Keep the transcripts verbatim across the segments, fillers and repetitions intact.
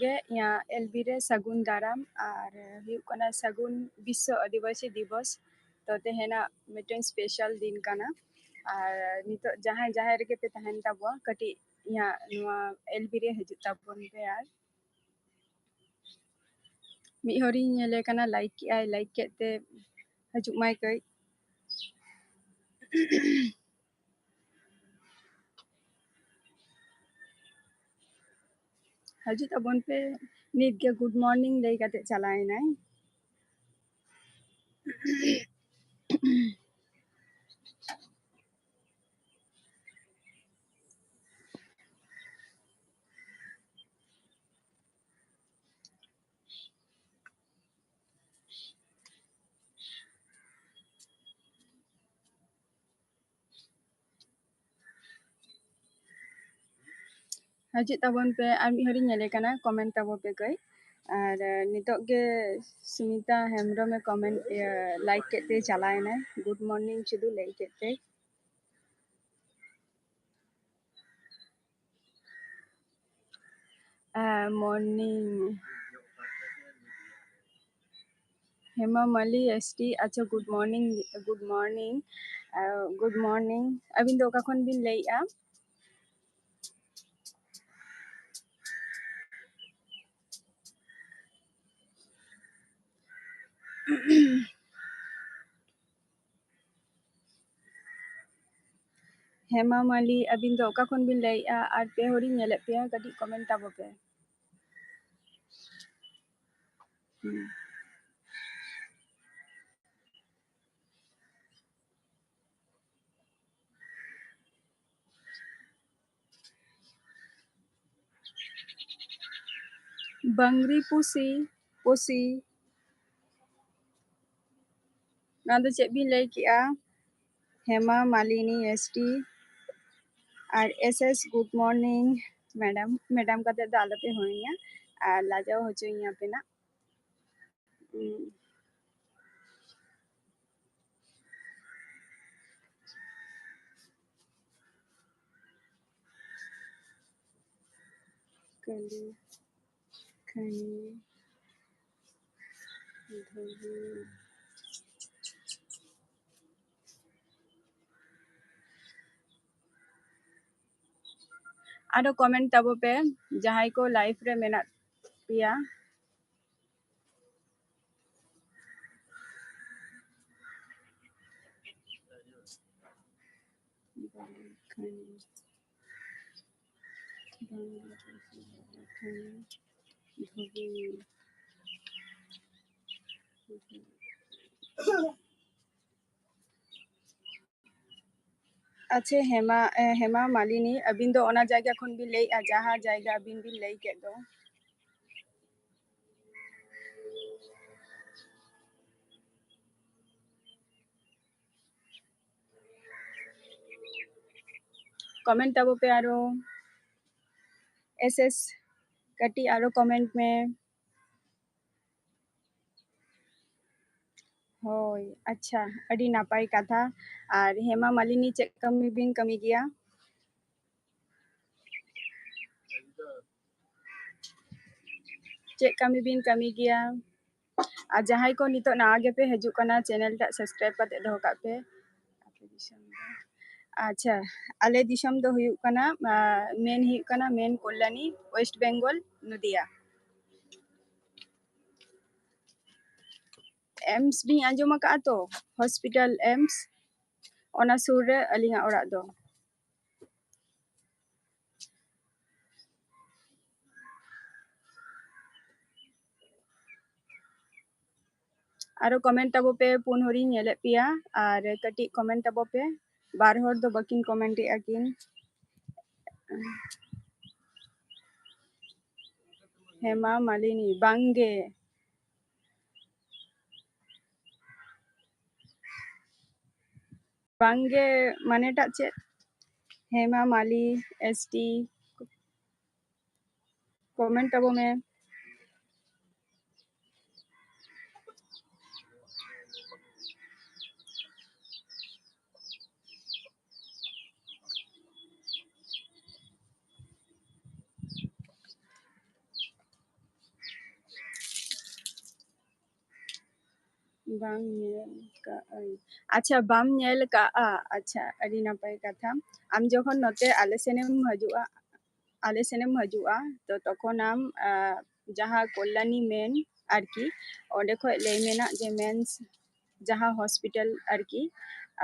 ᱜᱮ ᱤᱧᱟᱹᱜ L B ᱨᱮ ᱥᱟᱹᱜᱩᱱ ᱫᱟᱨᱟᱢ ᱟᱨ ᱦᱩᱭᱩᱜ ᱠᱟᱱᱟ ᱥᱟᱹᱜᱩᱱ ᱵᱤᱥᱥᱚ ᱟᱹᱫᱤᱵᱟᱹᱥᱤ ᱫᱤᱵᱚᱥ᱾ ᱛᱚ ᱛᱮᱦᱮᱧᱟᱜ ᱢᱤᱫᱴᱮᱱ ᱥᱯᱮᱥᱟᱞ ᱫᱤᱱ ᱠᱟᱱᱟ᱾ ᱟᱨ ᱱᱤᱛᱚᱜ ᱡᱟᱦᱟᱸᱭ ᱡᱟᱦᱟᱸᱭ ᱨᱮᱜᱮ ᱯᱮ ᱛᱟᱦᱮᱱ ᱛᱟᱵᱚᱱ, ᱠᱟᱹᱴᱤᱡ ᱤᱧᱟᱹᱜ ᱱᱚᱣᱟ ᱮᱞ ᱵᱤ ᱨᱮ ᱦᱤᱡᱩᱜ ᱛᱟᱵᱚᱱ ᱯᱮ᱾ ᱟᱨ ᱢᱤᱫ ᱦᱚᱲᱤᱧ ᱧᱮᱞᱮ ᱠᱟᱱᱟ, ᱞᱟᱭᱤᱠ ᱠᱮᱜᱼᱟᱭ, ᱞᱟᱭᱤᱠ ᱠᱮᱫ ᱛᱮ ᱦᱤᱡᱩᱜ ᱢᱟᱭ ᱠᱟᱹᱡ᱾ ᱦᱤᱡᱩᱜ ᱛᱟᱵᱚᱱ ᱯᱮ᱾ ᱱᱤᱛ ᱜᱮ ᱜᱩᱰ ᱢᱚᱨᱱᱤᱝ ᱞᱟᱹᱭ ᱠᱟᱛᱮ ᱪᱟᱞᱟᱣ ᱮᱱᱟᱭ᱾ ᱦᱤᱡᱩᱜ ᱛᱟᱵᱚᱱ ᱯᱮ, ᱟᱨ ᱢᱤᱫ ᱦᱚᱲᱤᱧ ᱧᱮᱞᱮ ᱠᱟᱱᱟ, ᱠᱚᱢᱮᱱᱴ ᱛᱟᱵᱚ ᱯᱮ ᱠᱟᱹᱡ᱾ ᱟᱨ ᱱᱤᱛᱚᱜ ᱜᱮ ᱥᱩᱢᱤᱛᱟ ᱦᱮᱢᱵᱨᱚᱢᱮ ᱠᱚᱢᱮᱱᱴ, ᱤᱭᱟᱹ, ᱞᱟᱭᱤᱠ ᱠᱮᱫ ᱛᱮ ᱪᱟᱞᱟᱣ ᱮᱱᱟᱭ, ᱜᱩᱰ ᱢᱚᱨᱱᱤᱝ ᱥᱩᱫᱷᱩ ᱞᱟᱹᱭ ᱠᱮᱫ ᱛᱮ᱾ ᱢᱚᱨᱱᱤᱝ᱾ ᱦᱮᱢᱟ ᱢᱟᱞᱤ ᱮᱥ ᱴᱤ, ᱟᱪᱪᱷᱟ, good morning, good morning, good morning. ᱟᱹᱵᱤᱱ ᱫᱚ ᱚᱠᱟ ᱠᱷᱚᱱ ᱵᱤᱱ ᱞᱟᱹᱭᱮᱫᱼᱟ? ᱦᱮᱢᱟ ᱢᱟᱞᱤ, ᱟᱹᱵᱤᱱ ᱫᱚ ᱚᱠᱟ ᱠᱷᱚᱱ ᱵᱤᱱ ᱞᱟᱹᱭᱮᱫᱼᱟ? ᱟᱨ ᱯᱮ ᱦᱚᱲᱤᱧ ᱧᱮᱞᱮᱫ ᱯᱮᱭᱟ, ᱠᱟᱹᱴᱤᱡ ᱠᱚᱢᱮᱱᱴ ᱛᱟᱵᱚ ᱯᱮ᱾ ᱦᱩᱸ᱾ ᱵᱟᱝᱨᱤ ᱯᱩᱥᱤ, ᱯᱩᱥᱤ᱾ ᱱᱚᱣᱟ ᱫᱚ ᱪᱮᱫ ᱵᱤᱱ ᱞᱟᱹᱭ ᱠᱮᱜᱼᱟ? Hema Malini S T R S S, good morning madam. Madam ᱠᱟᱛᱮ ᱫᱚ ᱟᱞᱚᱯᱮ ᱦᱚᱦᱚᱧᱟ, ᱟᱨ ᱞᱟᱡᱟᱣ ᱦᱚᱪᱚᱧᱟ ᱯᱮ ᱱᱟᱜ᱾ ᱩᱸ᱾ ᱠᱟᱹᱞᱤ᱾ ᱠᱷᱟᱱᱤ ᱫᱷᱩᱵᱤ᱾ ᱟᱨᱚ comment ᱛᱟᱵᱚ ᱯᱮ, ᱡᱟᱦᱟᱸᱭ ᱠᱚ live ᱨᱮ ᱢᱮᱱᱟᱜ ᱯᱮᱭᱟ᱾ ᱟᱪᱪᱷᱟ, ᱦᱮᱢᱟ, ᱮ, ᱦᱮᱢᱟ ᱢᱟᱞᱤᱱᱤ, ᱟᱹᱵᱤᱱ ᱫᱚ ᱚᱱᱟ ᱡᱟᱭᱜᱟ ᱠᱷᱚᱱ ᱵᱤᱱ ᱞᱟᱹᱭᱮᱫᱼᱟ, ᱡᱟᱦᱟᱸ ᱡᱟᱭᱜᱟ ᱟᱹᱵᱤᱱ ᱵᱤᱱ ᱞᱟᱹᱭ ᱠᱮᱫ ᱫᱚ? Comment ᱛᱟᱵᱚ ᱯᱮ ᱟᱨᱚ᱾ ᱮᱥ ᱮᱥ, ᱠᱟᱹᱴᱤᱡ ᱟᱨᱚ comment ᱢᱮ᱾ ᱦᱳᱭ, ᱟᱪᱪᱷᱟ, ᱟᱹᱰᱤ ᱱᱟᱯᱟᱭ ᱠᱟᱛᱷᱟ᱾ ᱟᱨ ᱦᱮᱢᱟ ᱢᱟᱞᱤᱱᱤ, ᱪᱮᱫ ᱠᱟᱹᱢᱤ ᱵᱤᱱ ᱠᱟᱹᱢᱤ ᱜᱮᱭᱟ? ᱪᱮᱫ ᱠᱟᱹᱢᱤ ᱵᱤᱱ ᱠᱟᱹᱢᱤ ᱜᱮᱭᱟ? ᱟᱨ ᱡᱟᱦᱟᱸᱭ ᱠᱚ ᱱᱤᱛᱚᱜ ᱱᱟᱣᱟ ᱜᱮᱯᱮ ᱦᱤᱡᱩᱜ ᱠᱟᱱᱟ, channel ᱴᱟᱜ subscribe ᱠᱟᱛᱮ ᱫᱚᱦᱚ ᱠᱟᱜ ᱯᱮ᱾ ᱟᱪᱪᱷᱟ, ᱟᱞᱮ ᱫᱤᱥᱚᱢ ᱫᱚ ᱦᱩᱭᱩᱜ ᱠᱟᱱᱟ, ᱟᱸ, main ᱦᱩᱭᱩᱜ ᱠᱟᱱᱟ main ᱠᱚᱞᱞᱟᱱᱤ, West Bengal, ᱱᱚᱫᱤᱭᱟ᱾ ᱮᱢᱥ ᱵᱤᱱ ᱟᱸᱡᱚᱢ ᱟᱠᱟᱫᱼᱟ ᱛᱚ? ᱦᱚᱥᱯᱤᱴᱟᱞ ᱮᱢᱥ, ᱚᱱᱟ ᱥᱩᱨ ᱨᱮ ᱟᱹᱞᱤᱧᱟᱜ ᱚᱲᱟᱜ ᱫᱚ᱾ ᱟᱨᱚ comment ᱛᱟᱵᱚ ᱯᱮ, ᱯᱩᱱ ᱦᱚᱲᱤᱧ ᱧᱮᱞᱮᱫ ᱯᱮᱭᱟ, ᱟᱨ ᱠᱟᱹᱴᱤᱡ comment ᱛᱟᱵᱚ ᱯᱮ, ᱵᱟᱨ ᱦᱚᱲ ᱫᱚ ᱵᱟᱹᱠᱤᱱ comment ᱮᱫᱼᱟ ᱠᱤᱱ᱾ ᱦᱮᱢᱟ ᱢᱟᱞᱤᱱᱤ, ᱵᱟᱝᱜᱮ᱾ ᱵᱟᱝᱜᱮ ᱢᱟᱱᱮᱴᱟᱜ ᱪᱮᱫ? ᱦᱮᱢᱟ ᱢᱟᱞᱤ, ᱮᱥ ᱴᱤ, comment ᱛᱟᱵᱚ ᱢᱮ᱾ ᱵᱟᱝ ᱧᱮᱞ ᱠᱟᱜᱼᱟᱹᱧ᱾ ᱟᱪᱪᱷᱟ, ᱵᱟᱢ ᱧᱮᱞ ᱠᱟᱜᱼᱟ? ᱟᱪᱪᱷᱟ, ᱟᱹᱰᱤ ᱱᱟᱯᱟᱭ ᱠᱟᱛᱷᱟ᱾ ᱟᱢ ᱡᱚᱠᱷᱚᱱ ᱱᱚᱛᱮ ᱟᱞᱮ ᱥᱮᱱᱮᱢ ᱦᱤᱡᱩᱜᱼᱟ, ᱟᱞᱮ ᱥᱮᱱᱮᱢ ᱦᱤᱡᱩᱜᱼᱟ, ᱛᱚ ᱛᱚᱠᱷᱚᱱ ᱟᱢ, ᱟ, ᱡᱟᱦᱟᱸ ᱠᱚᱞᱞᱟᱱᱤ ᱢᱮᱱ ᱟᱨᱠᱤ, ᱚᱸᱰᱮ ᱠᱷᱚᱡ ᱞᱟᱹᱭ ᱢᱮ ᱱᱟᱜ ᱡᱮ ᱢᱮᱱᱥ ᱡᱟᱦᱟᱸ ᱦᱚᱥᱯᱤᱴᱟᱞ ᱟᱨᱠᱤ,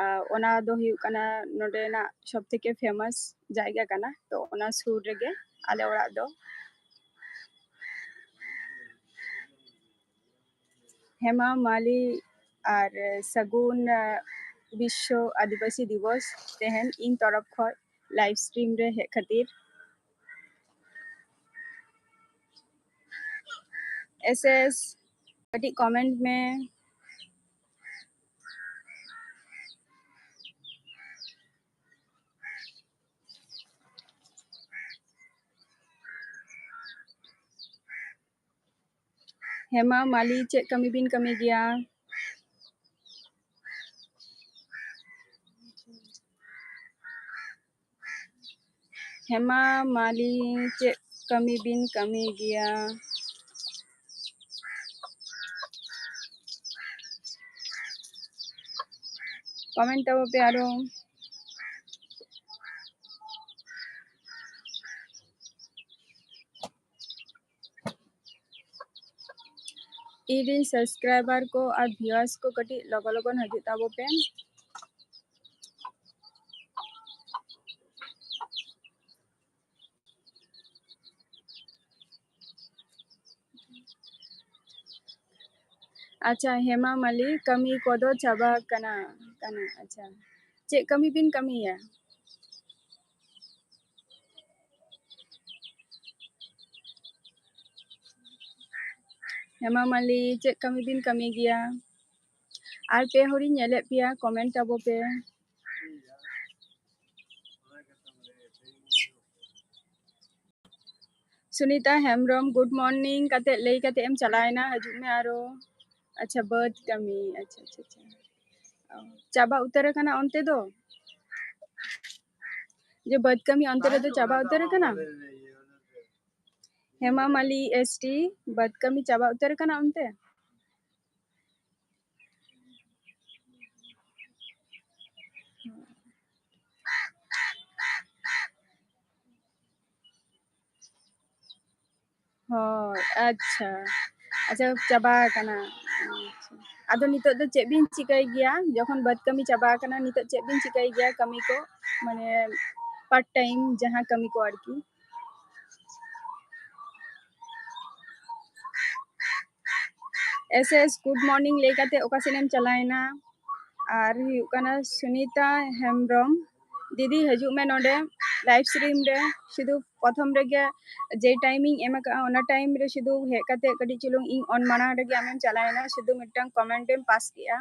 ᱟ, ᱚᱱᱟ ᱫᱚ ᱦᱩᱭᱩᱜ ᱠᱟᱱᱟ ᱱᱚᱰᱮᱱᱟᱜ ᱥᱚᱵ ᱛᱷᱮᱠᱮ ᱯᱷᱮᱢᱟᱥ ᱡᱟᱭᱜᱟ ᱠᱟᱱᱟ, ᱛᱚ ᱚᱱᱟ ᱥᱩᱨ ᱨᱮᱜᱮ ᱟᱞᱮ ᱚᱲᱟᱜ ᱫᱚ᱾ ᱦᱮᱢᱟ ᱢᱟᱞᱤ ᱟᱨ ᱥᱟᱹᱜᱩᱱ, ᱟ, ᱵᱤᱥᱥᱚ ᱟᱹᱫᱤᱵᱟᱹᱥᱤ ᱫᱤᱵᱚᱥ ᱛᱮᱦᱮᱧ ᱤᱧ ᱛᱚᱨᱚᱯ ᱠᱷᱚᱡ ᱞᱟᱭᱤᱵᱷ ᱥᱴᱨᱤᱢ ᱨᱮ ᱦᱮᱡ ᱠᱷᱟᱹᱛᱤᱨ᱾ ᱮᱥ ᱮᱥ, ᱠᱟᱹᱴᱤᱡ ᱠᱚᱢᱮᱱᱴ ᱢᱮ᱾ ᱦᱮᱢᱟ ᱢᱟᱞᱤ, ᱪᱮᱫ ᱠᱟᱹᱢᱤ ᱵᱤᱱ ᱠᱟᱹᱢᱤ ᱜᱮᱭᱟ? ᱦᱮᱢᱟ ᱢᱟᱞᱤ, ᱪᱮᱫ ᱠᱟᱹᱢᱤ ᱵᱤᱱ ᱠᱟᱹᱢᱤ ᱜᱮᱭᱟ? ᱠᱚᱢᱮᱱᱴ ᱛᱟᱵᱚ ᱯᱮ ᱟᱨᱚ᱾ ᱤᱧ ᱨᱮᱱ ᱥᱟᱵᱥᱠᱨᱟᱭᱵᱟᱨ ᱠᱚ ᱟᱨ ᱵᱷᱤᱭᱩᱣᱟᱨᱥ ᱠᱚ ᱠᱟᱹᱴᱤᱡ ᱞᱚᱜᱚᱱ ᱞᱚᱜᱚᱱ ᱦᱤᱡᱩᱜ ᱛᱟᱵᱚ ᱯᱮ᱾ ᱟᱪᱪᱷᱟ, ᱦᱮᱢᱟ ᱢᱟᱞᱤ, ᱠᱟᱹᱢᱤ ᱠᱚᱫᱚ ᱪᱟᱵᱟ ᱠᱟᱱᱟ, ᱠᱟᱱᱟ᱾ ᱟᱪᱪᱷᱟ, ᱪᱮᱫ ᱠᱟᱹᱢᱤ ᱵᱤᱱ ᱠᱟᱹᱢᱤᱭᱟ? ᱦᱮᱢᱟ ᱢᱟᱞᱤ, ᱪᱮᱫ ᱠᱟᱹᱢᱤ ᱵᱤᱱ ᱠᱟᱹᱢᱤ ᱜᱮᱭᱟ? ᱟᱨ ᱯᱮ ᱦᱚᱲᱤᱧ ᱧᱮᱞᱮᱫ ᱯᱮᱭᱟ, ᱠᱚᱢᱮᱱᱴ ᱛᱟᱵᱚ ᱯᱮ᱾ ᱥᱩᱱᱤᱛᱟ ᱦᱮᱢᱵᱨᱚᱢ, ᱜᱩᱰ ᱢᱚᱨᱱᱤᱝ ᱠᱟᱛᱮ ᱞᱟᱹᱭ ᱠᱟᱛᱮ ᱮᱢ ᱪᱟᱞᱟᱣᱮᱱᱟ, ᱦᱤᱡᱩᱜ ᱢᱮ ᱟᱨᱚ᱾ ᱟᱪᱪᱷᱟ, ᱵᱟᱹᱫᱽ ᱠᱟᱹᱢᱤ, ᱟᱪᱪᱷᱟ, ᱟᱪᱪᱷᱟ, ᱟᱪᱪᱷᱟ᱾ ᱚ, ᱪᱟᱵᱟ ᱩᱛᱟᱹᱨ ᱟᱠᱟᱱᱟ ᱚᱱᱛᱮ ᱫᱚ? ᱡᱮ ᱵᱟᱹᱫᱽ ᱠᱟᱹᱢᱤ ᱚᱱᱛᱮ ᱨᱮᱫᱚ ᱪᱟᱵᱟ ᱩᱛᱟᱹᱨ ᱟᱠᱟᱱᱟ? ᱦᱮᱢᱟ ᱢᱟᱞᱤ ᱮᱥ ᱴᱤ, ᱵᱟᱹᱫᱽ ᱠᱟᱹᱢᱤ ᱪᱟᱵᱟ ᱩᱛᱟᱹᱨ ᱟᱠᱟᱱᱟ ᱚᱱᱛᱮ? ᱦᱳᱭ, ᱟᱪᱪᱷᱟ᱾ ᱟᱪᱪᱷᱟ, ᱪᱟᱵᱟ ᱟᱠᱟᱱᱟ᱾ ᱟᱪᱪᱷᱟ᱾ ᱟᱫᱚ ᱱᱤᱛᱚᱜ ᱫᱚ ᱪᱮᱫ ᱵᱤᱱ ᱪᱤᱠᱟᱹᱭ ᱜᱮᱭᱟ? ᱡᱚᱠᱷᱚᱱ ᱵᱟᱹᱫᱽ ᱠᱟᱹᱢᱤ ᱪᱟᱵᱟ ᱟᱠᱟᱱᱟ, ᱱᱤᱛᱚᱜ ᱪᱮᱫ ᱵᱤᱱ ᱪᱤᱠᱟᱹᱭ ᱜᱮᱭᱟ ᱠᱟᱹᱢᱤ ᱠᱚ? ᱢᱟᱱᱮ part time ᱡᱟᱦᱟᱸ ᱠᱟᱹᱢᱤ ᱠᱚ ᱟᱨᱠᱤ᱾ S S, good morning ᱞᱟᱹᱭ ᱠᱟᱛᱮ ᱚᱠᱟ ᱥᱮᱫ ᱮᱢ ᱪᱟᱞᱟᱣᱮᱱᱟ? ᱟᱨ ᱦᱩᱭᱩᱜ ᱠᱟᱱᱟ ᱥᱩᱱᱤᱛᱟ ᱦᱮᱢᱵᱨᱚᱢ, ᱫᱤᱫᱤ ᱦᱤᱡᱩᱜ ᱢᱮ ᱱᱚᱰᱮ live stream ᱨᱮ᱾ ᱥᱩᱫᱷᱩ ᱯᱨᱚᱛᱷᱚᱢ ᱨᱮᱜᱮ ᱡᱮ time ᱤᱧ ᱮᱢ ᱟᱠᱟᱫᱼᱟ, ᱚᱱᱟ time ᱨᱮ ᱥᱩᱫᱷᱩ ᱦᱮᱡ ᱠᱟᱛᱮ ᱠᱟᱹᱴᱤᱡ ᱪᱩᱞᱩᱝ ᱤᱧ on ᱢᱟᱲᱟᱝ ᱨᱮᱜᱮ ᱟᱢᱮᱢ ᱪᱟᱞᱟᱣᱮᱱᱟ, ᱥᱩᱫᱷᱩ ᱢᱤᱫᱴᱟᱝ comment ᱮᱢ pass ᱠᱮᱜᱼᱟ᱾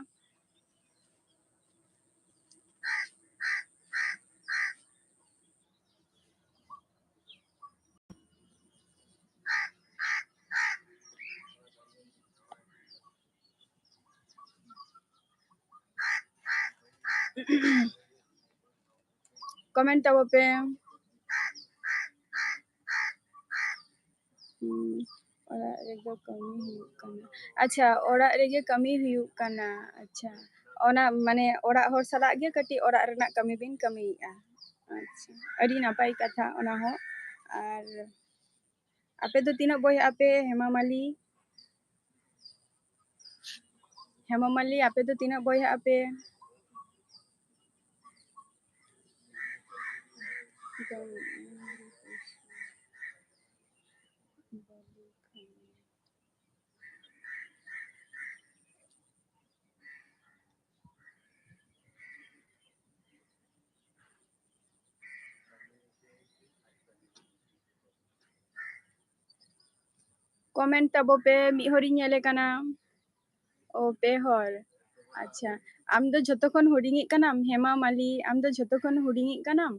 Comment ᱛᱟᱵᱚ ᱯᱮ᱾ ᱦᱩᱸ, ᱚᱲᱟᱜ ᱨᱮᱫᱚ ᱠᱟᱹᱢᱤ ᱦᱩᱭᱩᱜ ᱠᱟᱱᱟ᱾ ᱟᱪᱪᱷᱟ, ᱚᱲᱟᱜ ᱨᱮᱜᱮ ᱠᱟᱹᱢᱤ ᱦᱩᱭᱩᱜ ᱠᱟᱱᱟ᱾ ᱟᱪᱪᱷᱟ, ᱚᱱᱟ ᱢᱟᱱᱮ ᱚᱲᱟᱜ ᱦᱚᱲ ᱥᱟᱞᱟᱜ ᱜᱮ ᱠᱟᱹᱴᱤᱡ ᱚᱲᱟᱜ ᱨᱮᱱᱟᱜ ᱠᱟᱹᱢᱤ ᱵᱤᱱ ᱠᱟᱹᱢᱤᱭᱮᱫᱼᱟ᱾ ᱟᱪᱪᱷᱟ, ᱟᱹᱰᱤ ᱱᱟᱯᱟᱭ ᱠᱟᱛᱷᱟ ᱚᱱᱟ ᱦᱚᱸ᱾ ᱟᱨ ᱟᱯᱮ ᱫᱚ ᱛᱤᱱᱟᱹᱜ ᱵᱚᱭᱦᱟᱜ ᱟᱯᱮ, ᱦᱮᱢᱟ ᱢᱟᱞᱤ? ᱦᱮᱢᱟ ᱢᱟᱞᱤ, ᱟᱯᱮ ᱫᱚ ᱛᱤᱱᱟᱹᱜ ᱵᱚᱭᱦᱟᱜ ᱟᱯᱮ? Comment ᱛᱟᱵᱚ ᱯᱮ, ᱢᱤᱫ ᱦᱚᱲᱤᱧ ᱧᱮᱞᱮ ᱠᱟᱱᱟ᱾ ᱚ, ᱯᱮ ᱦᱚᱲ᱾ ᱟᱪᱪᱷᱟ, ᱟᱢ ᱫᱚ ᱡᱷᱚᱛᱚ ᱠᱷᱚᱱ ᱦᱩᱰᱤᱧᱤᱡ ᱠᱟᱱᱟᱢ? ᱦᱮᱢᱟ ᱢᱟᱞᱤ, ᱟᱢ ᱫᱚ ᱡᱷᱚᱛᱚ ᱠᱷᱚᱱ ᱦᱩᱰᱤᱧᱤᱡ ᱠᱟᱱᱟᱢ?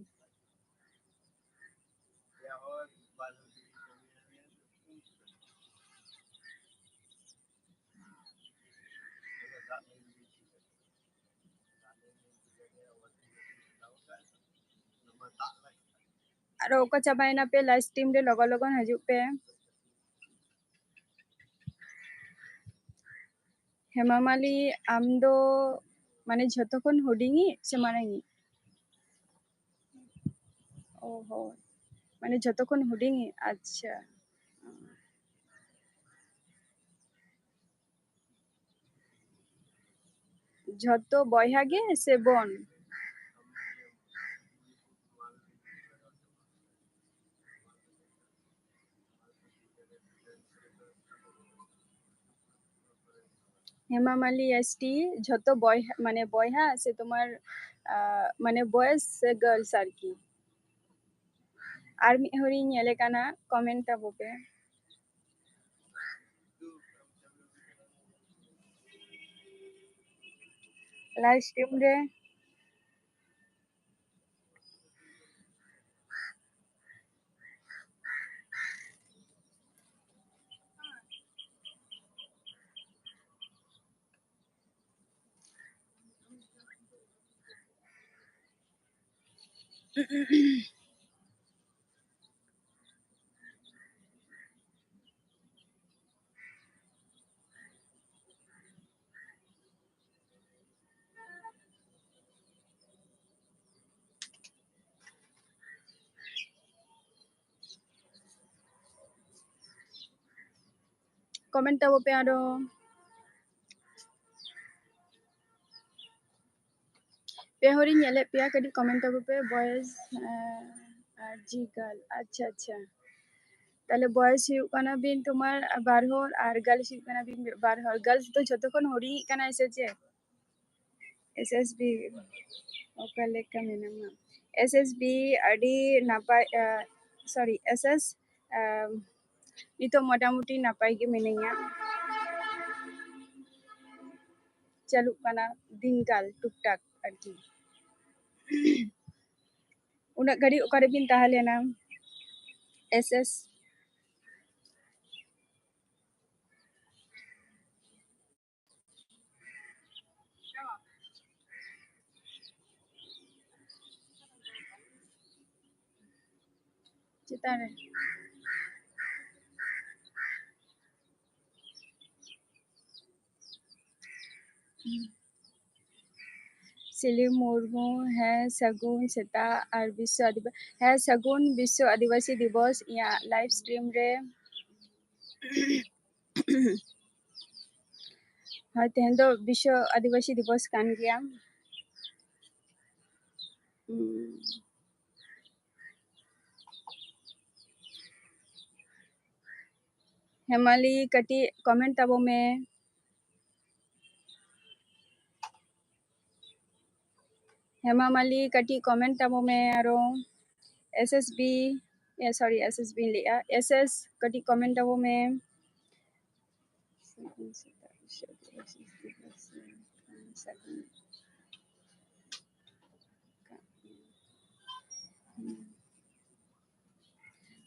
ᱟᱨᱚ ᱚᱠᱟ ᱪᱟᱵᱟᱭᱮᱱᱟ ᱯᱮ? Live stream ᱨᱮ ᱞᱚᱜᱚᱱ ᱞᱚᱜᱚᱱ ᱦᱤᱡᱩᱜ ᱯᱮ᱾ ᱦᱮᱢᱟ ᱢᱟᱞᱤ, ᱟᱢ ᱫᱚ ᱢᱟᱱᱮ ᱡᱷᱚᱛᱚ ᱠᱷᱚᱱ ᱦᱩᱰᱤᱧᱤᱡ ᱥᱮ ᱢᱟᱨᱟᱝᱤᱡ? ᱚ ᱦᱚᱸ, ᱢᱟᱱᱮ ᱡᱷᱚᱛᱚ ᱠᱷᱚᱱ ᱦᱩᱰᱤᱧᱤᱡ? ᱟᱪᱪᱷᱟ᱾ ᱡᱷᱚᱛᱚ ᱵᱚᱭᱦᱟ ᱜᱮ ᱥᱮ ᱵᱚᱱ? ᱦᱮᱢᱟ ᱢᱟᱞᱤ ᱮᱥ ᱴᱤ, ᱡᱷᱚᱛᱚ ᱵᱚᱭᱦᱟ, ᱢᱟᱱᱮ ᱵᱚᱭᱦᱟ ᱥᱮ ᱛᱳᱢᱟᱨ, ᱟᱸ, ᱢᱟᱱᱮ boys ᱥᱮ girls ᱟᱨᱠᱤ? ᱟᱨ ᱢᱤᱫ ᱦᱚᱲᱤᱧ ᱧᱮᱞᱮ ᱠᱟᱱᱟ, comment ᱛᱟᱵᱚ ᱯᱮ᱾ Live stream ᱨᱮ᱾ Comment ᱛᱟᱵᱚ ᱯᱮ ᱟᱨᱚ᱾ ᱯᱮ ᱦᱚᱲᱤᱧ ᱧᱮᱞᱮᱫ ᱯᱮᱭᱟ, ᱠᱟᱹᱴᱤᱡ comment ᱛᱟᱵᱚ ᱯᱮ, boys, ᱟᱨ ᱡᱤ girl᱾ ᱟᱪᱪᱷᱟ, ᱟᱪᱪᱷᱟ, ᱛᱟᱦᱞᱮ boys ᱦᱩᱭᱩᱜ ᱠᱟᱱᱟ ᱵᱤᱱ ᱛᱳᱢᱟᱨ ᱵᱟᱨ ᱦᱚᱲ ᱟᱨ girls ᱦᱩᱭᱩᱜ ᱠᱟᱱᱟ ᱵᱤᱱ ᱵᱟᱨ ᱦᱚᱲ᱾ Girls ᱫᱚ ᱡᱷᱚᱛᱚ ᱠᱷᱚᱱ ᱦᱩᱰᱤᱧᱤᱡ ᱠᱟᱱᱟᱭ ᱥᱮ ᱪᱮᱫ? S S B ᱚᱠᱟ ᱞᱮᱠᱟ ᱢᱮᱱᱟᱢᱟ? S S B ᱟᱹᱰᱤ ᱱᱟᱯᱟᱭ, ᱟᱸ, sorry, S S, ᱟᱸ, ᱱᱤᱛᱚᱜ ᱢᱚᱴᱟᱢᱩᱴᱤ ᱱᱟᱯᱟᱭ ᱜᱮ ᱢᱤᱱᱟᱹᱧᱟ᱾ ᱪᱟᱹᱞᱩᱜ ᱠᱟᱱᱟ ᱫᱤᱱᱠᱟᱞ ᱴᱩᱠ ᱴᱟᱠ ᱟᱨᱠᱤ᱾ ᱩᱱᱟᱹᱜ ᱜᱷᱟᱹᱲᱤᱡ ᱚᱠᱟᱨᱮ ᱵᱤᱱ ᱛᱟᱦᱮᱸ ᱞᱮᱱᱟ? S S᱾ ᱪᱮᱛᱟᱱ ᱨᱮ᱾ ᱥᱤᱞᱤ ᱢᱩᱨᱢᱩ, ᱦᱮᱸ, ᱥᱟᱹᱜᱩᱱ ᱥᱮᱛᱟᱜ ᱟᱨ ᱵᱤᱥᱥᱚ ᱟᱹᱫᱤᱵᱟ-, ᱦᱮᱸ, ᱥᱟᱹᱜᱩᱱ ᱵᱤᱥᱥᱚ ᱟᱹᱫᱤᱵᱟᱹᱥᱤ ᱫᱤᱵᱚᱥ ᱤᱧᱟᱹᱜ live stream ᱨᱮ᱾ ᱦᱳᱭ, ᱛᱮᱦᱮᱧ ᱫᱚ ᱵᱤᱥᱥᱚ ᱟᱹᱫᱤᱵᱟᱹᱥᱤ ᱫᱤᱵᱚᱥ ᱠᱟᱱ ᱜᱮᱭᱟ᱾ ᱦᱩᱸ᱾ ᱦᱮᱢᱟᱞᱤ, ᱠᱟᱹᱴᱤᱡ comment ᱛᱟᱵᱚ ᱢᱮ᱾ ᱦᱮᱢᱟ ᱢᱟᱞᱤ, ᱠᱟᱹᱴᱤᱡ comment ᱛᱟᱵᱚ ᱢᱮ ᱟᱨᱚ᱾ S S B, ᱮ, sorry, S S B ᱤᱧ ᱞᱟᱹᱭᱮᱜᱼᱟ, S S, ᱠᱟᱹᱴᱤᱡ comment ᱛᱟᱵᱚ ᱢᱮ᱾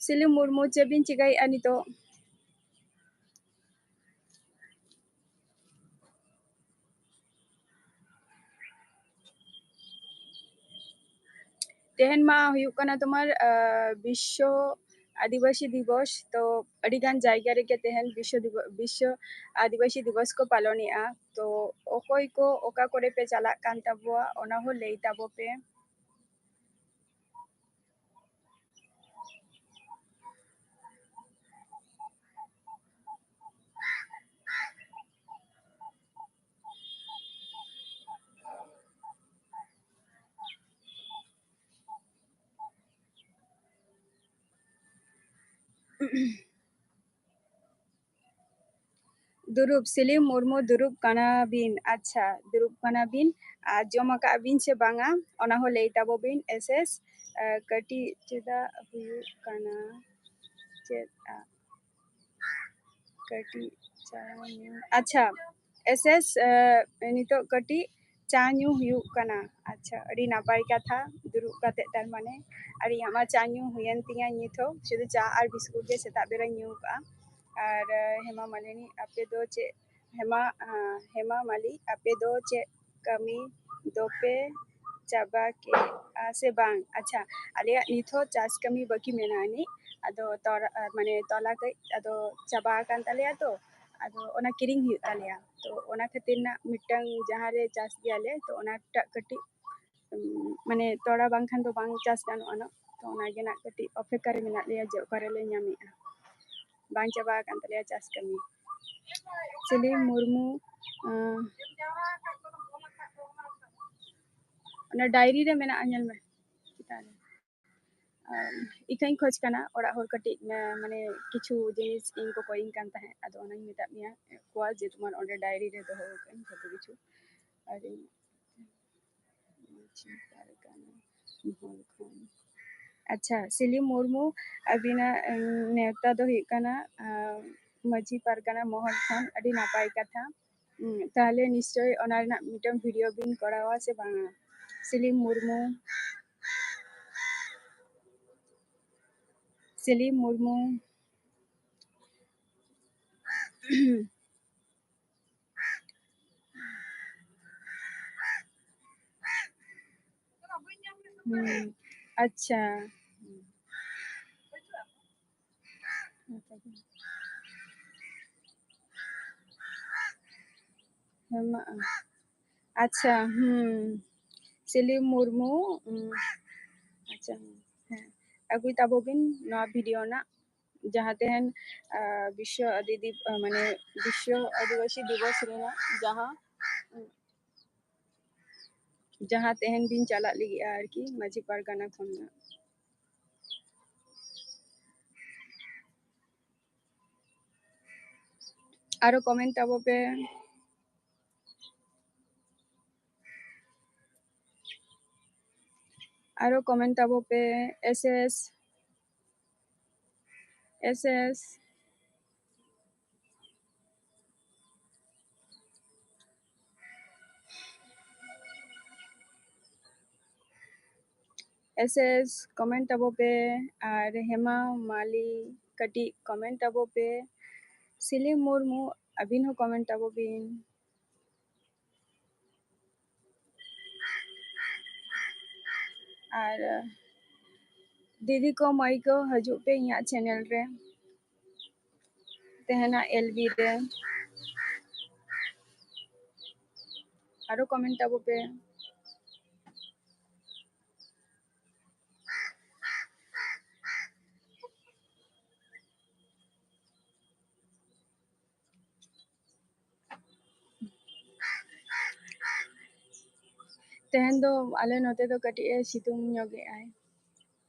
ᱥᱤᱞᱩ ᱢᱩᱨᱢᱩ, ᱪᱮᱫ ᱵᱤᱱ ᱪᱤᱠᱟᱹᱭᱮᱫᱼᱟ ᱱᱤᱛᱚᱜ? ᱛᱮᱦᱮᱧ ᱢᱟ ᱦᱩᱭᱩᱜ ᱠᱟᱱᱟ ᱛᱳᱢᱟᱨ, ᱟᱸ, ᱵᱤᱥᱥᱚ ᱟᱹᱫᱤᱵᱟᱹᱥᱤ ᱫᱤᱵᱚᱥ᱾ ᱛᱚ ᱟᱹᱰᱤᱜᱟᱱ ᱡᱟᱭᱜᱟ ᱨᱮᱜᱮ ᱛᱮᱦᱮᱧ ᱵᱤᱥᱥᱚ ᱫᱤᱵᱚ-, ᱵᱤᱥᱥᱚ ᱟᱹᱫᱤᱵᱟᱹᱥᱤ ᱫᱤᱵᱚᱥ ᱠᱚ ᱯᱟᱞᱚᱱᱮᱜᱼᱟ᱾ ᱛᱚ ᱚᱠᱚᱭ ᱠᱚ ᱚᱠᱟ ᱠᱚᱨᱮ ᱯᱮ ᱪᱟᱞᱟᱜ ᱠᱟᱱ ᱛᱟᱵᱚᱣᱟ, ᱚᱱᱟ ᱦᱚᱸ ᱞᱟᱹᱭ ᱛᱟᱵᱚ ᱯᱮ᱾ ᱫᱩᱨᱩᱵ, ᱥᱤᱞᱤᱢ ᱢᱩᱨᱢᱩ, ᱫᱩᱨᱩᱵ ᱠᱟᱱᱟ ᱵᱤᱱ? ᱟᱪᱪᱷᱟ, ᱫᱩᱨᱩᱵ ᱠᱟᱱᱟ ᱵᱤᱱ᱾ ᱟᱨ ᱡᱚᱢ ᱟᱠᱟᱫ ᱵᱤᱱ ᱥᱮ ᱵᱟᱝᱟ, ᱚᱱᱟ ᱦᱚᱸ ᱞᱟᱹᱭ ᱛᱟᱵᱚ ᱵᱤᱱ᱾ S S, ᱟᱸ, ᱠᱟᱹᱴᱤᱡ ᱪᱮᱫᱟᱜ ᱦᱩᱭᱩᱜ ᱠᱟᱱᱟ? ᱪᱮᱫ, ᱟᱸ, ᱠᱟᱹᱴᱤᱡ ᱪᱟ ᱧᱩ᱾ ᱟᱪᱪᱷᱟ, S S, ᱟᱸ, ᱱᱤᱛᱚᱜ ᱠᱟᱹᱴᱤᱡ ᱪᱟ ᱧᱩ ᱦᱩᱭᱩᱜ ᱠᱟᱱᱟ᱾ ᱟᱪᱪᱷᱟ, ᱟᱹᱰᱤ ᱱᱟᱯᱟᱭ ᱠᱟᱛᱷᱟ, ᱫᱩᱲᱩᱵ ᱠᱟᱛᱮ ᱛᱟᱨ ᱢᱟᱱᱮ᱾ ᱟᱨ ᱤᱧᱟᱹᱜ ᱢᱟ ᱪᱟ ᱧᱩ ᱦᱩᱭᱮᱱ ᱛᱤᱧᱟ ᱱᱤᱛ ᱦᱚᱸ, ᱥᱩᱫᱷᱩ ᱪᱟ ᱟᱨ ᱵᱤᱥᱠᱩᱴ ᱜᱮ ᱥᱮᱛᱟᱜ ᱵᱮᱲᱟᱧ ᱧᱩ ᱠᱟᱜᱼᱟ᱾ ᱟᱨ, ᱟᱸ, ᱦᱮᱢᱟ ᱢᱟᱞᱤᱱᱤ, ᱟᱯᱮ ᱫᱚ ᱪᱮᱫ, ᱦᱮᱢᱟ, ᱟᱸ, ᱦᱮᱢᱟ ᱢᱟᱞᱤ, ᱟᱯᱮ ᱫᱚ ᱪᱮᱫ ᱠᱟᱹᱢᱤ ᱫᱚᱯᱮ ᱪᱟᱵᱟ ᱠᱮᱜᱼᱟ ᱥᱮ ᱵᱟᱝ? ᱟᱪᱪᱷᱟ, ᱟᱞᱮᱭᱟᱜ ᱱᱤᱛ ᱦᱚᱸ ᱪᱟᱥ ᱠᱟᱹᱢᱤ ᱵᱟᱹᱠᱤ ᱢᱮᱱᱟᱜ ᱟᱹᱱᱤᱡ, ᱟᱫᱚ ᱛᱚᱨ-, ᱟᱸ, ᱢᱟᱱᱮ ᱛᱚᱞᱟ ᱠᱟᱹᱡ ᱟᱫᱚ ᱪᱟᱵᱟ ᱟᱠᱟᱱ ᱛᱟᱞᱮᱭᱟ ᱛᱚ, ᱟᱫᱚ ᱚᱱᱟ ᱠᱤᱨᱤᱧ ᱦᱩᱭᱩᱜ ᱛᱟᱞᱮᱭᱟ᱾ ᱛᱚ ᱚᱱᱟ ᱠᱷᱟᱹᱛᱤᱨ ᱱᱟᱜ ᱢᱤᱫᱴᱟᱝ ᱡᱟᱦᱟᱸ ᱨᱮ ᱪᱟᱥ ᱜᱮᱭᱟᱞᱮ, ᱛᱚ ᱚᱱᱟᱴᱟᱜ ᱠᱟᱹᱴᱤᱡ, ᱩᱢ, ᱢᱟᱱᱮ ᱛᱚᱲᱟ ᱵᱟᱝᱠᱷᱟᱱ ᱫᱚ ᱵᱟᱝ ᱪᱟᱥ ᱜᱟᱱᱚᱜᱼᱟ ᱱᱟᱜ᱾ ᱛᱚ ᱚᱱᱟᱜᱮ ᱱᱟᱜ ᱠᱟᱹᱴᱤᱡ ᱚᱯᱮᱠᱠᱷᱟ ᱨᱮ ᱢᱮᱱᱟᱜ ᱞᱮᱭᱟ ᱡᱮ ᱚᱠᱟ ᱨᱮᱞᱮ ᱧᱟᱢᱮᱜᱼᱟ, ᱵᱟᱝ ᱪᱟᱵᱟ ᱟᱠᱟᱱ ᱛᱟᱞᱮᱭᱟ ᱪᱟᱥ ᱠᱟᱹᱢᱤ᱾ ᱥᱤᱞᱤ ᱢᱩᱨᱢᱩ, ᱟᱸ, ᱚᱱᱟ ᱰᱟᱭᱨᱤ ᱨᱮ ᱢᱮᱱᱟᱜᱼᱟ, ᱧᱮᱞ ᱢᱮ ᱪᱮᱛᱟᱱ ᱨᱮ᱾ ᱟᱨ ᱤᱠᱟᱹᱧ ᱠᱷᱚᱡᱽ ᱠᱟᱱᱟ ᱚᱲᱟᱜ ᱦᱚᱲ ᱠᱟᱹᱴᱤᱡ, ᱢᱟ-, ᱢᱟᱱᱮ ᱠᱤᱪᱷᱩ ᱡᱤᱱᱤᱥ ᱤᱧ ᱠᱚ ᱠᱚᱭᱤᱧ ᱠᱟᱱ ᱛᱟᱦᱮᱸᱫ, ᱟᱫᱚ ᱚᱱᱟᱧ ᱢᱮᱛᱟᱫ ᱢᱮᱭᱟ ᱠᱚᱣᱟ ᱡᱮ ᱛᱳᱢᱟᱨ ᱚᱸᱰᱮ ᱰᱟᱭᱨᱤ ᱨᱮ ᱫᱚᱦᱚ ᱟᱠᱟᱫᱟᱹᱧ ᱡᱷᱚᱛᱚ ᱠᱤᱪᱷᱩ᱾ ᱟᱨ ᱤᱧ ᱢᱟᱹᱡᱷᱤ ᱯᱟᱨᱜᱟᱱᱟ ᱢᱚᱦᱚᱞ ᱠᱷᱚᱱ᱾ ᱟᱪᱪᱷᱟ, ᱥᱤᱞᱤ ᱢᱩᱨᱢᱩ, ᱟᱹᱵᱤᱱᱟᱜ, ᱩᱢ, ᱱᱮᱣᱛᱟ ᱫᱚ ᱦᱩᱭᱩᱜ ᱠᱟᱱᱟ, ᱟᱸ, ᱢᱟᱹᱡᱷᱤ ᱯᱟᱨᱜᱟᱱᱟ ᱢᱚᱦᱚᱞ ᱠᱷᱚᱱ, ᱟᱹᱰᱤ ᱱᱟᱯᱟᱭ ᱠᱟᱛᱷᱟ᱾ ᱩᱸ, ᱛᱟᱦᱞᱮ ᱱᱤᱥᱪᱚᱭ ᱚᱱᱟ ᱨᱮᱱᱟᱜ ᱢᱤᱫᱴᱟᱝ video ᱵᱤᱱ ᱠᱚᱨᱟᱣᱟ ᱥᱮ ᱵᱟᱝᱟ? ᱥᱤᱞᱤ ᱢᱩᱨᱢᱩ, ᱥᱤᱞᱤ ᱢᱩᱨᱢᱩ᱾ ᱦᱩᱸ, ᱟᱪᱪᱷᱟ᱾ ᱦᱮᱢᱟ, ᱟᱪᱪᱷᱟ, ᱦᱩᱸ, ᱥᱤᱞᱤ ᱢᱩᱨᱢᱩ, ᱩᱸ, ᱟᱪᱪᱷᱟ, ᱦᱮᱸ, ᱟᱹᱜᱩᱭ ᱛᱟᱵᱚ ᱵᱤᱱ ᱱᱚᱣᱟ video ᱨᱮᱱᱟᱜ ᱡᱟᱦᱟᱸ ᱛᱮᱦᱮᱧ, ᱟ, ᱵᱤᱥᱥᱚ ᱟᱹᱫᱤ-, ᱟ, ᱢᱟᱱᱮ ᱵᱤᱥᱥᱚ ᱟᱹᱫᱤᱵᱟᱹᱥᱤ ᱫᱤᱵᱚᱥ ᱨᱮᱱᱟᱜ ᱡᱟᱦᱟᱸ, ᱡᱟᱦᱟᱸ ᱛᱮᱦᱮᱧ ᱵᱤᱱ ᱪᱟᱞᱟᱜ ᱞᱟᱹᱜᱤᱫᱼᱟ ᱟᱨᱠᱤ ᱢᱟᱹᱡᱷᱤ ᱯᱟᱨᱜᱟᱱᱟ ᱠᱷᱚᱱᱟᱜ᱾ ᱟᱨᱚ comment ᱛᱟᱵᱚ ᱯᱮ, ᱟᱨᱚ comment ᱛᱟᱵᱚ ᱯᱮ᱾ S S, S S, S S comment ᱛᱟᱵᱚ ᱯᱮ᱾ ᱟᱨ ᱦᱮᱢᱟ ᱢᱟᱞᱤ ᱠᱟᱹᱴᱤᱡ comment ᱛᱟᱵᱚ ᱯᱮ᱾ ᱥᱤᱞᱤ ᱢᱩᱨᱢᱩ, ᱟᱹᱵᱤᱱ ᱦᱚᱸ comment ᱛᱟᱵᱚ ᱵᱤᱱ᱾ ᱟᱨ ᱫᱤᱫᱤ ᱠᱚ, ᱢᱟᱹᱭ ᱠᱚ, ᱦᱤᱡᱩᱜ ᱯᱮ ᱤᱧᱟᱹᱜ channel ᱨᱮ, ᱛᱟᱦᱮᱱᱟ L B ᱨᱮ᱾ ᱟᱨᱚ comment ᱛᱟᱵᱚ ᱯᱮ᱾ ᱛᱮᱦᱮᱧ ᱫᱚ ᱟᱞᱮ ᱱᱚᱛᱮ ᱫᱚ ᱠᱟᱹᱴᱤᱡ ᱮ ᱥᱤᱛᱩᱝ ᱧᱚᱜ ᱮᱜᱼᱟᱭ᱾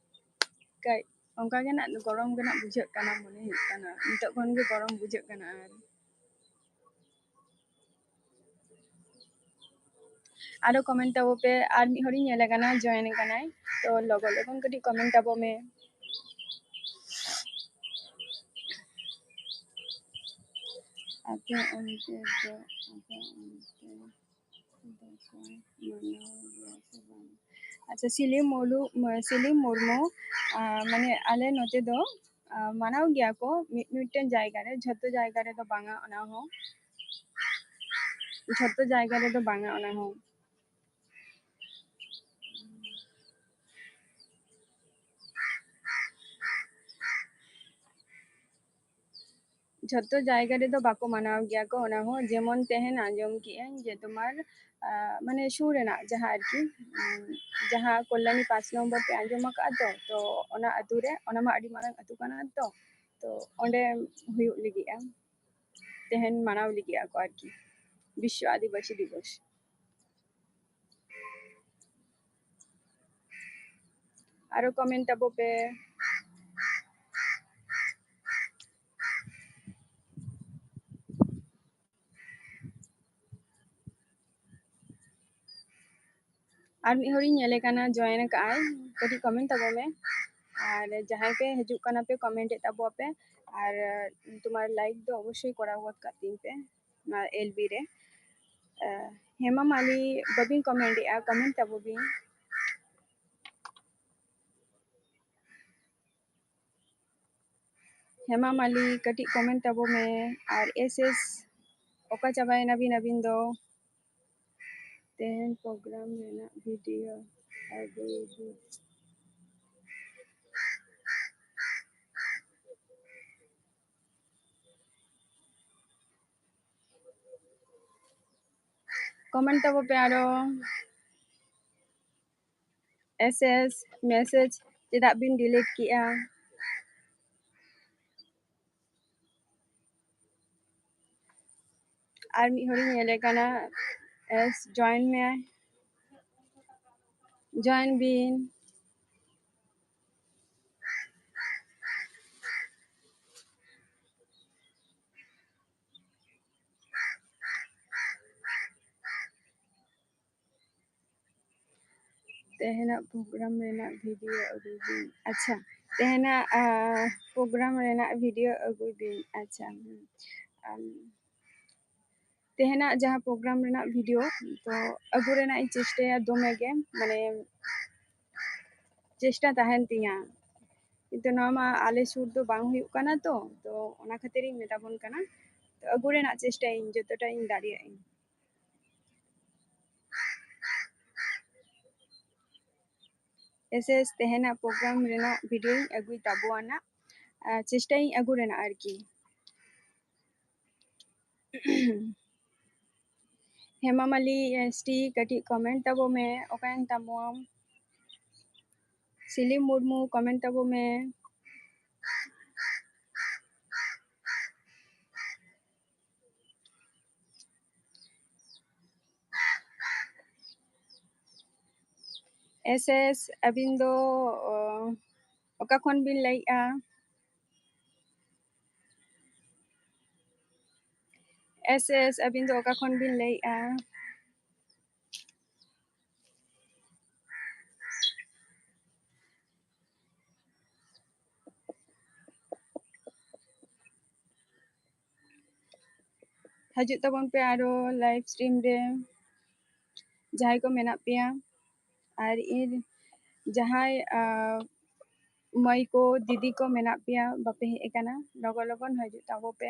ᱠᱟᱹᱡ ᱚᱱᱠᱟ ᱜᱮ ᱱᱟᱜ ᱜᱚᱨᱚᱢ ᱜᱮ ᱱᱟᱜ ᱵᱩᱡᱷᱟᱹᱜ ᱠᱟᱱᱟ, ᱢᱚᱱᱮ ᱦᱩᱭᱩᱜ ᱠᱟᱱᱟ ᱱᱤᱛᱚᱜ ᱠᱷᱚᱱ ᱜᱮ ᱜᱚᱨᱚᱢ ᱵᱩᱡᱷᱟᱹᱜ ᱠᱟᱱᱟ᱾ ᱟᱨ ᱟᱨᱚ comment ᱛᱟᱵᱚ ᱯᱮ, ᱟᱨ ᱢᱤᱫ ᱦᱚᱲᱤᱧ ᱧᱮᱞᱮ ᱠᱟᱱᱟ, join ᱠᱟᱱᱟᱭ, ᱛᱚ ᱞᱚᱜᱚᱱ ᱞᱚᱜᱚᱱ ᱠᱟᱹᱴᱤᱡ comment ᱛᱟᱵᱚ ᱢᱮ᱾ ᱟᱯᱮ ᱚᱱᱛᱮ ᱫᱚ, ᱟᱯᱮ ᱚᱱᱛᱮ ᱫᱚ ᱠᱚ ᱢᱟᱱᱟᱣ ᱜᱮᱭᱟ ᱥᱮ ᱵᱟᱝ? ᱟᱪᱪᱷᱟ, ᱥᱤᱞᱤ ᱢᱩᱨᱢᱩ, ᱥᱤᱞᱤ ᱢᱩᱨᱢᱩ, ᱟᱸ, ᱢᱟᱱᱮ ᱟᱞᱮ ᱱᱚᱛᱮ ᱫᱚ, ᱟᱸ, ᱢᱟᱱᱟᱣ ᱜᱮᱭᱟ ᱠᱚ ᱢᱤᱫ ᱢᱤᱫᱴᱮᱱ ᱡᱟᱭᱜᱟ ᱨᱮ, ᱡᱷᱚᱛᱚ ᱡᱟᱭᱜᱟ ᱨᱮᱫᱚ ᱵᱟᱝᱟ ᱚᱱᱟ ᱦᱚᱸ, ᱡᱷᱚᱛᱚ ᱡᱟᱭᱜᱟ ᱨᱮᱫᱚ ᱵᱟᱝᱟ ᱚᱱᱟ ᱦᱚᱸ᱾ ᱡᱷᱚᱛᱚ ᱡᱟᱭᱜᱟ ᱨᱮᱫᱚ ᱵᱟᱠᱚ ᱢᱟᱱᱟᱣ ᱜᱮᱭᱟ ᱠᱚ ᱚᱱᱟ ᱦᱚᱸ᱾ ᱡᱮᱢᱚᱱ ᱛᱮᱦᱮᱧ ᱟᱸᱡᱚᱢ ᱠᱮᱜᱼᱟᱹᱧ ᱡᱮ ᱛᱳᱢᱟᱨ, ᱟᱸ, ᱢᱟᱱᱮ ᱥᱩᱨ ᱨᱮᱱᱟᱜ ᱡᱟᱦᱟᱸ ᱟᱨᱠᱤ, ᱩᱸ, ᱡᱟᱦᱟᱸ ᱠᱚᱞᱞᱟᱱᱤ ᱯᱟᱸᱪ ᱱᱚᱢᱵᱚᱨ ᱯᱮ ᱟᱸᱡᱚᱢ ᱟᱠᱟᱫᱼᱟ ᱛᱚ, ᱛᱚ ᱚᱱᱟ ᱟᱹᱛᱩ ᱨᱮ, ᱚᱱᱟ ᱢᱟ ᱟᱹᱰᱤ ᱢᱟᱨᱟᱝ ᱟᱹᱛᱩ ᱠᱟᱱᱟ ᱛᱚ, ᱛᱚ ᱚᱸᱰᱮ ᱦᱩᱭᱩᱜ ᱞᱟᱹᱜᱤᱫᱼᱟ, ᱛᱮᱦᱮᱧ ᱢᱟᱱᱟᱣ ᱞᱟᱹᱜᱤᱫ ᱟᱠᱚ ᱟᱨᱠᱤ ᱵᱤᱥᱥᱚ ᱟᱹᱫᱤᱵᱟᱹᱥᱤ ᱫᱤᱵᱚᱥ᱾ ᱟᱨᱚ comment ᱛᱟᱵᱚ ᱯᱮ᱾ ᱟᱨ ᱢᱤᱫ ᱦᱚᱲᱤᱧ ᱧᱮᱞᱮ ᱠᱟᱱᱟ, join ᱟᱠᱟᱫᱼᱟᱭ, ᱠᱟᱹᱴᱤᱡ comment ᱛᱟᱵᱚ ᱢᱮ᱾ ᱟᱨ ᱡᱟᱦᱟᱸᱭ ᱯᱮ ᱦᱤᱡᱩᱜ ᱠᱟᱱᱟ ᱯᱮ, comment ᱮᱫ ᱛᱟᱵᱚᱣᱟ ᱯᱮ, ᱟᱨ ᱛᱳᱢᱟᱨ like ᱫᱚ ᱚᱵᱚᱥᱥᱳᱭ ᱠᱚᱨᱟᱣ ᱜᱚᱫ ᱠᱟᱜ ᱛᱤᱧ ᱯᱮ ᱱᱚᱣᱟ L B ᱨᱮ᱾ ᱟᱸ, ᱦᱮᱢᱟ ᱢᱟᱞᱤ ᱵᱟᱹᱵᱤᱱ comment ᱮᱫᱼᱟ, comment ᱛᱟᱵᱚ ᱵᱤᱱ᱾ ᱦᱮᱢᱟ ᱢᱟᱞᱤ, ᱠᱟᱹᱴᱤᱡ comment ᱛᱟᱵᱚ ᱢᱮ᱾ ᱟᱨ S S, ᱚᱠᱟ ᱪᱟᱵᱟᱭᱮᱱᱟ ᱵᱤᱱ ᱟᱹᱵᱤᱱ ᱫᱚ? ᱛᱮᱦᱮᱧ program ᱨᱮᱱᱟᱜ video ᱟᱹᱜᱩᱭ ᱵᱤᱱ᱾ Comment ᱛᱟᱵᱚ ᱯᱮ ᱟᱨᱚ᱾ S S message ᱪᱮᱫᱟᱜ ᱵᱤᱱ delete ᱠᱮᱜᱼᱟ? ᱟᱨ ᱢᱤᱫ ᱦᱚᱲᱤᱧ ᱧᱮᱞᱮ ᱠᱟᱱᱟ, S, join ᱢᱮ᱾ ᱡᱚᱭᱮᱱ ᱵᱤᱱ᱾ ᱛᱮᱦᱮᱧᱟᱜ ᱯᱨᱳᱜᱨᱟᱢ ᱨᱮᱱᱟᱜ ᱵᱷᱤᱰᱤᱭᱳ ᱟᱹᱜᱩᱭ ᱵᱤᱱ᱾ ᱟᱪᱪᱷᱟ, ᱛᱮᱦᱮᱧᱟᱜ ᱯᱨᱳᱜᱨᱟᱢ ᱨᱮᱱᱟᱜ ᱵᱷᱤᱰᱤᱭᱳ ᱟᱹᱜᱩᱭ ᱵᱤᱱ᱾ ᱟᱪᱪᱷᱟ, ᱦᱩᱸ᱾ ᱟᱢ, ᱛᱮᱦᱮᱧᱟᱜ ᱡᱟᱦᱟᱸ ᱯᱨᱳᱜᱨᱟᱢ ᱨᱮᱱᱟᱜ ᱵᱷᱤᱰᱤᱭᱳ, ᱛᱚ ᱟᱹᱜᱩ ᱨᱮᱱᱟᱜ ᱤᱧ ᱪᱮᱥᱴᱟᱭᱟ ᱫᱚᱢᱮ ᱜᱮ, ᱢᱟᱱᱮ ᱪᱮᱥᱴᱟ ᱛᱟᱦᱮᱱ ᱛᱤᱧᱟ, ᱠᱤᱱᱛᱩ ᱱᱚᱣᱟ ᱢᱟ ᱟᱞᱮ ᱥᱩᱨ ᱫᱚ ᱵᱟᱝ ᱦᱩᱭᱩᱜ ᱠᱟᱱᱟ ᱛᱚ, ᱛᱚ ᱚᱱᱟ ᱠᱷᱟᱹᱛᱤᱨ ᱤᱧ ᱢᱮᱛᱟᱵᱚᱱ ᱠᱟᱱᱟ᱾ ᱛᱚ ᱟᱹᱜᱩ ᱨᱮᱱᱟᱜ ᱪᱮᱥᱴᱟᱭᱟᱹᱧ ᱡᱚᱛᱚᱴᱟ ᱤᱧ ᱫᱟᱲᱮᱭᱟᱜ ᱟᱹᱧ᱾ ᱮᱥ ᱮᱥ ᱛᱮᱦᱮᱧᱟᱜ ᱯᱨᱳᱜᱨᱟᱢ ᱨᱮᱱᱟᱜ ᱵᱷᱤᱰᱤᱭᱳᱧ ᱟᱹᱜᱩᱭ ᱛᱟᱵᱚᱣᱟᱱᱟ, ᱟᱨ ᱪᱮᱥᱴᱟᱭᱟᱹᱧ ᱟᱹᱜᱩ ᱨᱮᱱᱟᱜ ᱟᱨᱠᱤ᱾ ᱦᱮᱢᱟ ᱢᱟᱞᱤ ᱮᱥ ᱴᱤ ᱠᱟᱹᱴᱤᱡ ᱠᱚᱢᱮᱱᱴ ᱛᱟᱵᱚ ᱢᱮ, ᱚᱠᱟᱭᱮᱱ ᱛᱟᱢᱟᱢ? ᱥᱤᱞᱤᱢ ᱢᱩᱨᱢᱩ ᱠᱚᱢᱮᱱᱴ ᱛᱟᱵᱚ ᱢᱮ᱾ ᱮᱥ ᱮᱥ, ᱟᱹᱵᱤᱱ ᱫᱚ, ᱚ, ᱚᱠᱟ ᱠᱷᱚᱱ ᱵᱤᱱ ᱞᱟᱹᱭᱮᱫᱼᱟ? ᱮᱥ ᱮᱥ, ᱟᱹᱵᱤᱱ ᱫᱚ ᱚᱠᱟ ᱠᱷᱚᱱ ᱵᱤᱱ ᱞᱟᱹᱭᱮᱫᱼᱟ? ᱦᱤᱡᱩᱜ ᱛᱟᱵᱚᱱ ᱯᱮ ᱟᱨᱚ ᱞᱟᱭᱤᱵᱷ ᱥᱴᱨᱤᱢ ᱨᱮ, ᱡᱟᱦᱟᱸᱭ ᱠᱚ ᱢᱮᱱᱟᱜ ᱯᱮᱭᱟ᱾ ᱟᱨ ᱤᱧ ᱡᱟᱦᱟᱸᱭ, ᱟ, ᱢᱟᱹᱭ ᱠᱚ, ᱫᱤᱫᱤ ᱠᱚ ᱢᱮᱱᱟᱜ ᱯᱮᱭᱟ, ᱵᱟᱯᱮ ᱦᱮᱡ ᱟᱠᱟᱱᱟ, ᱞᱚᱜᱚᱱ ᱞᱚᱜᱚᱱ ᱦᱤᱡᱩᱜ ᱛᱟᱵᱚ ᱯᱮ᱾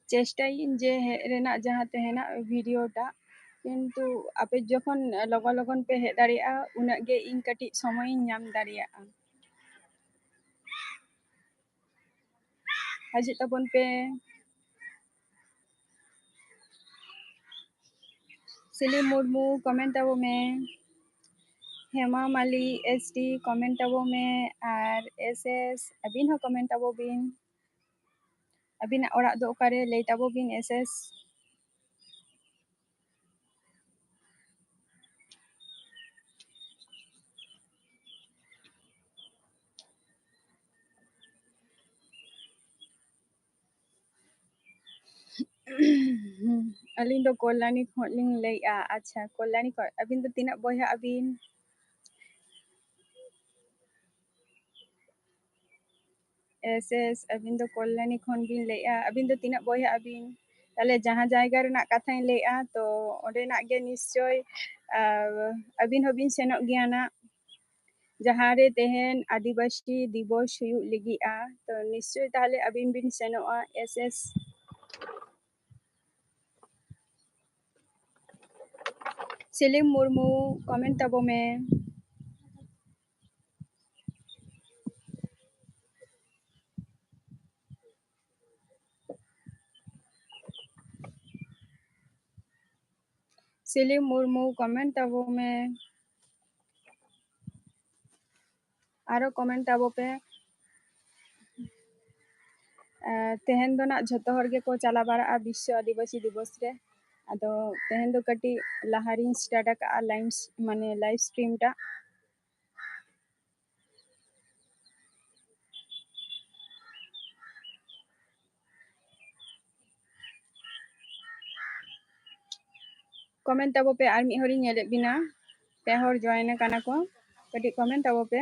ᱪᱮᱥᱴᱟᱭᱟᱹᱧ ᱡᱮ ᱦᱮᱡ ᱨᱮᱱᱟᱜ ᱡᱟᱦᱟᱸ ᱛᱮᱦᱮᱧᱟᱜ ᱵᱷᱤᱰᱤᱭᱳ ᱴᱟᱜ, ᱠᱤᱱᱛᱩ ᱟᱯᱮ ᱡᱚᱠᱷᱚᱱ ᱞᱚᱜᱚᱱ ᱞᱚᱜᱚᱱ ᱯᱮ ᱦᱮᱡ ᱫᱟᱲᱮᱭᱟᱜᱼᱟ, ᱩᱱᱟᱹᱜ ᱜᱮ ᱤᱧ ᱠᱟᱹᱴᱤᱡ ᱥᱚᱢᱚᱭᱤᱧ ᱧᱟᱢ ᱫᱟᱲᱮᱭᱟᱜᱼᱟ᱾ ᱦᱤᱡᱩᱜ ᱛᱟᱵᱚᱱ ᱯᱮ᱾ ᱥᱤᱞᱤ ᱢᱩᱨᱢᱩ ᱠᱚᱢᱮᱱᱴ ᱛᱟᱵᱚ ᱢᱮ᱾ ᱦᱮᱢᱟ ᱢᱟᱞᱤ ᱮᱥ ᱴᱤ ᱠᱚᱢᱮᱱᱴ ᱛᱟᱵᱚ ᱢᱮ᱾ ᱟᱨ ᱮᱥ ᱮᱥ ᱟᱹᱵᱤᱱ ᱦᱚᱸ ᱠᱚᱢᱮᱱᱴ ᱛᱟᱵᱚ ᱵᱤᱱ᱾ ᱟᱹᱵᱤᱱᱟᱜ ᱚᱲᱟᱜ ᱫᱚ ᱚᱠᱟᱨᱮ ᱞᱟᱹᱭ ᱛᱟᱵᱚ ᱵᱤᱱ ᱮᱥ ᱮᱥ᱾ ᱟᱹᱞᱤᱧ ᱫᱚ ᱠᱚᱞᱭᱟᱱᱤ ᱠᱷᱚᱱ ᱞᱤᱧ ᱞᱟᱹᱭᱮᱫᱼᱟ᱾ ᱟᱪᱪᱷᱟ, ᱠᱚᱞᱭᱟᱱᱤ ᱠᱷᱚᱱ᱾ ᱟᱹᱵᱤᱱ ᱫᱚ ᱛᱤᱱᱟᱹᱜ ᱵᱚᱭᱦᱟᱜ ᱟᱹᱵᱤᱱ? ᱮᱥ ᱮᱥ, ᱟᱹᱵᱤᱱ ᱫᱚ ᱠᱚᱞᱭᱟᱱᱤ ᱠᱷᱚᱱ ᱵᱤᱱ ᱞᱟᱹᱭᱮᱫᱼᱟ᱾ ᱟᱹᱵᱤᱱ ᱫᱚ ᱛᱤᱱᱟᱹᱜ ᱵᱚᱭᱦᱟᱜ ᱟᱹᱵᱤᱱ? ᱛᱟᱦᱚᱞᱮ ᱡᱟᱦᱟᱸ ᱡᱟᱭᱜᱟ ᱨᱮᱱᱟᱜ ᱠᱟᱛᱷᱟᱧ ᱞᱟᱹᱭᱮᱫᱼᱟ, ᱛᱚ ᱚᱸᱰᱮᱱᱟᱜ ᱜᱮ ᱱᱤᱥᱪᱚᱭ, ᱟᱨ ᱟᱹᱵᱤᱱ ᱦᱚᱸᱵᱤᱱ ᱥᱮᱱᱚᱜ ᱜᱮᱭᱟ ᱱᱟᱜ, ᱡᱟᱦᱟᱸ ᱨᱮ ᱛᱮᱦᱮᱧ ᱟᱹᱫᱤᱵᱟᱹᱥᱤ ᱫᱤᱵᱚᱥ ᱦᱩᱭᱩᱜ ᱞᱟᱹᱜᱤᱫᱼᱟ᱾ ᱛᱚ ᱱᱤᱥᱪᱚᱭ ᱛᱟᱦᱚᱞᱮ ᱟᱹᱵᱤᱱ ᱵᱤᱱ ᱥᱮᱱᱚᱜᱼᱟ᱾ ᱮᱥ ᱮᱥ᱾ ᱥᱮᱞᱤᱢ ᱢᱩᱨᱢᱩ, comment ᱛᱟᱵᱚ ᱢᱮ᱾ ᱥᱮᱞᱤᱢ ᱢᱩᱨᱢᱩ, comment ᱛᱟᱵᱚ ᱢᱮ᱾ ᱟᱨᱚ comment ᱛᱟᱵᱚ ᱯᱮ᱾ ᱮ, ᱛᱮᱦᱮᱧ ᱫᱚ ᱱᱟᱜ ᱡᱷᱚᱛᱚ ᱦᱚᱲ ᱜᱮᱠᱚ ᱪᱟᱞᱟᱣ ᱵᱟᱲᱟᱜᱼᱟ ᱵᱤᱥᱥᱚ ᱟᱹᱫᱤᱵᱟᱹᱥᱤ ᱫᱤᱵᱚᱥ ᱨᱮ᱾ ᱟᱫᱚ ᱛᱮᱦᱮᱧ ᱫᱚ ᱠᱟᱹᱴᱤᱡ ᱞᱟᱦᱟ ᱨᱤᱧ start ᱟᱠᱟᱫᱼᱟ live, ᱢᱟᱱᱮ live stream ᱴᱟᱜ᱾ Comment ᱛᱟᱵᱚ ᱯᱮ, ᱟᱨ ᱢᱤᱫ ᱦᱚᱲᱤᱧ ᱧᱮᱞᱮᱫ ᱵᱤᱱᱟ, ᱯᱮ ᱦᱚᱲ join ᱟᱠᱟᱱᱟ ᱠᱚ, ᱠᱟᱹᱴᱤᱡ comment ᱛᱟᱵᱚ ᱯᱮ᱾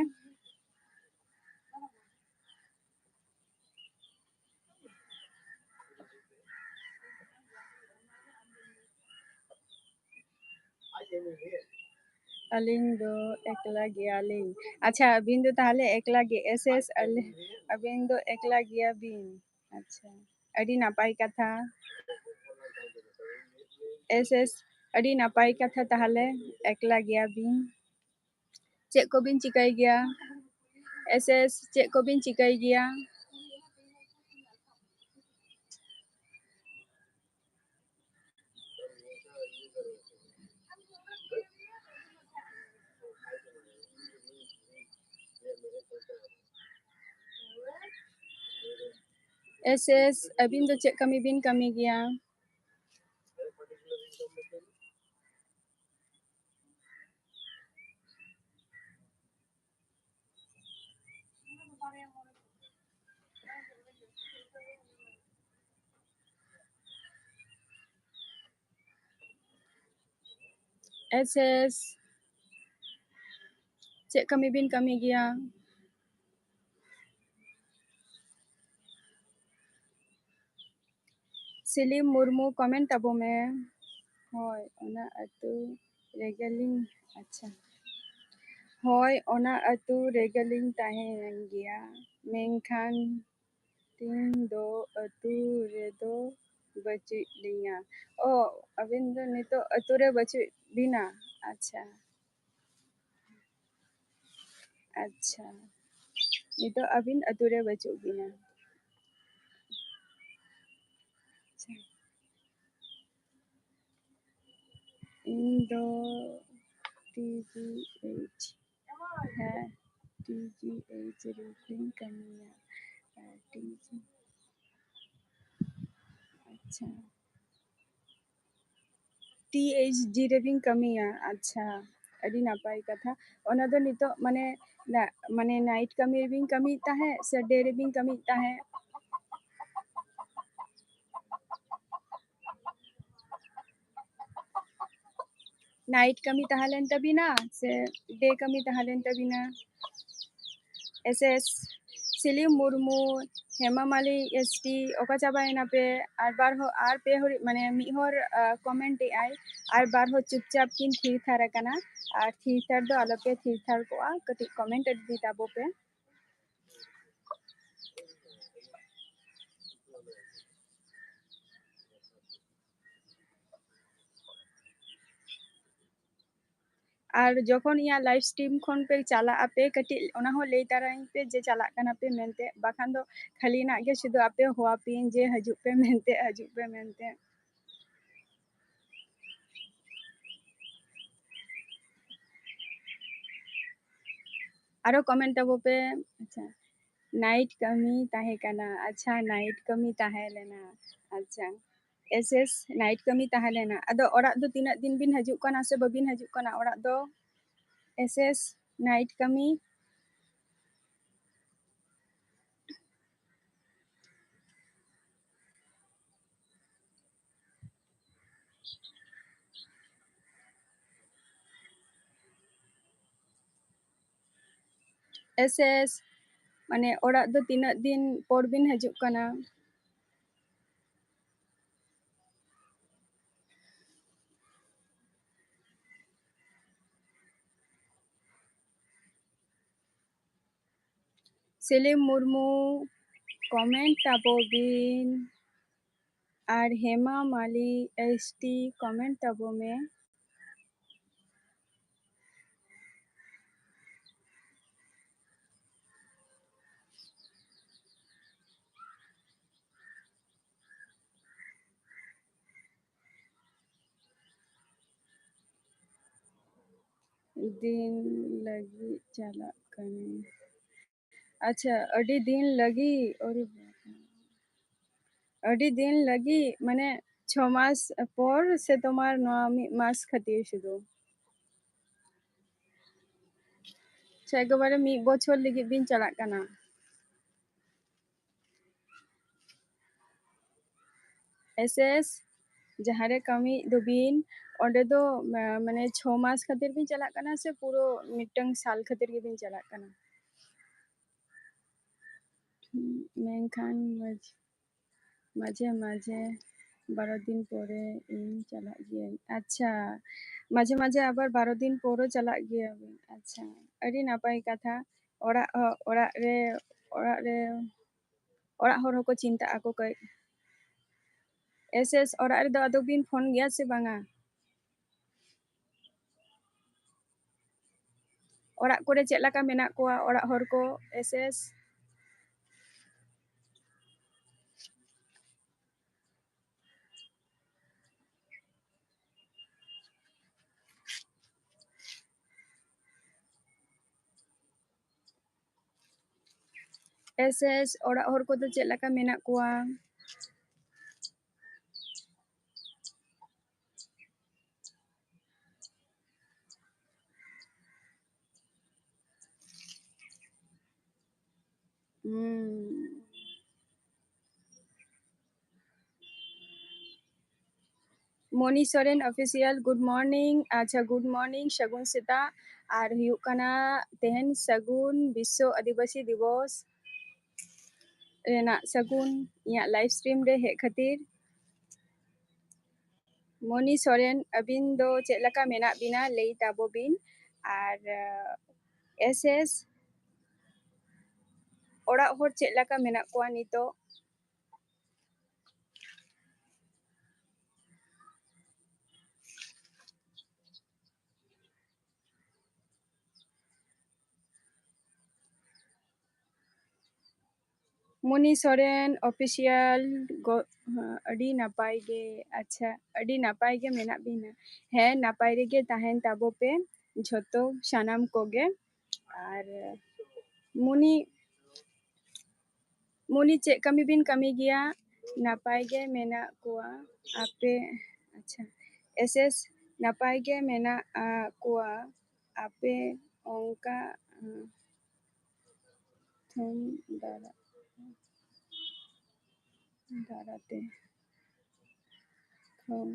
ᱟᱹᱞᱤᱧ ᱫᱚ ᱮᱠᱞᱟ ᱜᱮᱭᱟᱞᱤᱧ᱾ ᱟᱪᱪᱷᱟ, ᱟᱹᱵᱤᱱ ᱫᱚ ᱛᱟᱦᱚᱞᱮ ᱮᱠᱞᱟ ᱜᱮ, ᱮᱥ ᱮᱥ, ᱟᱹᱞᱤᱧ, ᱟᱹᱵᱤᱱ ᱫᱚ ᱮᱠᱞᱟ ᱜᱮᱭᱟᱵᱤᱱ᱾ ᱟᱪᱪᱷᱟ, ᱟᱹᱰᱤ ᱱᱟᱯᱟᱭ ᱠᱟᱛᱷᱟ᱾ ᱮᱥ ᱮᱥ, ᱟᱹᱰᱤ ᱱᱟᱯᱟᱭ ᱠᱟᱛᱷᱟ, ᱛᱟᱦᱚᱞᱮ ᱮᱠᱞᱟ ᱜᱮᱭᱟᱵᱤᱱ᱾ ᱪᱮᱫ ᱠᱚᱵᱤᱱ ᱪᱤᱠᱟᱹᱭ ᱜᱮᱭᱟ? ᱮᱥ ᱮᱥ, ᱪᱮᱫ ᱠᱚᱵᱤᱱ ᱪᱤᱠᱟᱹᱭ ᱜᱮᱭᱟ? ᱮᱥ ᱮᱥ, ᱟᱹᱵᱤᱱ ᱫᱚ ᱪᱮᱫ ᱠᱟᱹᱢᱤ ᱵᱤᱱ ᱠᱟᱹᱢᱤ ᱜᱮᱭᱟ? ᱮᱥ ᱮᱥ, ᱪᱮᱫ ᱠᱟᱹᱢᱤ ᱵᱤᱱ ᱠᱟᱹᱢᱤ ᱜᱮᱭᱟ? ᱥᱤᱞᱤᱢ ᱢᱩᱨᱢᱩ, comment ᱛᱟᱵᱚ ᱢᱮ᱾ ᱦᱳᱭ, ᱚᱱᱟ ᱟᱹᱛᱩ ᱨᱮᱜᱮᱞᱤᱧ, ᱟᱪᱪᱷᱟ, ᱦᱳᱭ, ᱚᱱᱟ ᱟᱹᱛᱩ ᱨᱮᱜᱮᱞᱤᱧ ᱛᱟᱦᱮᱸᱭᱮᱱ ᱜᱮᱭᱟ, ᱢᱮᱱᱠᱷᱟᱱ ᱛᱤᱦᱤᱧ ᱫᱚ ᱟᱹᱛᱩ ᱨᱮᱫᱚ ᱵᱟᱹᱪᱩᱜ ᱞᱤᱧᱟ᱾ ᱚ, ᱟᱹᱵᱤᱱ ᱫᱚ ᱱᱤᱛᱚᱜ ᱟᱹᱛᱩ ᱨᱮ ᱵᱟᱹᱪᱩᱜ ᱵᱤᱱᱟ? ᱟᱪᱪᱷᱟ, ᱟᱪᱪᱷᱟ, ᱱᱤᱛᱚᱜ ᱟᱹᱵᱤᱱ ᱟᱹᱛᱩ ᱨᱮ ᱵᱟᱹᱪᱩᱜ ᱵᱤᱱᱟ᱾ ᱟᱪᱪᱷᱟ, ᱤᱧ ᱫᱚ ᱴᱤ ᱡᱤ ᱮᱭᱤᱪ, ᱦᱮᱸ, ᱴᱤ ᱡᱤ ᱮᱭᱤᱪ ᱨᱮᱜᱤᱧ ᱠᱟᱹᱢᱤᱭᱟ᱾ ᱟᱨ ᱴᱤ ᱡᱤ, ᱟᱪᱪᱷᱟ, ᱴᱤ ᱮᱭᱤᱪ ᱡᱤ ᱨᱮᱵᱤᱱ ᱠᱟᱹᱢᱤᱭᱟ? ᱟᱪᱪᱷᱟ, ᱟᱹᱰᱤ ᱱᱟᱯᱟᱭ ᱠᱟᱛᱷᱟ᱾ ᱚᱱᱟ ᱫᱚ ᱱᱤᱛᱚᱜ ᱢᱟᱱᱮ, ᱱᱟ-, ᱢᱟᱱᱮ night ᱠᱟᱹᱢᱤ ᱨᱮᱵᱤᱱ ᱠᱟᱹᱢᱤᱭᱮᱫ ᱛᱟᱦᱮᱸᱫ ᱥᱮ day ᱨᱮᱵᱤᱱ ᱠᱟᱹᱢᱤᱭᱮᱫ ᱛᱟᱦᱮᱸᱫ? Night ᱠᱟᱹᱢᱤ ᱛᱟᱦᱮᱸ ᱞᱮᱱ ᱛᱟᱵᱤᱱᱟ ᱥᱮ day ᱠᱟᱹᱢᱤ ᱛᱟᱦᱮᱸ ᱞᱮᱱ ᱛᱟᱵᱤᱱᱟ? ᱮᱥ ᱮᱥ, ᱥᱤᱞᱤᱢ ᱢᱩᱨᱢᱩ, ᱦᱮᱢᱟ ᱢᱟᱞᱤ, ᱮᱥ ᱴᱤ, ᱚᱠᱟ ᱪᱟᱵᱟᱭᱮᱱᱟ ᱯᱮ? ᱟᱨ ᱵᱟᱨ ᱦᱚᱲ, ᱟᱨ ᱯᱮ ᱦᱚᱲ, ᱢᱟᱱᱮ ᱢᱤᱫ ᱦᱚᱲ, ᱟ, comment ᱮᱫ ᱟᱭ, ᱟᱨ ᱵᱟᱨ ᱦᱚᱲ ᱪᱩᱯᱪᱟᱯ ᱠᱤᱱ ᱛᱷᱤᱨ ᱛᱷᱟᱨ ᱟᱠᱟᱱᱟ᱾ ᱟᱨ ᱛᱷᱤᱨ ᱛᱷᱟᱨ ᱫᱚ ᱟᱞᱚᱯᱮ ᱛᱷᱤᱨ ᱛᱷᱟᱨ ᱠᱚᱜᱼᱟ, ᱠᱟᱹᱴᱤᱡ comment ᱤᱫᱤ ᱛᱟᱵᱚ ᱯᱮ᱾ ᱟᱨ ᱡᱚᱠᱷᱚᱱ ᱤᱧᱟᱹᱜ live stream ᱠᱷᱚᱱ ᱯᱮ ᱪᱟᱞᱟᱜ ᱟᱯᱮ, ᱠᱟᱹᱴᱤᱡ ᱚᱱᱟ ᱦᱚᱸ ᱞᱟᱹᱭ ᱛᱟᱨᱟᱧ ᱯᱮ ᱡᱮ ᱪᱟᱞᱟᱜ ᱠᱟᱱᱟ ᱯᱮ ᱢᱮᱱᱛᱮ, ᱵᱟᱠᱷᱟᱱ ᱫᱚ ᱠᱷᱟᱹᱞᱤ ᱱᱟᱜ ᱜᱮ ᱥᱩᱫᱷᱩ ᱟᱯᱮ ᱦᱚᱦᱚ ᱟᱯᱮᱭᱟᱹᱧ ᱡᱮ ᱦᱤᱡᱩᱜ ᱯᱮ ᱢᱮᱱᱛᱮ, ᱦᱤᱡᱩᱜ ᱯᱮ ᱢᱮᱱᱛᱮ᱾ ᱟᱨᱚ comment ᱛᱟᱵᱚ ᱯᱮ᱾ ᱟᱪᱪᱷᱟ, night ᱠᱟᱹᱢᱤ ᱛᱟᱦᱮᱸ ᱠᱟᱱᱟ᱾ ᱟᱪᱪᱷᱟ, night ᱠᱟᱹᱢᱤ ᱛᱟᱦᱮᱸ ᱞᱮᱱᱟ᱾ ᱟᱪᱪᱷᱟ, ᱮᱥ ᱮᱥ, night ᱠᱟᱹᱢᱤ ᱛᱟᱦᱮᱸ ᱞᱮᱱᱟ᱾ ᱟᱫᱚ ᱚᱲᱟᱜ ᱫᱚ ᱛᱤᱱᱟᱹᱜ ᱫᱤᱱ ᱵᱤᱱ ᱦᱤᱡᱩᱜ ᱠᱟᱱᱟ ᱥᱮ ᱵᱟᱹᱵᱤᱱ ᱦᱤᱡᱩᱜ ᱠᱟᱱᱟ ᱚᱲᱟᱜ ᱫᱚ? ᱮᱥ ᱮᱥ, night ᱠᱟᱹᱢᱤ᱾ ᱮᱥ ᱮᱥ, ᱢᱟᱱᱮ ᱚᱲᱟᱜ ᱫᱚ ᱛᱤᱱᱟᱹᱜ ᱫᱤᱱ ᱯᱚᱨ ᱵᱤᱱ ᱦᱤᱡᱩᱜ ᱠᱟᱱᱟ? ᱥᱮᱞᱤᱢ ᱢᱩᱨᱢᱩ, comment ᱛᱟᱵᱚ ᱵᱤᱱ᱾ ᱟᱨ ᱦᱮᱢᱟ ᱢᱟᱞᱤ, S T, comment ᱛᱟᱵᱚ ᱢᱮ᱾ ᱫᱤᱱ ᱞᱟᱹᱜᱤᱫ ᱪᱟᱞᱟᱜ ᱠᱟᱹᱱᱟᱹᱧ᱾ ᱟᱪᱪᱷᱟ, ᱟᱹᱰᱤ ᱫᱤᱱ ᱞᱟᱹᱜᱤᱫ? ᱟᱨᱮ ᱵᱟᱵᱟ᱾ ᱟᱹᱰᱤ ᱫᱤᱱ ᱞᱟᱹᱜᱤᱫ, ᱢᱟᱱᱮ ᱪᱷᱚ ᱢᱟᱥ ᱯᱚᱨ ᱥᱮ ᱛᱳᱢᱟᱨ ᱱᱚᱣᱟ ᱢᱤᱫ ᱢᱟᱥ ᱠᱷᱟᱹᱛᱤᱨ ᱥᱩᱫᱷᱩ? ᱟᱪᱪᱷᱟ, ᱮᱠᱮᱵᱟᱨᱮ ᱢᱤᱫ ᱵᱚᱪᱷᱚᱨ ᱞᱟᱹᱜᱤᱫ ᱵᱤᱱ ᱪᱟᱞᱟᱜ ᱠᱟᱱᱟ? S S, ᱡᱟᱦᱟᱸ ᱨᱮ ᱠᱟᱹᱢᱤᱭᱮᱫ ᱫᱚᱵᱤᱱ, ᱚᱸᱰᱮ ᱫᱚ, ᱢᱟ-, ᱢᱟᱱᱮ ᱪᱷᱚ ᱢᱟᱥ ᱠᱷᱟᱹᱛᱤᱨ ᱵᱤᱱ ᱪᱟᱞᱟᱜ ᱠᱟᱱᱟ ᱥᱮ ᱯᱩᱨᱟᱹ ᱢᱤᱫᱴᱟᱝ ᱥᱟᱞ ᱠᱷᱟᱹᱛᱤᱨ ᱜᱮᱵᱤᱱ ᱪᱟᱞᱟᱜ ᱠᱟᱱᱟ? ᱢᱮᱱᱠᱷᱟᱱ ᱢᱟᱡᱷ-, ᱢᱟᱡᱷᱮ ᱢᱟᱡᱷᱮ ᱵᱟᱨᱚ ᱫᱤᱱ ᱯᱚᱨᱮ ᱤᱧ ᱪᱟᱞᱟᱜ ᱜᱤᱭᱟᱹᱧ᱾ ᱟᱪᱪᱷᱟ, ᱢᱟᱡᱷᱮ ᱢᱟᱡᱷᱮ ᱟᱵᱟᱨ ᱵᱟᱨᱚ ᱫᱤᱱ ᱯᱚᱨᱮ ᱪᱟᱞᱟᱜ ᱜᱮᱭᱟᱵᱤᱱ᱾ ᱟᱪᱪᱷᱟ, ᱟᱹᱰᱤ ᱱᱟᱯᱟᱭ ᱠᱟᱛᱷᱟ᱾ ᱚᱲᱟᱜ, ᱚᱲᱟᱜ ᱨᱮ, ᱚᱲᱟᱜ ᱨᱮ, ᱚᱲᱟᱜ ᱦᱚᱲ ᱦᱚᱸᱠᱚ ᱪᱤᱱᱛᱟᱹᱜ ᱟᱠᱚ ᱠᱟᱹᱡ᱾ S S, ᱚᱲᱟᱜ ᱨᱮᱫᱚ ᱟᱫᱚ ᱵᱤᱱ ᱯᱷᱳᱱ ᱜᱮᱭᱟ ᱥᱮ ᱵᱟᱝᱟ? ᱚᱲᱟᱜ ᱠᱚᱨᱮ ᱪᱮᱫ ᱞᱮᱠᱟ ᱢᱮᱱᱟᱜ ᱠᱚᱣᱟ ᱚᱲᱟᱜ ᱦᱚᱲ ᱠᱚ, S S? S S, ᱚᱲᱟᱜ ᱦᱚᱲ ᱠᱚᱫᱚ ᱪᱮᱫ ᱞᱮᱠᱟ ᱢᱮᱱᱟᱜ ᱠᱚᱣᱟ? ᱦᱩᱸ᱾ ᱢᱚᱱᱤ ᱥᱚᱨᱮᱱ Official, good morning. ᱟᱪᱪᱷᱟ, good morning, ᱥᱟᱹᱜᱩᱱ ᱥᱮᱛᱟᱜ᱾ ᱟᱨ ᱦᱩᱭᱩᱜ ᱠᱟᱱᱟ ᱛᱮᱦᱮᱧ ᱥᱟᱹᱜᱩᱱ ᱵᱤᱥᱥᱚ ᱟᱹᱫᱤᱵᱟᱹᱥᱤ ᱫᱤᱵᱚᱥ ᱨᱮᱱᱟᱜ ᱥᱟᱹᱜᱩᱱ ᱤᱧᱟᱹᱜ live stream ᱨᱮ ᱦᱮᱡ ᱠᱷᱟᱹᱛᱤᱨ᱾ ᱢᱚᱱᱤ ᱥᱚᱨᱮᱱ, ᱟᱹᱵᱤᱱ ᱫᱚ ᱪᱮᱫ ᱞᱮᱠᱟ ᱢᱮᱱᱟᱜ ᱵᱤᱱᱟ ᱞᱟᱹᱭ ᱛᱟᱵᱚ ᱵᱤᱱ, ᱟᱨ ᱮᱥ ᱮᱥ ᱚᱲᱟᱜ ᱦᱚᱲ ᱪᱮᱫ ᱞᱮᱠᱟ ᱢᱮᱱᱟᱜ ᱠᱚᱣᱟ ᱱᱤᱛᱚᱜ? ᱢᱩᱱᱤ ᱥᱚᱨᱮᱱ Official, ᱟᱹᱰᱤ ᱱᱟᱯᱟᱭ ᱜᱮ᱾ ᱟᱪᱪᱷᱟ, ᱟᱹᱰᱤ ᱱᱟᱯᱟᱭ ᱜᱮ ᱢᱮᱱᱟᱜ ᱵᱤᱱᱟ᱾ ᱦᱮᱸ, ᱱᱟᱯᱟᱭ ᱨᱮᱜᱮ ᱛᱟᱦᱮᱱ ᱛᱟᱵᱚ ᱯᱮ ᱡᱷᱚᱛᱚ ᱥᱟᱱᱟᱢ ᱠᱚᱜᱮ᱾ ᱟᱨ ᱢᱩᱱᱤ, ᱢᱩᱱᱤ ᱪᱮᱫ ᱠᱟᱹᱢᱤ ᱵᱤᱱ ᱠᱟᱹᱢᱤ ᱜᱮᱭᱟ? ᱱᱟᱯᱟᱭ ᱜᱮ ᱢᱮᱱᱟᱜ ᱠᱚᱣᱟ᱾ ᱟᱯᱮ, ᱟᱪᱪᱷᱟ, ᱮᱥ ᱮᱥ ᱱᱟᱯᱟᱭ ᱜᱮ ᱢᱮᱱᱟᱜ ᱠᱚᱣᱟ᱾ ᱟᱯᱮ ᱚᱱᱠᱟ ᱛᱷᱩᱢ ᱫᱟᱨᱟ, ᱫᱟᱨᱟᱛᱮ ᱠᱷᱚᱱ,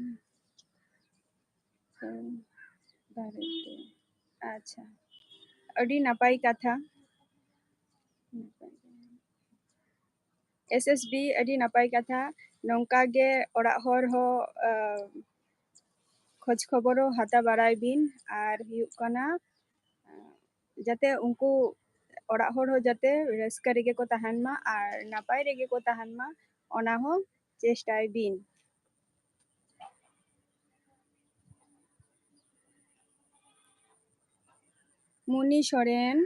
ᱠᱷᱚᱱ ᱫᱟᱨᱮᱛᱮ᱾ ᱟᱪᱪᱷᱟ, ᱟᱹᱰᱤ ᱱᱟᱯᱟᱭ ᱠᱟᱛᱷᱟ᱾ ᱮᱥ ᱮᱥ ᱵᱤ, ᱟᱹᱰᱤ ᱱᱟᱯᱟᱭ ᱠᱟᱛᱷᱟ᱾ ᱱᱚᱝᱠᱟ ᱜᱮ ᱚᱲᱟᱜ ᱦᱚᱲ ᱦᱚᱸ ᱠᱷᱚᱡᱽ ᱠᱷᱚᱵᱚᱨ ᱦᱚᱸ ᱦᱟᱛᱟᱣ ᱵᱟᱲᱟᱭ ᱵᱤᱱ᱾ ᱟᱨ ᱦᱩᱭᱩᱜ ᱠᱟᱱᱟ, ᱡᱟᱛᱮ ᱩᱱᱠᱩ ᱚᱲᱟᱜ ᱦᱚᱲ ᱦᱚᱸ ᱡᱟᱛᱮ ᱨᱟᱹᱥᱠᱟᱹ ᱨᱮᱜᱮ ᱠᱚ ᱛᱟᱦᱮᱱ ᱢᱟ ᱟᱨ ᱱᱟᱯᱟᱭ ᱨᱮᱜᱮ ᱠᱚ ᱛᱟᱦᱮᱱ ᱢᱟ, ᱚᱱᱟ ᱦᱚᱸ ᱪᱮᱥᱴᱟᱭ ᱵᱤᱱ᱾ ᱢᱩᱱᱤ ᱥᱚᱨᱮᱱ,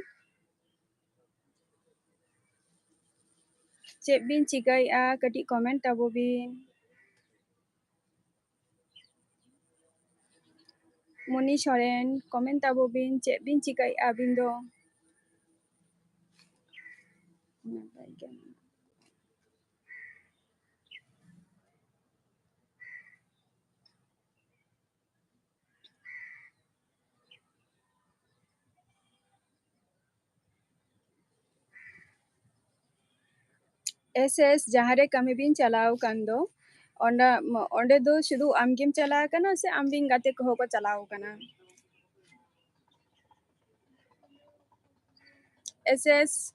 ᱪᱮᱫ ᱵᱤᱱ ᱪᱤᱠᱟᱹᱭᱮᱫᱼᱟ? ᱠᱟᱹᱴᱤᱡ comment ᱛᱟᱵᱚ ᱵᱤᱱ᱾ ᱢᱩᱱᱤ ᱥᱚᱨᱮᱱ, comment ᱛᱟᱵᱚ ᱵᱤᱱ, ᱪᱮᱫ ᱵᱤᱱ ᱪᱤᱠᱟᱹᱭᱮᱫᱼᱟ ᱟᱹᱵᱤᱱ ᱫᱚ? ᱮᱥ ᱮᱥ, ᱡᱟᱦᱟᱸ ᱨᱮ ᱠᱟᱹᱢᱤ ᱵᱤᱱ ᱪᱟᱞᱟᱣ ᱟᱠᱟᱱ ᱫᱚ, ᱚᱸᱰᱮ, ᱚᱸᱰᱮ ᱫᱚ ᱥᱩᱫᱷᱩ ᱟᱢᱜᱮᱢ ᱪᱟᱞᱟᱣ ᱟᱠᱟᱱᱟ ᱥᱮ ᱟᱢᱨᱮᱱ ᱜᱟᱛᱮ ᱠᱚᱦᱚᱸ ᱠᱚ ᱪᱟᱞᱟᱣ ᱟᱠᱟᱱᱟ? ᱮᱥ ᱮᱥ,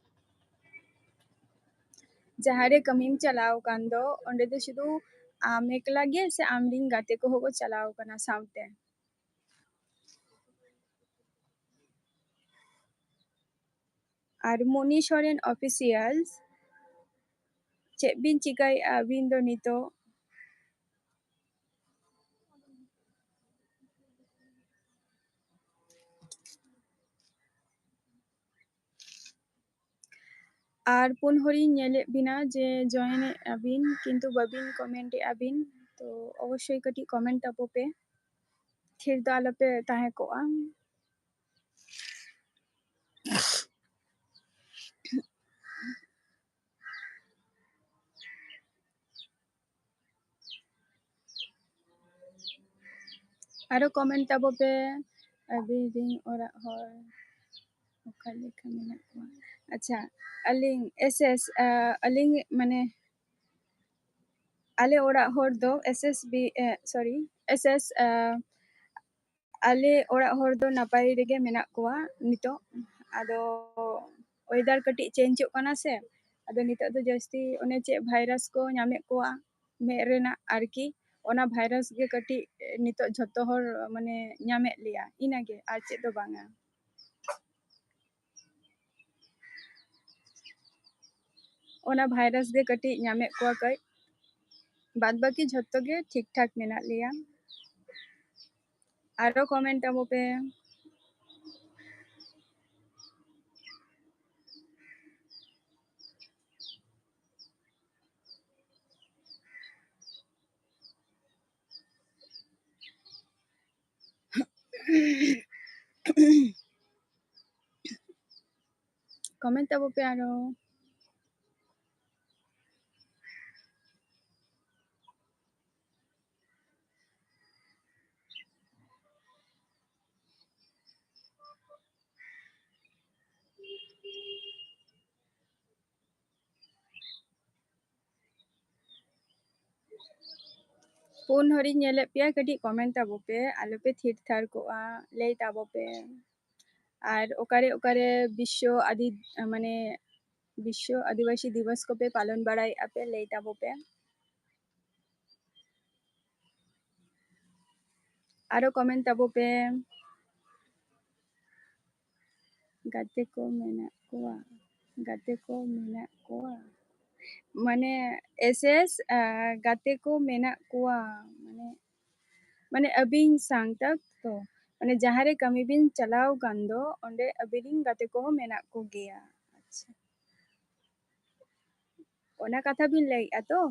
ᱡᱟᱦᱟᱸ ᱨᱮ ᱠᱟᱹᱢᱤᱢ ᱪᱟᱞᱟᱣ ᱟᱠᱟᱱ ᱫᱚ, ᱚᱸᱰᱮ ᱫᱚ ᱥᱩᱫᱷᱩ ᱟᱢ ᱮᱠᱞᱟ ᱜᱮ ᱥᱮ ᱟᱢᱨᱮᱱ ᱜᱟᱛᱮ ᱠᱚᱦᱚᱸ ᱠᱚ ᱪᱟᱞᱟᱣ ᱟᱠᱟᱱᱟ ᱥᱟᱶᱛᱮ? ᱟᱨ ᱢᱩᱱᱤ ᱥᱚᱨᱮᱱ ᱚᱯᱷᱤᱥᱤᱭᱟᱞ, ᱪᱮᱫ ᱵᱤᱱ ᱪᱤᱠᱟᱹᱭᱮᱫᱼᱟ ᱟᱹᱵᱤᱱ ᱫᱚ ᱱᱤᱛᱚᱜ? ᱟᱨ ᱯᱩᱱ ᱦᱚᱲᱤᱧ ᱧᱮᱞᱮᱫ ᱵᱤᱱᱟ ᱡᱮ ᱡᱚᱭᱮᱱᱮᱫ ᱟᱹᱵᱤᱱ, ᱠᱤᱱᱛᱩ ᱵᱟᱹᱵᱤᱱ ᱠᱚᱢᱮᱱᱴ ᱮᱫᱼᱟ ᱵᱤᱱ᱾ ᱛᱚ ᱚᱵᱚᱥᱥᱳᱭ ᱠᱟᱹᱴᱤᱡ ᱠᱚᱢᱮᱱᱴ ᱛᱟᱵᱚ ᱯᱮ, ᱛᱷᱤᱨ ᱫᱚ ᱟᱞᱚᱯᱮ ᱛᱟᱦᱮᱸ ᱠᱚᱜᱼᱟ᱾ ᱟᱨᱚ ᱠᱚᱢᱮᱱᱴ ᱛᱟᱵᱚ ᱯᱮ, ᱟᱹᱵᱤᱱ ᱨᱤᱱ ᱚᱲᱟᱜ ᱦᱚᱲ ᱚᱠᱟ ᱞᱮᱠᱟ ᱢᱮᱱᱟᱜ ᱠᱚᱣᱟ? ᱟᱪᱪᱷᱟ, ᱟᱹᱞᱤᱧ ᱮᱥ ᱮᱥ, ᱟᱹᱞᱤᱧ ᱢᱟᱱᱮ ᱟᱞᱮ ᱚᱲᱟᱜ ᱦᱚᱲ ᱫᱚ ᱮᱥ ᱮᱥ ᱵᱤ, ᱥᱚᱨᱤ, ᱮᱥ ᱮᱥ, ᱟᱞᱮ ᱚᱲᱟᱜ ᱦᱚᱲ ᱫᱚ ᱱᱟᱯᱟᱭ ᱨᱮᱜᱮ ᱢᱮᱱᱟᱜ ᱠᱚᱣᱟ ᱱᱤᱛᱚᱜ᱾ ᱟᱫᱚ ᱚᱭᱮᱫᱟᱨ ᱠᱟᱹᱴᱤᱡ ᱪᱮᱧᱡᱚᱜ ᱠᱟᱱᱟ ᱥᱮ, ᱟᱫᱚ ᱱᱤᱛᱚᱜ ᱫᱚ ᱡᱟᱹᱥᱛᱤ ᱚᱱᱮ ᱪᱮᱫ ᱵᱷᱟᱭᱨᱟᱥ ᱠᱚ ᱧᱟᱢᱮᱫ ᱠᱚᱣᱟ ᱢᱮᱫ ᱨᱮᱱᱟᱜ ᱟᱨᱠᱤ, ᱚᱱᱟ ᱵᱷᱟᱭᱨᱟᱥ ᱜᱮ ᱠᱟᱹᱴᱤᱡ ᱱᱤᱛᱚᱜ ᱡᱷᱚᱛᱚ ᱦᱚᱲ ᱢᱟᱱᱮ ᱧᱟᱢᱮᱫ ᱞᱮᱭᱟ, ᱤᱱᱟᱹᱜᱮ, ᱟᱨ ᱪᱮᱫ ᱫᱚ ᱵᱟᱝᱟ᱾ ᱚᱱᱟ ᱵᱷᱟᱭᱨᱟᱥ ᱜᱮ ᱠᱟᱹᱴᱤᱡ ᱧᱟᱢᱮᱫ ᱠᱚᱣᱟ ᱠᱟᱹᱡ, ᱵᱟᱫ ᱵᱟᱹᱠᱤ ᱡᱷᱚᱛᱚ ᱜᱮ ᱴᱷᱤᱠ ᱴᱷᱟᱠ ᱢᱮᱱᱟᱜ ᱞᱮᱭᱟ᱾ ᱟᱨᱚ ᱠᱚᱢᱮᱱᱴ ᱛᱟᱵᱚ ᱯᱮ᱾ ᱠᱚᱢᱮᱱᱴ ᱛᱟᱵᱚ ᱯᱮ ᱟᱨᱚ᱾ ᱯᱩᱱ ᱦᱚᱲᱤᱧ ᱧᱮᱞᱮᱫ ᱯᱮᱭᱟ, ᱠᱟᱹᱴᱤᱡ comment ᱛᱟᱵᱚ ᱯᱮ, ᱟᱞᱚᱯᱮ ᱛᱷᱤᱨ ᱛᱷᱟᱨ ᱠᱚᱜᱼᱟ, ᱞᱟᱹᱭ ᱛᱟᱵᱚ ᱯᱮ᱾ ᱟᱨ ᱚᱠᱟᱨᱮ ᱚᱠᱟᱨᱮ ᱵᱤᱥᱥᱚ ᱟᱹᱫᱤ-, ᱢᱟᱱᱮ ᱵᱤᱥᱥᱚ ᱟᱹᱫᱤᱵᱟᱹᱥᱤ ᱫᱤᱵᱚᱥ ᱠᱚᱯᱮ ᱯᱟᱞᱚᱱ ᱵᱟᱲᱟᱭᱮᱫᱼᱟ ᱯᱮ, ᱞᱟᱹᱭ ᱛᱟᱵᱚ ᱯᱮ᱾ ᱟᱨᱚ comment ᱛᱟᱵᱚ ᱯᱮ᱾ ᱜᱟᱛᱮ ᱠᱚ ᱢᱮᱱᱟᱜ ᱠᱚᱣᱟ, ᱜᱟᱛᱮ ᱠᱚ ᱢᱮᱱᱟᱜ ᱠᱚᱣᱟ, ᱢᱟᱱᱮ ᱮᱥ ᱮᱥ, ᱟᱨ ᱜᱟᱛᱮ ᱠᱚ ᱢᱮᱱᱟᱜ ᱠᱚᱣᱟ, ᱢᱟᱱᱮ, ᱢᱟᱱᱮ ᱟᱹᱵᱤᱱ ᱥᱟᱶᱛᱟ ᱛᱚ, ᱢᱟᱱᱮ ᱡᱟᱦᱟᱸ ᱨᱮ ᱠᱟᱹᱢᱤ ᱵᱤᱱ ᱪᱟᱞᱟᱣ ᱠᱟᱱ ᱫᱚ, ᱚᱸᱰᱮ ᱟᱹᱵᱤᱱ ᱨᱤᱱ ᱜᱟᱛᱮ ᱠᱚᱦᱚᱸ ᱢᱮᱱᱟᱜ ᱠᱚᱜᱮᱭᱟ᱾ ᱟᱪᱪᱷᱟ, ᱚᱱᱟ ᱠᱟᱛᱷᱟ ᱵᱤᱱ ᱞᱟᱹᱭᱮᱜᱼᱟ ᱛᱚ?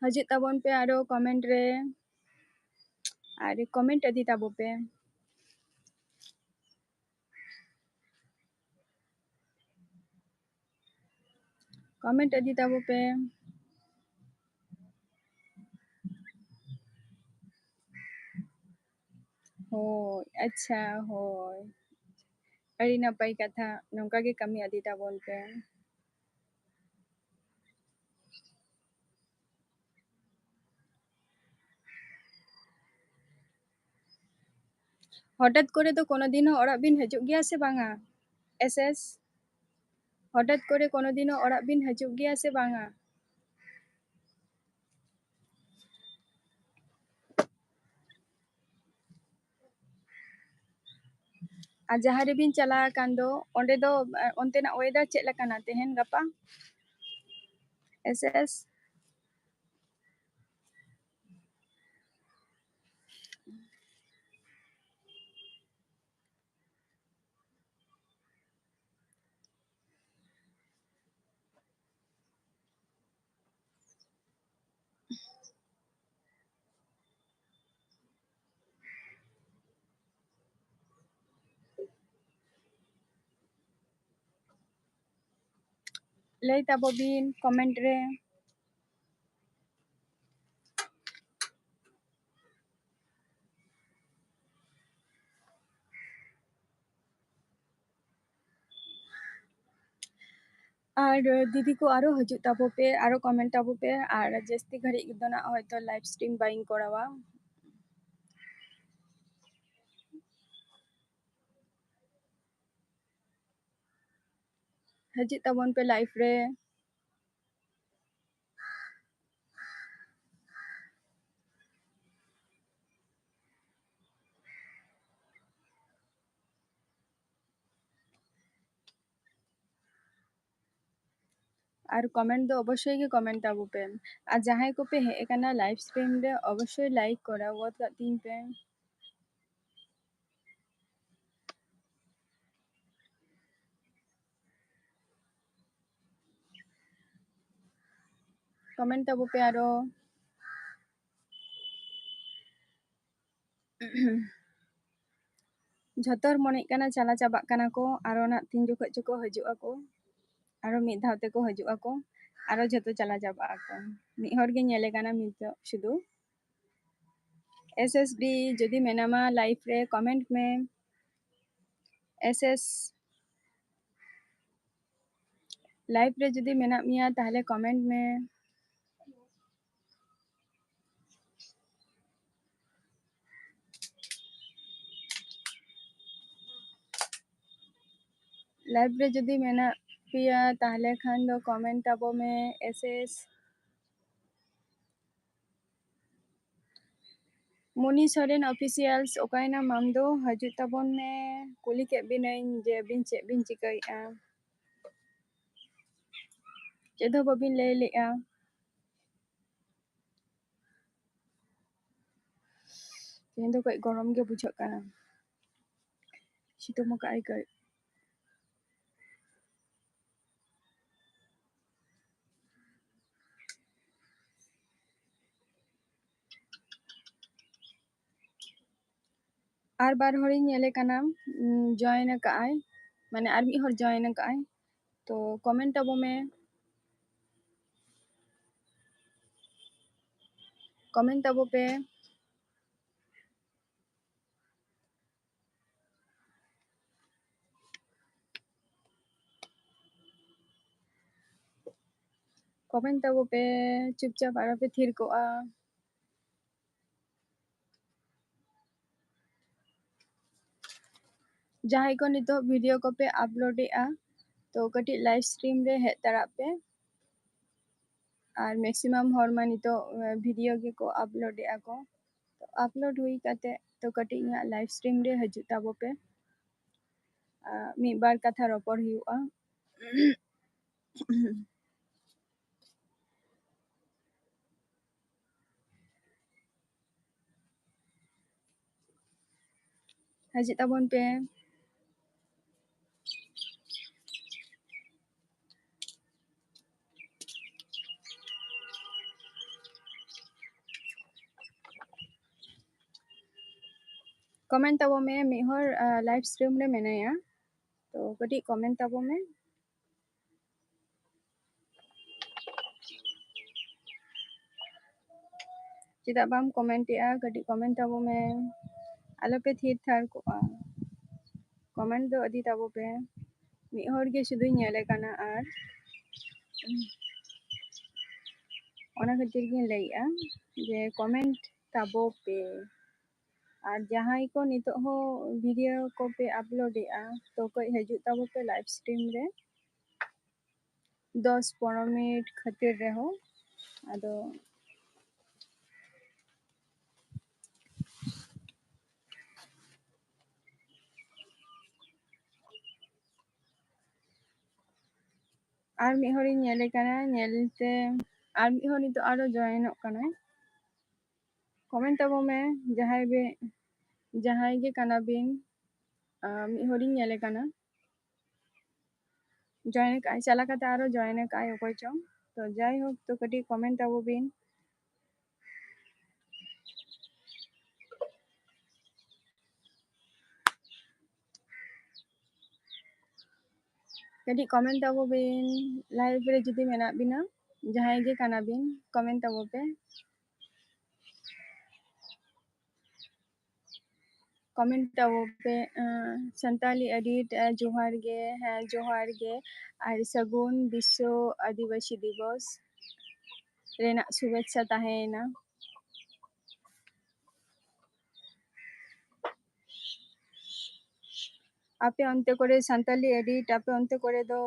ᱦᱤᱡᱩᱜ ᱛᱟᱵᱚᱱ ᱯᱮ ᱟᱨᱚ comment ᱨᱮ, ᱟᱨ comment ᱤᱫᱤ ᱛᱟᱵᱚ ᱯᱮ᱾ Comment ᱤᱫᱤ ᱛᱟᱵᱚ ᱯᱮ᱾ ᱦᱳᱭ, ᱟᱪᱪᱷᱟ, ᱦᱳᱭ᱾ ᱟᱹᱰᱤ ᱱᱟᱯᱟᱭ ᱠᱟᱛᱷᱟ, ᱱᱚᱝᱠᱟ ᱜᱮ ᱠᱟᱹᱢᱤ ᱤᱫᱤ ᱛᱟᱵᱚᱱ ᱯᱮ᱾ ᱦᱚᱴᱟᱛ ᱠᱚᱨᱮ ᱫᱚ ᱠᱳᱱᱳ ᱫᱤᱱ ᱦᱚᱸ ᱚᱲᱟᱜ ᱵᱤᱱ ᱦᱤᱡᱩᱜ ᱜᱮᱭᱟ ᱥᱮ ᱵᱟᱝᱟ? ᱮᱥ ᱮᱥ, ᱦᱚᱴᱟᱛ ᱠᱚᱨᱮ ᱠᱳᱱᱳ ᱫᱤᱱ ᱦᱚᱸ ᱚᱲᱟᱜ ᱵᱤᱱ ᱦᱤᱡᱩᱜ ᱜᱮᱭᱟ ᱥᱮ ᱵᱟᱝᱟ? ᱟᱨ ᱡᱟᱦᱟᱸ ᱨᱮᱵᱤᱱ ᱪᱟᱞᱟᱣ ᱟᱠᱟᱱ ᱫᱚ, ᱚᱸᱰᱮ ᱫᱚ, ᱮ, ᱚᱱᱛᱮᱱᱟᱜ weather ᱪᱮᱫ ᱞᱮᱠᱟᱱᱟ ᱛᱮᱦᱮᱧ ᱜᱟᱯᱟ? S S. ᱞᱟᱹᱭ ᱛᱟᱵᱚ ᱵᱤᱱ comment ᱨᱮ᱾ ᱟᱨ ᱫᱤᱫᱤ ᱠᱚ ᱟᱨᱚ ᱦᱤᱡᱩᱜ ᱛᱟᱵᱚ ᱯᱮ, ᱟᱨᱚ comment ᱛᱟᱵᱚ ᱯᱮ᱾ ᱟᱨ ᱡᱟᱹᱥᱛᱤ ᱜᱷᱟᱹᱲᱤᱡ ᱫᱚ ᱱᱟᱜ ᱦᱚᱭᱛᱚ live stream ᱵᱟᱹᱧ ᱠᱚᱨᱟᱣᱟ᱾ ᱦᱤᱡᱩᱜ ᱛᱟᱵᱚᱱ ᱯᱮ live ᱨᱮ᱾ ᱟᱨ comment ᱫᱚ ᱚᱵᱚᱥᱥᱳᱭ ᱜᱮ comment ᱛᱟᱵᱚ ᱯᱮ᱾ ᱟᱨ ᱡᱟᱦᱟᱸᱭ ᱠᱚᱯᱮ ᱦᱮᱡ ᱟᱠᱟᱱᱟ live stream ᱨᱮ, ᱚᱵᱚᱥᱥᱳᱭ like ᱠᱚᱨᱟᱣ ᱜᱚᱫ ᱠᱟᱜ ᱛᱤᱧ ᱯᱮ᱾ Comment ᱛᱟᱵᱚ ᱯᱮ ᱟᱨᱚ᱾ ᱡᱷᱚᱛᱚ ᱦᱚᱲ ᱢᱚᱱᱮᱜ ᱠᱟᱱᱟ ᱪᱟᱞᱟ ᱪᱟᱵᱟᱜ ᱠᱟᱱᱟ ᱠᱚ, ᱟᱨᱚ ᱱᱟᱜ ᱛᱤᱱ ᱡᱚᱠᱷᱚᱡ ᱪᱚᱠᱚ ᱦᱤᱡᱩᱜ ᱟᱠᱚ, ᱟᱨᱚ ᱢᱤᱫ ᱫᱷᱟᱣ ᱛᱮᱠᱚ ᱦᱤᱡᱩᱜ ᱟᱠᱚ, ᱟᱨᱚ ᱡᱷᱚᱛᱚ ᱪᱟᱞᱟ ᱪᱟᱵᱟᱜ ᱟᱠᱚ᱾ ᱢᱤᱫ ᱦᱚᱲ ᱜᱮ ᱧᱮᱞᱮ ᱠᱟᱱᱟ ᱱᱤᱛᱚᱜ ᱥᱩᱫᱷᱩ᱾ S S B ᱡᱩᱫᱤ ᱢᱮᱱᱟᱢᱟ live ᱨᱮ, comment ᱢᱮ᱾ S S, live ᱨᱮ ᱡᱩᱫᱤ ᱢᱮᱱᱟᱜ ᱢᱮᱭᱟ, ᱛᱟᱦᱞᱮ comment ᱢᱮ᱾ Live ᱨᱮ ᱡᱩᱫᱤ ᱢᱮᱱᱟᱜ ᱯᱮᱭᱟ, ᱛᱟᱦᱞᱮ ᱠᱷᱟᱱ ᱫᱚ comment ᱛᱟᱵᱚ ᱢᱮ, S S᱾ ᱢᱩᱱᱤ ᱥᱚᱨᱮᱱ Officials, ᱚᱠᱟᱭᱮᱱᱟᱢ ᱟᱢ ᱫᱚ? ᱦᱤᱡᱩᱜ ᱛᱟᱵᱚᱱ ᱢᱮ᱾ ᱠᱩᱞᱤ ᱠᱮᱫ ᱵᱤᱱᱟᱹᱧ ᱡᱮ ᱟᱹᱵᱤᱱ ᱪᱮᱫ ᱵᱤᱱ ᱪᱤᱠᱟᱹᱭᱮᱫᱼᱟ, ᱪᱮᱫ ᱦᱚᱸ ᱵᱟᱹᱵᱤᱱ ᱞᱟᱹᱭ ᱞᱮᱫᱼᱟ᱾ ᱛᱮᱦᱮᱧ ᱫᱚ ᱠᱟᱹᱡ ᱜᱚᱨᱚᱢ ᱜᱮ ᱵᱩᱡᱷᱟᱹᱜ ᱠᱟᱱᱟ, ᱥᱤᱛᱩᱝ ᱟᱠᱟᱫ ᱟᱭ ᱠᱟᱹᱡ᱾ ᱟᱨ ᱵᱟᱨ ᱦᱚᱲᱤᱧ ᱧᱮᱞᱮ ᱠᱟᱱᱟ, ᱩᱸ, join ᱟᱠᱟᱫ ᱟᱭ, ᱢᱟᱱᱮ ᱟᱨ ᱢᱤᱫ ᱦᱚᱲ join ᱟᱠᱟᱫ ᱟᱭ᱾ ᱛᱚ comment ᱛᱟᱵᱚ ᱢᱮ, comment ᱛᱟᱵᱚ ᱯᱮ᱾ Comment ᱛᱟᱵᱚ ᱯᱮ, ᱪᱩᱯᱪᱟᱯ ᱟᱞᱚ ᱯᱮ ᱛᱷᱤᱨ ᱠᱚᱜᱼᱟ᱾ ᱡᱟᱦᱟᱸᱭ ᱠᱚ ᱱᱤᱛᱚᱜ video ᱠᱚᱯᱮ upload ᱮᱫᱼᱟ, ᱛᱚ ᱠᱟᱹᱴᱤᱡ live stream ᱨᱮ ᱦᱮᱡ ᱛᱟᱨᱟᱜ ᱯᱮ᱾ ᱟᱨ maximum ᱦᱚᱲ ᱢᱟ ᱱᱤᱛᱚᱜ video ᱜᱮᱠᱚ upload ᱮᱫᱼᱟ ᱠᱚ᱾ ᱛᱚ upload ᱦᱩᱭ ᱠᱟᱛᱮ ᱛᱚ ᱠᱟᱹᱴᱤᱡ ᱤᱧᱟᱹᱜ live stream ᱨᱮ ᱦᱤᱡᱩᱜ ᱛᱟᱵᱚ ᱯᱮ᱾ ᱟᱨ ᱢᱤᱫ ᱵᱟᱨ ᱠᱟᱛᱷᱟ ᱨᱚᱯᱚᱲ ᱦᱩᱭᱩᱜᱼᱟ᱾ ᱦᱤᱡᱩᱜ ᱛᱟᱵᱚᱱ ᱯᱮ᱾ Comment ᱛᱟᱵᱚ ᱢᱮ, ᱢᱤᱫ ᱦᱚᱲ live stream ᱨᱮ ᱢᱮᱱᱟᱭᱟ, ᱛᱚ ᱠᱟᱹᱴᱤᱡ comment ᱛᱟᱵᱚ ᱢᱮ᱾ ᱪᱮᱫᱟᱜ ᱵᱟᱢ comment ᱮᱜᱼᱟ? ᱠᱟᱹᱴᱤᱡ comment ᱛᱟᱵᱚ ᱢᱮ, ᱟᱞᱚᱯᱮ ᱛᱷᱤᱨ ᱛᱷᱟᱨ ᱠᱚᱜᱼᱟ᱾ Comment ᱫᱚ ᱤᱫᱤ ᱛᱟᱵᱚ ᱯᱮ᱾ ᱢᱤᱫ ᱦᱚᱲ ᱜᱮ ᱥᱩᱫᱷᱩᱧ ᱧᱮᱞᱮ ᱠᱟᱱᱟ, ᱟᱨ ᱚᱱᱟ ᱠᱷᱟᱹᱛᱤᱨ ᱜᱤᱧ ᱞᱟᱹᱭᱮᱜᱼᱟ ᱡᱮ comment ᱛᱟᱵᱚ ᱯᱮ᱾ ᱟᱨ ᱡᱟᱦᱟᱸᱭ ᱠᱚ ᱱᱤᱛᱚᱜ ᱦᱚᱸ video ᱠᱚᱯᱮ upload ᱮᱜᱼᱟ, ᱛᱚ ᱠᱟᱹᱡ ᱦᱤᱡᱩᱜ ᱛᱟᱵᱚ ᱯᱮ live stream ᱨᱮ᱾ ᱫᱚᱥ ᱯᱚᱱᱨᱚ ᱢᱤᱱᱤᱴ ᱠᱷᱟᱹᱛᱤᱨ ᱨᱮᱦᱚᱸ, ᱟᱫᱚ ᱟᱨ ᱢᱤᱫ ᱦᱚᱲᱤᱧ ᱧᱮᱞᱮ ᱠᱟᱱᱟ, ᱧᱮᱞᱛᱮ ᱟᱨ ᱢᱤᱫ ᱦᱚᱲ ᱱᱤᱛᱚᱜ ᱟᱨᱚ join ᱚᱜ ᱠᱟᱱᱟᱭ᱾ Comment ᱛᱟᱵᱚ ᱢᱮ, ᱡᱟᱦᱟᱸᱭ ᱵᱮ-, ᱡᱟᱦᱟᱸᱭ ᱜᱮ ᱠᱟᱱᱟ ᱵᱤᱱ, ᱟᱨ ᱢᱤᱫ ᱦᱚᱲᱤᱧ ᱧᱮᱞᱮ ᱠᱟᱱᱟ, join ᱟᱠᱟᱫᱼᱟᱭ, ᱪᱟᱞᱟᱣ ᱠᱟᱛᱮ ᱟᱨᱚ join ᱟᱠᱟᱫᱼᱟᱭ ᱚᱠᱚᱭ ᱪᱚᱝ᱾ ᱛᱚ ᱡᱟᱭᱦᱳᱠ, ᱛᱚ ᱠᱟᱹᱴᱤᱡ comment ᱛᱟᱵᱚ ᱵᱤᱱ᱾ ᱠᱟᱹᱴᱤᱡ comment ᱛᱟᱵᱚ ᱵᱤᱱ, live ᱨᱮ ᱡᱩᱫᱤ ᱢᱮᱱᱟᱜ ᱵᱤᱱᱟ, ᱡᱟᱦᱟᱸᱭ ᱜᱮ ᱠᱟᱱᱟ ᱵᱤᱱ, comment ᱛᱟᱵᱚ ᱯᱮ᱾ ᱠᱚᱢᱮᱱᱴ ᱛᱟᱵᱚ ᱯᱮ᱾ ᱟᱸ, ᱥᱟᱱᱛᱟᱞᱤ ᱮᱰᱤᱴ, ᱟᱸ, ᱡᱚᱦᱟᱨ ᱜᱮ, ᱦᱮᱸ, ᱡᱚᱦᱟᱨ ᱜᱮ, ᱟᱨ ᱥᱟᱹᱜᱩᱱ ᱵᱤᱥᱥᱚ ᱟᱹᱫᱤᱵᱟᱹᱥᱤ ᱫᱤᱵᱚᱥ ᱨᱮᱱᱟᱜ ᱥᱩᱵᱷᱮᱪᱪᱷᱟ ᱛᱟᱦᱮᱸᱭᱮᱱᱟ᱾ ᱟᱯᱮ ᱚᱱᱛᱮ ᱠᱚᱨᱮ ᱥᱟᱱᱛᱟᱞᱤ ᱮᱰᱤᱴ, ᱟᱯᱮ ᱚᱱᱛᱮ ᱠᱚᱨᱮ ᱫᱚ,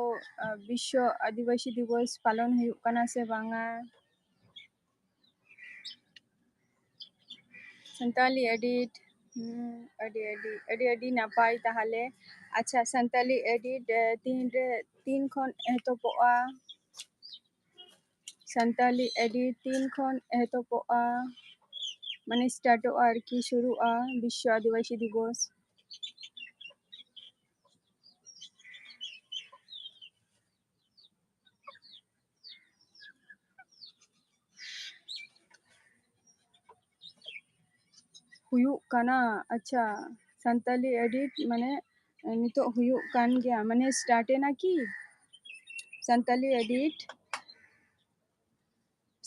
ᱟᱸ, ᱵᱤᱥᱥᱚ ᱟᱹᱫᱤᱵᱟᱹᱥᱤ ᱫᱤᱵᱚᱥ ᱯᱟᱞᱚᱱ ᱦᱩᱭᱩᱜ ᱠᱟᱱᱟ ᱥᱮ ᱵᱟᱝᱟ? ᱥᱟᱱᱛᱟᱞᱤ ᱮᱰᱤᱴ, ᱦᱩᱸ, ᱟᱹᱰᱤ, ᱟᱹᱰᱤ, ᱟᱹᱰᱤ, ᱟᱹᱰᱤ ᱱᱟᱯᱟᱭ ᱛᱟᱦᱚᱞᱮ᱾ ᱟᱪᱪᱷᱟ, ᱥᱟᱱᱛᱟᱞᱤ ᱮᱰᱤᱴ, ᱮ, ᱛᱤᱱ ᱨᱮ, ᱛᱤᱱ ᱠᱷᱚᱱ ᱮᱛᱚᱦᱚᱵᱚᱜᱼᱟ? ᱥᱟᱱᱛᱟᱞᱤ ᱮᱰᱤᱴ ᱛᱤᱱ ᱠᱷᱚᱱ ᱮᱛᱚᱦᱚᱵᱚᱜᱼᱟ? ᱢᱟᱱᱮ ᱥᱴᱟᱨᱴᱚᱜᱼᱟ ᱟᱨᱠᱤ, ᱥᱩᱨᱩᱜᱼᱟ ᱵᱤᱥᱥᱚ ᱟᱹᱫᱤᱵᱟᱹᱥᱤ ᱫᱤᱵᱚᱥ᱾ ᱦᱩᱭᱩᱜ ᱠᱟᱱᱟ᱾ ᱟᱪᱪᱷᱟ, ᱥᱟᱱᱛᱟᱞᱤ ᱮᱰᱤᱴ ᱢᱟᱱᱮ ᱱᱤᱛᱚᱜ ᱦᱩᱭᱩᱜ ᱠᱟᱱ ᱜᱮᱭᱟ, ᱢᱟᱱᱮ ᱥᱴᱟᱨᱴ ᱮᱱᱟ ᱠᱤ ᱥᱟᱱᱛᱟᱞᱤ ᱮᱰᱤᱴ?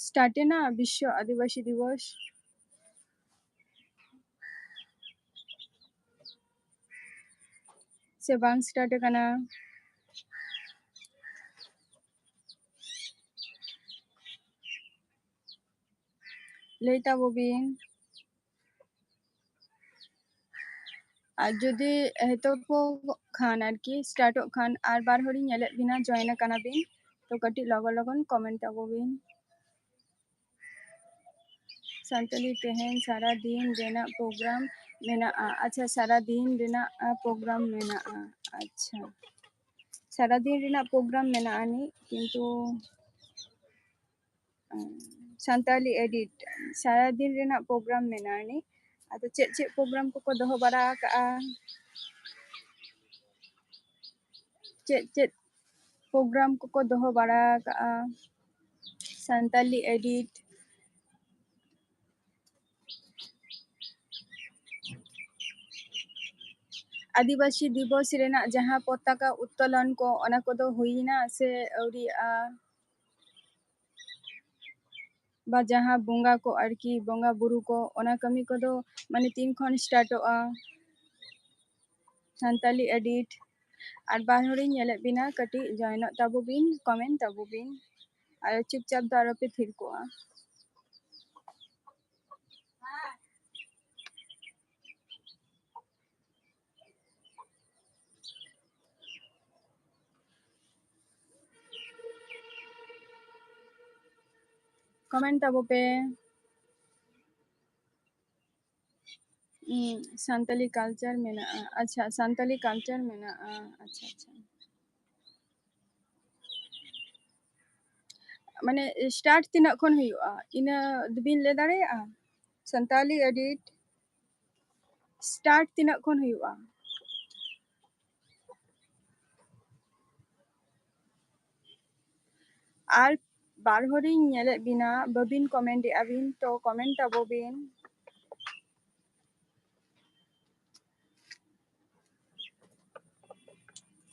ᱥᱴᱟᱨᱴ ᱮᱱᱟ ᱵᱤᱥᱥᱚ ᱟᱹᱫᱤᱵᱟᱹᱥᱤ ᱫᱤᱵᱚᱥ ᱥᱮ ᱵᱟᱝ ᱥᱴᱟᱨᱴ ᱟᱠᱟᱱᱟ? ᱞᱟᱹᱭ ᱛᱟᱵᱚ ᱵᱤᱱ᱾ ᱟᱨ ᱡᱩᱫᱤ ᱮᱛᱚᱦᱚᱵᱚᱜ ᱠᱷᱟᱱ ᱟᱨᱠᱤ, ᱥᱴᱟᱨᱴᱚᱜ ᱠᱷᱟᱱ, ᱟᱨ ᱵᱟᱨ ᱦᱚᱲᱤᱧ ᱧᱮᱞᱮᱫ ᱵᱤᱱᱟ, ᱡᱚᱭᱮᱱ ᱟᱠᱟᱱᱟ ᱵᱤᱱ, ᱛᱚ ᱠᱟᱹᱴᱤᱡ ᱞᱚᱜᱚᱱ ᱞᱚᱜᱚᱱ ᱠᱚᱢᱮᱱᱴ ᱛᱟᱵᱚ ᱵᱤᱱ᱾ ᱥᱟᱱᱛᱟᱞᱤ ᱛᱮᱦᱮᱧ ᱥᱟᱨᱟ ᱫᱤᱱ ᱨᱮᱱᱟᱜ ᱯᱨᱳᱜᱨᱟᱢ ᱢᱮᱱᱟᱜᱼᱟ᱾ ᱟᱪᱪᱷᱟ, ᱥᱟᱨᱟ ᱫᱤᱱ ᱨᱮᱱᱟᱜ, ᱟ, ᱯᱨᱳᱜᱨᱟᱢ ᱢᱮᱱᱟᱜᱼᱟ᱾ ᱟᱪᱪᱷᱟ, ᱥᱟᱨᱟ ᱫᱤᱱ ᱨᱮᱱᱟᱜ ᱯᱨᱳᱜᱨᱟᱢ ᱢᱮᱱᱟᱜᱼᱟ ᱟᱹᱱᱤᱡ, ᱠᱤᱱᱛᱩ, ᱟ, ᱥᱟᱱᱛᱟᱞᱤ ᱮᱰᱤᱴ, ᱥᱟᱨᱟ ᱫᱤᱱ ᱨᱮᱱᱟᱜ ᱯᱨᱳᱜᱨᱟᱢ ᱢᱮᱱᱟᱜᱼᱟ ᱟᱹᱱᱤᱡ᱾ ᱟᱫᱚ ᱪᱮᱫ ᱪᱮᱫ ᱯᱨᱳᱜᱨᱟᱢ ᱠᱚᱠᱚ ᱫᱚᱦᱚ ᱵᱟᱲᱟ ᱟᱠᱟᱜᱼᱟ? ᱪᱮᱫ ᱪᱮᱫ ᱯᱨᱳᱜᱨᱟᱢ ᱠᱚᱠᱚ ᱫᱚᱦᱚ ᱵᱟᱲᱟ ᱟᱠᱟᱜᱼᱟ ᱥᱟᱱᱛᱟᱞᱤ ᱮᱰᱤᱴ? ᱟᱹᱫᱤᱵᱟᱹᱥᱤ ᱫᱤᱵᱚᱥ ᱨᱮᱱᱟᱜ ᱡᱟᱦᱟᱸ ᱯᱚᱛᱟᱠᱟ ᱩᱛᱛᱳᱞᱚᱱ ᱠᱚ, ᱚᱱᱟ ᱠᱚᱫᱚ ᱦᱩᱭᱮᱱᱟ ᱥᱮ ᱟᱹᱣᱨᱤᱭᱟᱜᱼᱟ? ᱡᱟᱦᱟᱸ ᱵᱚᱸᱜᱟ ᱠᱚ ᱟᱨᱠᱤ, ᱵᱚᱸᱜᱟ ᱵᱩᱨᱩ ᱠᱚ, ᱚᱱᱟ ᱠᱟᱹᱢᱤ ᱠᱚᱫᱚ ᱢᱟᱱᱮ ᱛᱤᱱ ᱠᱷᱚᱱ ᱥᱴᱟᱨᱴᱚᱜᱼᱟ? ᱥᱟᱱᱛᱟᱞᱤ ᱮᱰᱤᱴ᱾ ᱟᱨ ᱵᱟᱨ ᱦᱚᱲᱤᱧ ᱧᱮᱞᱮᱫ ᱵᱤᱱᱟ, ᱠᱟᱹᱴᱤᱡ ᱡᱚᱭᱮᱱᱚᱜ ᱛᱟᱵᱚ ᱵᱤᱱ, ᱠᱚᱢᱮᱱᱴ ᱛᱟᱵᱚ ᱵᱤᱱ᱾ ᱟᱨ ᱪᱩᱯᱪᱟᱯ ᱫᱚ ᱟᱞᱚᱯᱮ ᱛᱷᱤᱨ ᱠᱚᱜᱼᱟ᱾ ᱠᱚᱢᱮᱱᱴ ᱛᱟᱵᱚ ᱯᱮ᱾ ᱩᱸ, ᱥᱟᱱᱛᱟᱞᱤ ᱠᱟᱞᱪᱟᱨ ᱢᱮᱱᱟᱜᱼᱟ᱾ ᱟᱪᱪᱷᱟ, ᱥᱟᱱᱛᱟᱞᱤ ᱠᱟᱞᱪᱟᱨ ᱢᱮᱱᱟᱜᱼᱟ᱾ ᱟᱪᱪᱷᱟ, ᱟᱪᱪᱷᱟ᱾ ᱢᱟᱱᱮ ᱥᱴᱟᱨᱴ ᱛᱤᱱᱟᱹᱜ ᱠᱷᱚᱱ ᱦᱩᱭᱩᱜᱼᱟ, ᱤᱱᱟᱹ ᱵᱤᱱ ᱞᱟᱹᱭ ᱫᱟᱲᱮᱭᱟᱜᱼᱟ? ᱥᱟᱱᱛᱟᱞᱤ ᱮᱰᱤᱴ ᱥᱴᱟᱨᱴ ᱛᱤᱱᱟᱹᱜ ᱠᱷᱚᱱ ᱦᱩᱭᱩᱜᱼᱟ? ᱟᱨ ᱵᱟᱨ ᱦᱚᱲᱤᱧ ᱧᱮᱞᱮᱫ ᱵᱤᱱᱟ, ᱵᱟᱹᱵᱤᱱ ᱠᱚᱢᱮᱱᱴ ᱮᱫᱼᱟ ᱵᱤᱱ, ᱛᱚ ᱠᱚᱢᱮᱱᱴ ᱛᱟᱵᱚ ᱵᱤᱱ᱾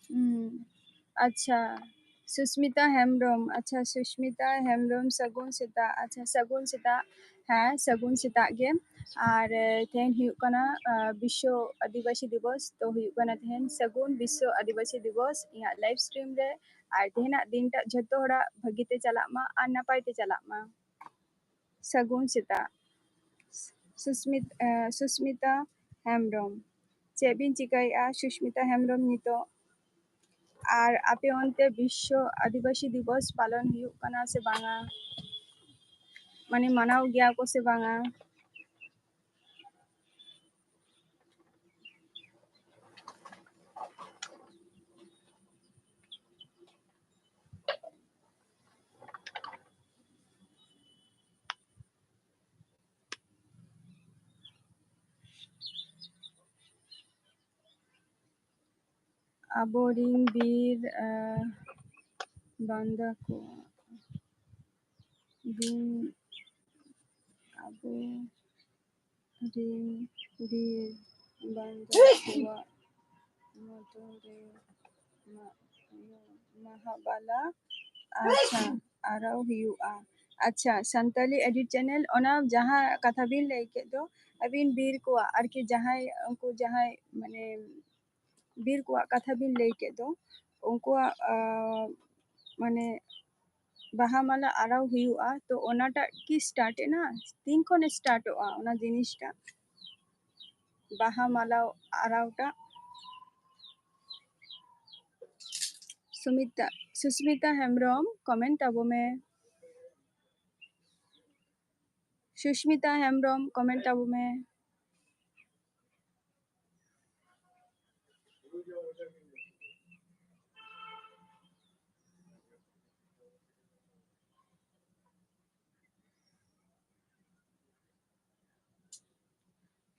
ᱦᱩᱸ, ᱟᱪᱪᱷᱟ, ᱥᱩᱥᱢᱤᱛᱟ ᱦᱮᱢᱵᱨᱚᱢ᱾ ᱟᱪᱪᱷᱟ, ᱥᱩᱥᱢᱤᱛᱟ ᱦᱮᱢᱵᱨᱚᱢ, ᱥᱟᱹᱜᱩᱱ ᱥᱮᱛᱟᱜ᱾ ᱟᱪᱪᱷᱟ, ᱥᱟᱹᱜᱩᱱ ᱥᱮᱛᱟᱜ᱾ ᱦᱮᱸ, ᱥᱟᱹᱜᱩᱱ ᱥᱮᱛᱟᱜ ᱜᱮ᱾ ᱟᱨ, ᱮ, ᱛᱮᱦᱮᱧ ᱦᱩᱭᱩᱜ ᱠᱟᱱᱟ, ᱟ, ᱵᱤᱥᱥᱚ ᱟᱹᱫᱤᱵᱟᱹᱥᱤ ᱫᱤᱵᱚᱥ᱾ ᱛᱚ ᱦᱩᱭᱩᱜ ᱠᱟᱱᱟ ᱛᱮᱦᱮᱧ ᱥᱟᱹᱜᱩᱱ ᱵᱤᱥᱥᱚ ᱟᱹᱫᱤᱵᱟᱹᱥᱤ ᱫᱤᱵᱚᱥ ᱤᱧᱟᱹᱜ ᱞᱟᱭᱤᱵᱷ ᱥᱴᱨᱤᱢ ᱨᱮ᱾ ᱟᱨ ᱛᱮᱦᱮᱧᱟᱜ ᱫᱤᱱᱴᱟᱜ ᱡᱷᱚᱛᱚ ᱦᱚᱲᱟᱜ ᱵᱷᱟᱹᱜᱤ ᱛᱮ ᱪᱟᱞᱟᱜ ᱢᱟ ᱟᱨ ᱱᱟᱯᱟᱭ ᱛᱮ ᱪᱟᱞᱟᱜ ᱢᱟ᱾ ᱥᱟᱹᱜᱩᱱ ᱥᱮᱛᱟᱜ᱾ ᱥᱩᱥᱢᱤᱛ-, ᱮ, ᱥᱩᱥᱢᱤᱛᱟ ᱦᱮᱢᱵᱨᱚᱢ᱾ ᱪᱮᱫ ᱵᱤᱱ ᱪᱤᱠᱟᱹᱭᱮᱫᱼᱟ ᱥᱩᱥᱢᱤᱛᱟ ᱦᱮᱢᱵᱨᱚᱢ ᱱᱤᱛᱚᱜ? ᱟᱨ ᱟᱯᱮ ᱚᱱᱛᱮ ᱵᱤᱥᱥᱚ ᱟᱹᱫᱤᱵᱟᱹᱥᱤ ᱫᱤᱵᱚᱥ ᱯᱟᱞᱚᱱ ᱦᱩᱭᱩᱜ ᱠᱟᱱᱟ ᱥᱮ ᱵᱟᱝᱟ? ᱢᱟᱱᱮ ᱢᱟᱱᱟᱣ ᱜᱮᱭᱟ ᱠᱚ ᱥᱮ ᱵᱟᱝᱟ? ᱟᱵᱚᱨᱤᱱ ᱵᱤᱨ, ᱟ, ᱵᱟᱱᱫᱟ ᱠᱚ, ᱵᱤᱱ, ᱟᱵᱚ ᱨᱤᱱ ᱵᱤᱨ ᱵᱟᱱᱫᱟ ᱠᱚᱣᱟᱜ ᱢᱩᱫᱽᱨᱮ ᱢᱟ-, ᱢᱟᱦᱟᱵᱟᱞᱟ, ᱟᱪᱪᱷᱟ, ᱟᱨᱟᱣ ᱦᱩᱭᱩᱜᱼᱟ᱾ ᱟᱪᱪᱷᱟ, ᱥᱟᱱᱛᱟᱞᱤ ᱮᱰᱤᱴ ᱪᱮᱱᱮᱞ, ᱚᱱᱟ ᱡᱟᱦᱟᱸ ᱠᱟᱛᱷᱟ ᱵᱤᱱ ᱞᱟᱹᱭ ᱠᱮᱫ ᱫᱚ, ᱟᱹᱵᱤᱱ ᱵᱤᱨ ᱠᱚᱣᱟᱜ ᱟᱨᱠᱤ, ᱡᱟᱦᱟᱸᱭ ᱩᱱᱠᱩ ᱡᱟᱦᱟᱸᱭ ᱢᱟᱱᱮ ᱵᱤᱨ ᱠᱚᱣᱟᱜ ᱠᱟᱛᱷᱟ ᱵᱤᱱ ᱞᱟᱹᱭ ᱠᱮᱫ ᱫᱚ, ᱩᱱᱠᱩᱣᱟᱜ ᱟᱸ, ᱢᱟᱱᱮ ᱵᱟᱦᱟ ᱢᱟᱞᱟ ᱟᱨᱟᱣ ᱦᱩᱭᱩᱜᱼᱟ, ᱛᱚ ᱚᱱᱟᱴᱟᱜ ᱠᱤ ᱥᱴᱟᱨᱴ ᱮᱱᱟ? ᱛᱤᱱ ᱠᱷᱚᱱ ᱥᱴᱟᱨᱴᱚᱜᱼᱟ ᱚᱱᱟ ᱡᱤᱱᱤᱥᱴᱟᱜ? ᱵᱟᱦᱟ ᱢᱟᱞᱟ ᱟᱨᱟᱣᱴᱟᱜ᱾ ᱥᱩᱢᱤᱛᱟ, ᱥᱩᱥᱢᱤᱛᱟ ᱦᱮᱢᱵᱨᱚᱢ, ᱠᱚᱢᱮᱱᱴ ᱛᱟᱵᱚ ᱢᱮ᱾ ᱥᱩᱥᱢᱤᱛᱟ ᱦᱮᱢᱵᱨᱚᱢ, ᱠᱚᱢᱮᱱᱴ ᱛᱟᱵᱚ ᱢᱮ᱾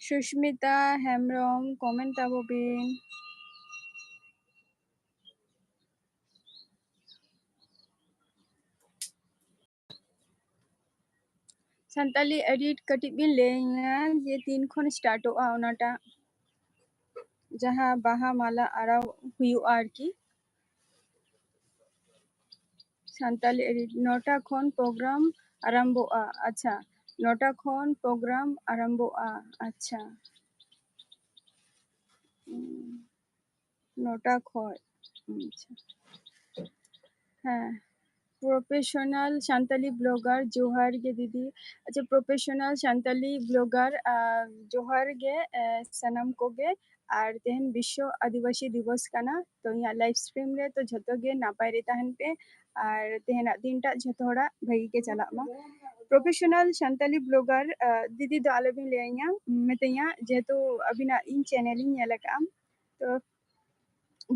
ᱥᱩᱥᱢᱤᱛᱟ ᱦᱮᱢᱵᱨᱚᱢ, ᱠᱚᱢᱮᱱᱴ ᱛᱟᱵᱚ ᱵᱤᱱ᱾ ᱥᱟᱱᱛᱟᱞᱤ ᱮᱰᱤᱴ ᱠᱟᱹᱴᱤᱡ ᱵᱤᱱ ᱞᱟᱹᱭᱟᱹᱧᱟ ᱡᱮ ᱛᱤᱱ ᱠᱷᱚᱱ ᱥᱴᱟᱨᱴᱚᱜᱼᱟ ᱚᱱᱟᱴᱟᱜ, ᱡᱟᱦᱟᱸ ᱵᱟᱦᱟ ᱢᱟᱞᱟ ᱟᱨᱟᱣ ᱦᱩᱭᱩᱜᱼᱟ ᱟᱨᱠᱤ᱾ ᱥᱟᱱᱛᱟᱞᱤ ᱮᱰᱤᱴ, ᱱᱚᱴᱟ ᱠᱷᱚᱱ ᱯᱨᱳᱜᱨᱟᱢ ᱟᱨᱟᱢᱵᱚᱜᱼᱟ᱾ ᱟᱪᱪᱷᱟ, ᱱᱚᱴᱟ ᱠᱷᱚᱱ ᱯᱨᱳᱜᱨᱟᱢ ᱟᱨᱟᱢᱵᱚᱜᱼᱟ᱾ ᱟᱪᱪᱷᱟ, ᱩᱸ, ᱱᱚᱴᱟ ᱠᱷᱚᱱ᱾ ᱟᱪᱪᱷᱟ, ᱦᱮᱸ, ᱯᱨᱚᱯᱷᱮᱥᱚᱱᱟᱞ ᱥᱟᱱᱛᱟᱞᱤ ᱵᱞᱚᱜᱟᱨ, ᱡᱚᱦᱟᱨ ᱜᱮ ᱫᱤᱫᱤ᱾ ᱟᱪᱪᱷᱟ, ᱯᱨᱚᱯᱷᱮᱥᱚᱱᱟᱞ ᱥᱟᱱᱛᱟᱞᱤ ᱵᱞᱚᱜᱟᱨ, ᱟᱨ ᱡᱚᱦᱟᱨ ᱜᱮ, ᱮ, ᱥᱟᱱᱟᱢ ᱠᱚᱜᱮ᱾ ᱟᱨ ᱛᱮᱦᱮᱧ ᱵᱤᱥᱥᱚ ᱟᱹᱫᱤᱵᱟᱹᱥᱤ ᱫᱤᱵᱚᱥ ᱠᱟᱱᱟ, ᱛᱚ ᱤᱧᱟᱹᱜ ᱞᱟᱭᱤᱵᱷ ᱥᱴᱨᱤᱢ ᱨᱮ, ᱛᱚ ᱡᱷᱚᱛᱚ ᱜᱮ ᱱᱟᱯᱟᱭ ᱨᱮ ᱛᱟᱦᱮᱱ ᱯᱮ ᱟᱨ ᱛᱮᱦᱮᱧᱟᱜ ᱫᱤᱱᱴᱟᱜ ᱡᱷᱚᱛᱚ ᱦᱚᱲᱟᱜ ᱵᱷᱟᱹᱜᱤ ᱜᱮ ᱪᱟᱞᱟᱜ ᱢᱟ᱾ ᱯᱨᱚᱯᱷᱮᱥᱚᱱᱟᱞ ᱥᱟᱱᱛᱟᱞᱤ ᱵᱞᱚᱜᱟᱨ, ᱟ, ᱫᱤᱫᱤ ᱫᱚ ᱟᱞᱚᱵᱤᱱ ᱞᱟᱹᱭᱟᱹᱧᱟ, ᱢᱮᱛᱟᱹᱧᱟ, ᱡᱮᱦᱮᱛᱩ ᱟᱹᱵᱤᱱᱟᱜ ᱤᱧ ᱪᱮᱱᱮᱞ ᱤᱧ ᱧᱮᱞ ᱟᱠᱟᱫᱼᱟ, ᱛᱚ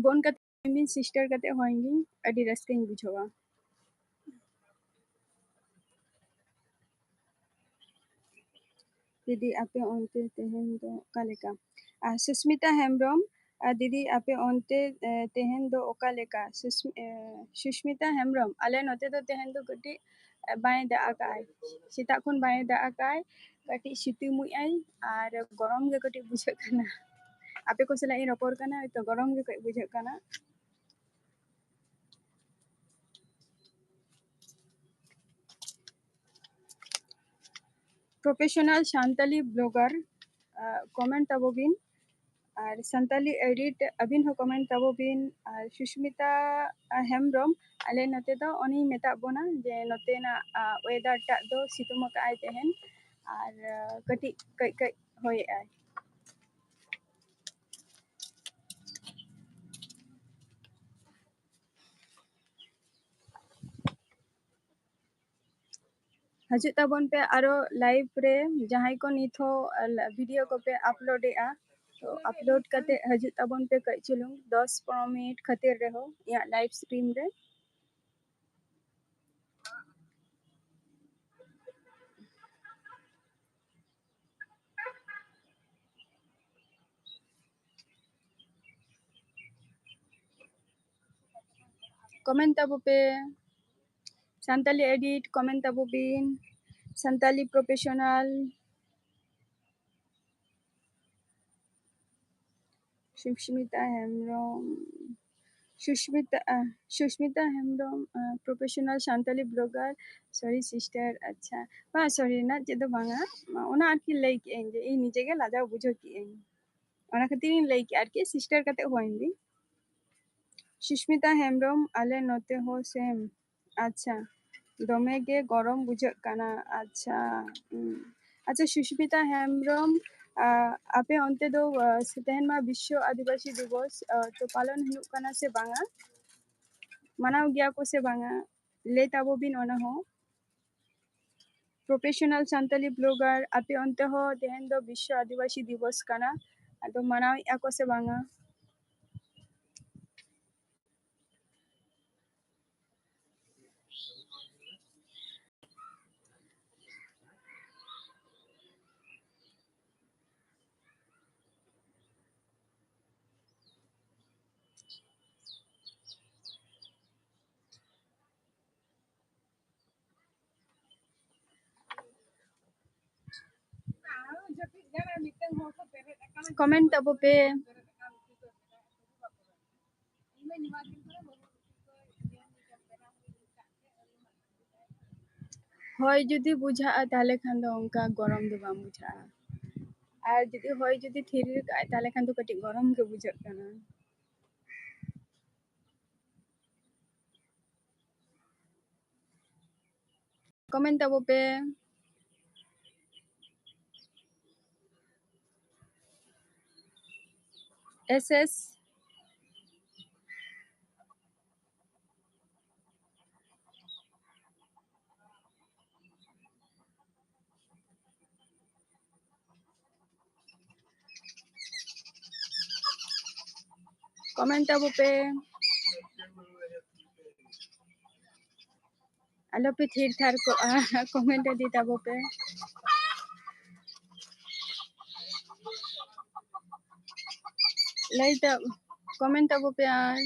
ᱵᱳᱱ ᱠᱟᱛᱮ ᱟᱹᱵᱤᱱ ᱥᱤᱥᱴᱟᱨ ᱠᱟᱛᱮ ᱦᱚᱦᱚᱭᱤᱧ ᱵᱤᱱ, ᱟᱹᱰᱤ ᱨᱟᱹᱥᱠᱟᱹᱧ ᱵᱩᱡᱷᱟᱹᱣᱟ᱾ ᱫᱤᱫᱤ, ᱟᱯᱮ ᱚᱱᱛᱮ ᱛᱮᱦᱮᱧ ᱫᱚ ᱚᱠᱟ ᱞᱮᱠᱟ? ᱟᱨ ᱥᱩᱥᱢᱤᱛᱟ ᱦᱮᱢᱵᱨᱚᱢ, ᱟᱨ ᱫᱤᱫᱤ, ᱟᱯᱮ ᱚᱱᱛᱮ, ᱮ, ᱛᱮᱦᱮᱧ ᱫᱚ ᱚᱠᱟ ᱞᱮᱠᱟ? ᱥᱩᱥᱢ-, ᱮ, ᱥᱩᱥᱢᱤᱛᱟ ᱦᱮᱢᱵᱨᱚᱢ, ᱟᱞᱮ ᱱᱚᱛᱮ ᱫᱚ ᱛᱮᱦᱮᱧ ᱫᱚ ᱠᱟᱹᱴᱤᱡ, ᱮ, ᱵᱟᱭ ᱫᱟᱜ ᱟᱠᱟᱫᱼᱟᱭ, ᱥᱮᱛᱟᱜ ᱠᱷᱚᱱ ᱵᱟᱭ ᱫᱟᱜ ᱟᱠᱟᱫᱼᱟᱭ, ᱠᱟᱹᱴᱤᱡ ᱥᱤᱛᱩᱝ ᱮᱫᱼᱟᱭ ᱟᱨ ᱜᱚᱨᱚᱢ ᱜᱮ ᱠᱟᱹᱴᱤᱡ ᱵᱩᱡᱷᱟᱹᱜ ᱠᱟᱱᱟ᱾ ᱟᱯᱮ ᱠᱚ ᱥᱟᱞᱟᱜ ᱤᱧ ᱨᱚᱯᱚᱲ ᱠᱟᱱᱟ, ᱦᱚᱭᱛᱳ ᱜᱚᱨᱚᱢ ᱜᱮ ᱠᱟᱹᱡ ᱵᱩᱡᱷᱟᱹᱜ ᱠᱟᱱᱟ᱾ professional ᱥᱟᱱᱛᱟᱞᱤ blogger, ᱟᱸ, comment ᱛᱟᱵᱚ ᱵᱤᱱ᱾ ᱟᱨ ᱥᱟᱱᱛᱟᱞᱤ edit ᱟᱹᱵᱤᱱ ᱦᱚᱸ comment ᱛᱟᱵᱚ ᱵᱤᱱ᱾ ᱟᱨ ᱥᱩᱥᱢᱤᱛᱟ, ᱟᱸ, ᱦᱮᱢᱵᱨᱚᱢ, ᱟᱞᱮ ᱱᱚᱛᱮ ᱫᱚ ᱚᱱᱮᱧ ᱢᱮᱛᱟᱜ ᱵᱚᱱᱟ ᱡᱮ ᱱᱚᱛᱮᱱᱟᱜ, ᱟᱸ, weather ᱴᱟᱜ ᱫᱚ ᱥᱤᱛᱩᱝ ᱟᱠᱟᱫ ᱟᱭ ᱛᱮᱦᱮᱧ᱾ ᱟᱨ, ᱟᱸ, ᱠᱟᱹᱴᱤᱡ ᱠᱟᱹᱡ ᱠᱟᱹᱡ ᱦᱚᱭᱮᱜᱼᱟᱭ᱾ ᱦᱤᱡᱩᱜ ᱛᱟᱵᱚᱱ ᱯᱮ ᱟᱨᱚ live ᱨᱮ, ᱡᱟᱦᱟᱸᱭ ᱠᱚ ᱱᱤᱛ ᱦᱚᱸ video ᱠᱚᱯᱮ upload ᱮᱜᱼᱟ, ᱛᱚ upload ᱠᱟᱛᱮ ᱦᱤᱡᱩᱜ ᱛᱟᱵᱚᱱ ᱯᱮ ᱠᱟᱹᱡ ᱪᱩᱞᱩᱝ ᱫᱚᱥ ᱯᱚᱱᱨᱚ ᱢᱤᱱᱤᱴ ᱠᱷᱟᱹᱛᱤᱨ ᱨᱮᱦᱚᱸ ᱤᱧᱟᱹᱜ live stream ᱨᱮ᱾ Comment ᱛᱟᱵᱚ ᱯᱮ, ᱥᱟᱱᱛᱟᱞᱤ edit comment ᱛᱟᱵᱚ ᱵᱤᱱ, ᱥᱟᱱᱛᱟᱞᱤ professional᱾ ᱥᱩᱥᱢᱤᱛᱟ ᱦᱮᱢᱵᱨᱚᱢ, ᱥᱩᱥᱢᱤᱛᱟ, ᱟᱦ, ᱥᱩᱥᱢᱤᱛᱟ ᱦᱮᱢᱵᱨᱚᱢ, ᱟᱦ, professional Santali blogger᱾ Sorry sister, ᱟᱪᱪᱷᱟ, ᱵᱟᱝ, sorry ᱨᱮᱱᱟᱜ ᱪᱮᱫ ᱫᱚ ᱵᱟᱝᱟ, ᱚᱱᱟ ᱟᱨᱠᱤ ᱞᱟᱹᱭ ᱠᱮᱜᱼᱟᱹᱧ ᱡᱮ ᱤᱧ ᱱᱤᱡᱮ ᱜᱮ ᱞᱟᱡᱟᱣ ᱵᱩᱡᱷᱟᱹᱣ ᱠᱮᱜᱼᱟᱹᱧ, ᱚᱱᱟ ᱠᱷᱟᱹᱛᱤᱨ ᱤᱧ ᱞᱟᱹᱭ ᱠᱮᱜᱼᱟ ᱟᱨᱠᱤ, sister ᱠᱟᱛᱮ ᱦᱚᱦᱚᱧ ᱵᱤᱱ᱾ ᱥᱩᱥᱢᱤᱛᱟ ᱦᱮᱢᱵᱨᱚᱢ, ᱟᱞᱮ ᱱᱚᱛᱮ ᱦᱚᱸ same᱾ ᱟᱪᱪᱷᱟ, ᱫᱚᱢᱮ ᱜᱮ ᱜᱚᱨᱚᱢ ᱵᱩᱡᱷᱟᱹᱜ ᱠᱟᱱᱟ᱾ ᱟᱪᱪᱷᱟ, ᱩᱸ, ᱟᱪᱪᱷᱟ, ᱥᱩᱥᱢᱤᱛᱟ ᱦᱮᱢᱵᱨᱚᱢ, ᱟ, ᱟᱯᱮ ᱚᱱᱛᱮ ᱫᱚ, ᱟ, ᱥᱮ ᱛᱮᱦᱮᱧ ᱢᱟ ᱵᱤᱥᱥᱚ ᱟᱹᱫᱤᱵᱟᱹᱥᱤ ᱫᱤᱵᱚᱥ, ᱟ, ᱛᱚ ᱯᱟᱞᱚᱱ ᱦᱩᱭᱩᱜ ᱠᱟᱱᱟ ᱥᱮ ᱵᱟᱝᱟ? ᱢᱟᱱᱟᱣ ᱜᱮᱭᱟ ᱠᱚ ᱥᱮ ᱵᱟᱝᱟ? ᱞᱟᱹᱭ ᱛᱟᱵᱚ ᱵᱤᱱ ᱚᱱᱟ ᱦᱚᱸ᱾ Professional ᱥᱟᱱᱛᱟᱞᱤ blogger, ᱟᱯᱮ ᱚᱱᱛᱮ ᱦᱚᱸ ᱛᱮᱦᱮᱧ ᱫᱚ ᱵᱤᱥᱥᱚ ᱟᱹᱫᱤᱵᱟᱹᱥᱤ ᱫᱤᱵᱚᱥ ᱠᱟᱱᱟ, ᱟᱫᱚ ᱢᱟᱱᱟᱣᱮᱫᱼᱟ ᱠᱚ ᱥᱮ ᱵᱟᱝᱟ? Comment ᱛᱟᱵᱚ ᱯᱮ᱾ ᱦᱚᱭ ᱡᱩᱫᱤ ᱵᱩᱡᱷᱟᱹᱜᱼᱟ, ᱛᱟᱦᱚᱞᱮ ᱠᱷᱟᱱ ᱫᱚ ᱚᱱᱠᱟ ᱜᱚᱨᱚᱢ ᱫᱚ ᱵᱟᱝ ᱵᱩᱡᱷᱟᱹᱜᱼᱟ᱾ ᱟᱨ ᱡᱩᱫᱤ ᱦᱚᱭ ᱡᱩᱫᱤ ᱛᱷᱤᱨ ᱠᱟᱜᱼᱟᱭ, ᱛᱟᱦᱚᱞᱮ ᱠᱷᱟᱱ ᱫᱚ ᱠᱟᱹᱴᱤᱡ ᱜᱚᱨᱚᱢ ᱜᱮ ᱵᱩᱡᱷᱟᱹᱜ ᱠᱟᱱᱟ᱾ Comment ᱛᱟᱵᱚ ᱯᱮ᱾ S S Comment ᱛᱟᱵᱚ ᱯᱮ᱾ ᱟᱞᱚ ᱯᱮ ᱛᱷᱤᱨ ᱛᱷᱟᱨ ᱠᱚᱜᱼᱟ, comment ᱤᱫᱤ ᱛᱟᱵᱚ ᱯᱮ᱾ ᱞᱟᱹᱭ ᱛᱟ-, comment ᱛᱟᱵᱚ ᱯᱮ ᱟᱨ᱾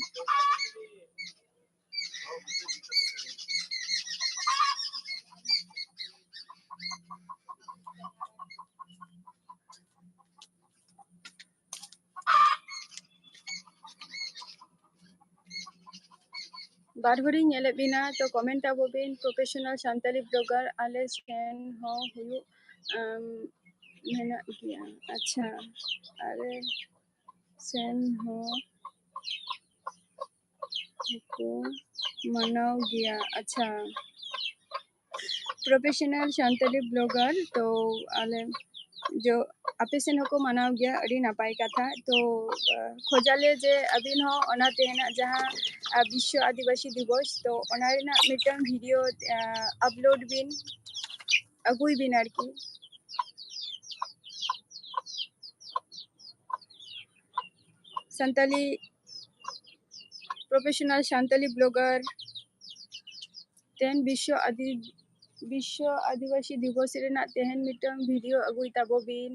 ᱵᱟᱨ ᱦᱚᱲᱤᱧ ᱧᱮᱞᱮᱫ ᱵᱤᱱᱟ, ᱛᱚ comment ᱟᱵᱚ ᱵᱤᱱ, professional ᱥᱟᱱᱛᱟᱲᱤ blogger ᱟᱞᱮ ᱥᱮᱱ ᱦᱚᱸ ᱦᱩᱭᱩᱜ, ᱟᱢ, ᱢᱮᱱᱟᱜ ᱜᱮᱭᱟ᱾ ᱟᱪᱪᱷᱟ, ᱟᱞᱮ ᱥᱮᱱ ᱦᱚᱸ ᱠᱚ ᱢᱟᱱᱟᱣ ᱜᱮᱭᱟ᱾ ᱟᱪᱪᱷᱟ, professional ᱥᱟᱱᱛᱟᱲᱤ blogger, ᱛᱚ ᱟᱞᱮ ᱡᱚ ᱟᱯᱮ ᱥᱮᱱ ᱦᱚᱸᱠᱚ ᱢᱟᱱᱟᱣ ᱜᱮᱭᱟ, ᱟᱹᱰᱤ ᱱᱟᱯᱟᱭ ᱠᱟᱛᱷᱟ᱾ ᱛᱚ, ᱟ, ᱠᱷᱚᱡᱟᱞᱮ ᱡᱮ ᱟᱹᱵᱤᱱ ᱦᱚᱸ ᱚᱱᱟ ᱛᱮᱦᱮᱧᱟᱜ ᱡᱟᱦᱟᱸ, ᱟ, ᱵᱤᱥᱥᱚ ᱟᱹᱫᱤᱵᱟᱹᱥᱤ ᱫᱤᱵᱚᱥ, ᱛᱚ ᱚᱱᱟ ᱨᱮᱱᱟᱜ ᱢᱤᱫᱴᱟᱝ video, ᱟ, upload ᱵᱤᱱ, ᱟᱹᱜᱩᱭ ᱵᱤᱱ ᱟᱨᱠᱤ᱾ ᱥᱟᱱᱛᱟᱞᱤ, professional ᱥᱟᱱᱛᱟᱞᱤ blogger, ᱛᱮᱦᱮᱧ ᱵᱤᱥᱥᱚ ᱟᱹᱫᱤ-, ᱵᱤᱥᱥᱚ ᱟᱹᱫᱤᱵᱟᱹᱥᱤ ᱫᱤᱵᱚᱥ ᱨᱮᱱᱟᱜ ᱛᱮᱦᱮᱧ ᱢᱤᱫᱴᱟᱝ video ᱟᱹᱜᱩᱭ ᱛᱟᱵᱚ ᱵᱤᱱ᱾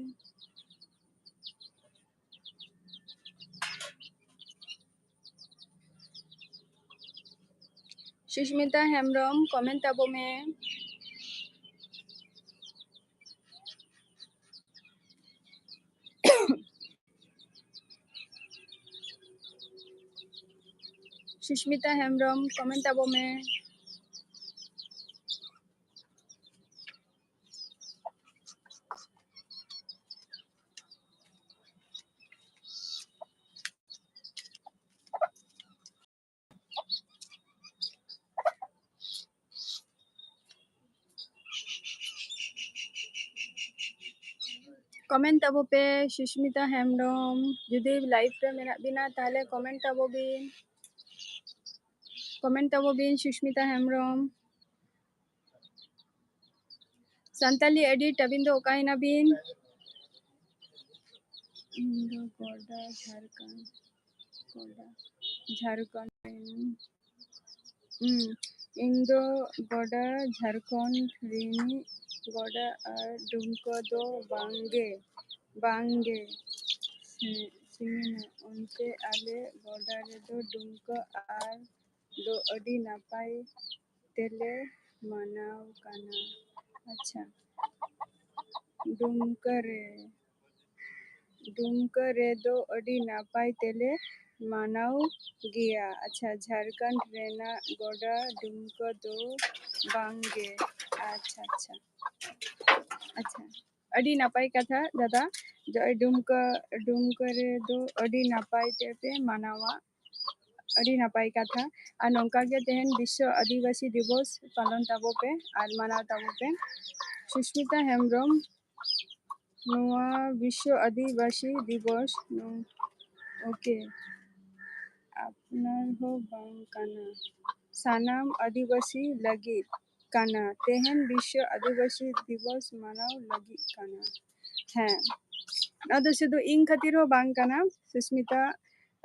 ᱥᱩᱥᱢᱤᱛᱟ ᱦᱮᱢᱵᱨᱚᱢ, comment ᱛᱟᱵᱚ ᱢᱮ᱾ ᱥᱩᱥᱢᱤᱛᱟ ᱦᱮᱢᱵᱨᱚᱢ, comment ᱛᱟᱵᱚ ᱢᱮ᱾ ᱠᱚᱢᱮᱱᱴ ᱛᱟᱵᱚ ᱯᱮ, ᱥᱩᱥᱢᱤᱛᱟ ᱦᱮᱢᱵᱨᱚᱢ᱾ ᱡᱩᱫᱤ ᱞᱟᱭᱤᱵᱷ ᱨᱮ ᱢᱮᱱᱟᱜ ᱵᱤᱱᱟ, ᱛᱟᱦᱚᱞᱮ ᱠᱚᱢᱮᱱᱴ ᱛᱟᱵᱚ ᱵᱤᱱ᱾ ᱠᱚᱢᱮᱱᱴ ᱛᱟᱵᱚ ᱵᱤᱱ, ᱥᱩᱥᱢᱤᱛᱟ ᱦᱮᱢᱵᱨᱚᱢ᱾ ᱥᱟᱱᱛᱟᱞᱤ ᱮᱰᱤᱴ, ᱟᱹᱵᱤᱱ ᱫᱚ ᱚᱠᱟᱭᱮᱱᱟ ᱵᱤᱱ? ᱤᱧ ᱫᱚ ᱜᱚᱰᱟ ᱡᱷᱟᱲᱠᱷᱚᱸᱰ, ᱜᱚᱰᱟ ᱡᱷᱟᱲᱠᱷᱚᱸᱰ ᱨᱮᱱ᱾ ᱦᱩᱸ, ᱤᱧ ᱫᱚ ᱜᱚᱰᱟ ᱡᱷᱟᱲᱠᱷᱚᱸᱰ ᱨᱤᱱᱤᱡ ᱜᱚᱰᱟ ᱟᱨ ᱰᱩᱢᱠᱟᱹ ᱫᱚ ᱵᱟᱝᱜᱮ, ᱵᱟᱝᱜᱮ᱾ ᱦᱮᱸ, ᱥᱤᱧᱚᱱᱟ, ᱚᱱᱛᱮ ᱟᱞᱮ ᱜᱚᱰᱟ ᱨᱮᱫᱚ ᱰᱩᱢᱠᱟᱹ ᱟᱨ ᱫᱚ ᱟᱹᱰᱤ ᱱᱟᱯᱟᱭ ᱛᱮᱞᱮ ᱢᱟᱱᱟᱣ ᱠᱟᱱᱟ᱾ ᱟᱪᱪᱷᱟ, ᱰᱩᱢᱠᱟᱹ ᱨᱮ, ᱰᱩᱢᱠᱟᱹ ᱨᱮᱫᱚ ᱟᱹᱰᱤ ᱱᱟᱯᱟᱭ ᱛᱮᱞᱮ ᱢᱟᱱᱟᱣ ᱜᱮᱭᱟ᱾ ᱟᱪᱪᱷᱟ, ᱡᱷᱟᱲᱠᱷᱚᱸᱰ ᱨᱮᱱᱟᱜ ᱜᱚᱰᱟ ᱰᱩᱢᱠᱟᱹ ᱫᱚ ᱵᱟᱝᱜᱮ᱾ ᱟᱪᱪᱷᱟ, ᱟᱪᱪᱷᱟ, ᱟᱪᱪᱷᱟ, ᱟᱹᱰᱤ ᱱᱟᱯᱟᱭ ᱠᱟᱛᱷᱟ ᱫᱟᱫᱟ, ᱡᱚᱭ ᱰᱩᱢᱠᱟᱹ, ᱰᱩᱢᱠᱟᱹ ᱨᱮᱫᱚ ᱟᱹᱰᱤ ᱱᱟᱯᱟᱭ ᱛᱮᱯᱮ ᱢᱟᱱᱟᱣᱟ᱾ ᱟᱹᱰᱤ ᱱᱟᱯᱟᱭ ᱠᱟᱛᱷᱟ᱾ ᱟᱨ ᱱᱚᱝᱠᱟ ᱜᱮ ᱛᱮᱦᱮᱧ ᱵᱤᱥᱥᱚ ᱟᱹᱫᱤᱵᱟᱹᱥᱤ ᱫᱤᱵᱚᱥ ᱯᱟᱞᱚᱱ ᱛᱟᱵᱚ ᱯᱮ ᱟᱨ ᱢᱟᱱᱟᱣ ᱛᱟᱵᱚ ᱯᱮ᱾ ᱥᱩᱥᱢᱤᱛᱟ ᱦᱮᱢᱵᱨᱚᱢ, ᱱᱚᱣᱟ ᱵᱤᱥᱥᱚ ᱟᱹᱫᱤᱵᱟᱹᱥᱤ ᱫᱤᱵᱚᱥ, ᱱᱚ-, ᱳᱠᱮ, ᱟᱯᱱᱟᱨ ᱦᱚᱸ ᱵᱟᱝ ᱠᱟᱱᱟ, ᱥᱟᱱᱟᱢ ᱟᱹᱫᱤᱵᱟᱹᱥᱤ ᱞᱟᱹᱜᱤᱫ ᱠᱟᱱᱟ᱾ ᱛᱮᱦᱮᱧ ᱵᱤᱥᱥᱚ ᱟᱹᱫᱤᱵᱟᱹᱥᱤ ᱫᱤᱵᱚᱥ ᱢᱟᱱᱟᱣ ᱞᱟᱹᱜᱤᱫ ᱠᱟᱱᱟ᱾ ᱦᱮᱸ, ᱱᱚᱣᱟ ᱫᱚ ᱥᱩᱫᱷᱩ ᱤᱧ ᱠᱷᱟᱹᱛᱤᱨ ᱦᱚᱸ ᱵᱟᱝ ᱠᱟᱱᱟ, ᱥᱩᱥᱢᱤᱛᱟ,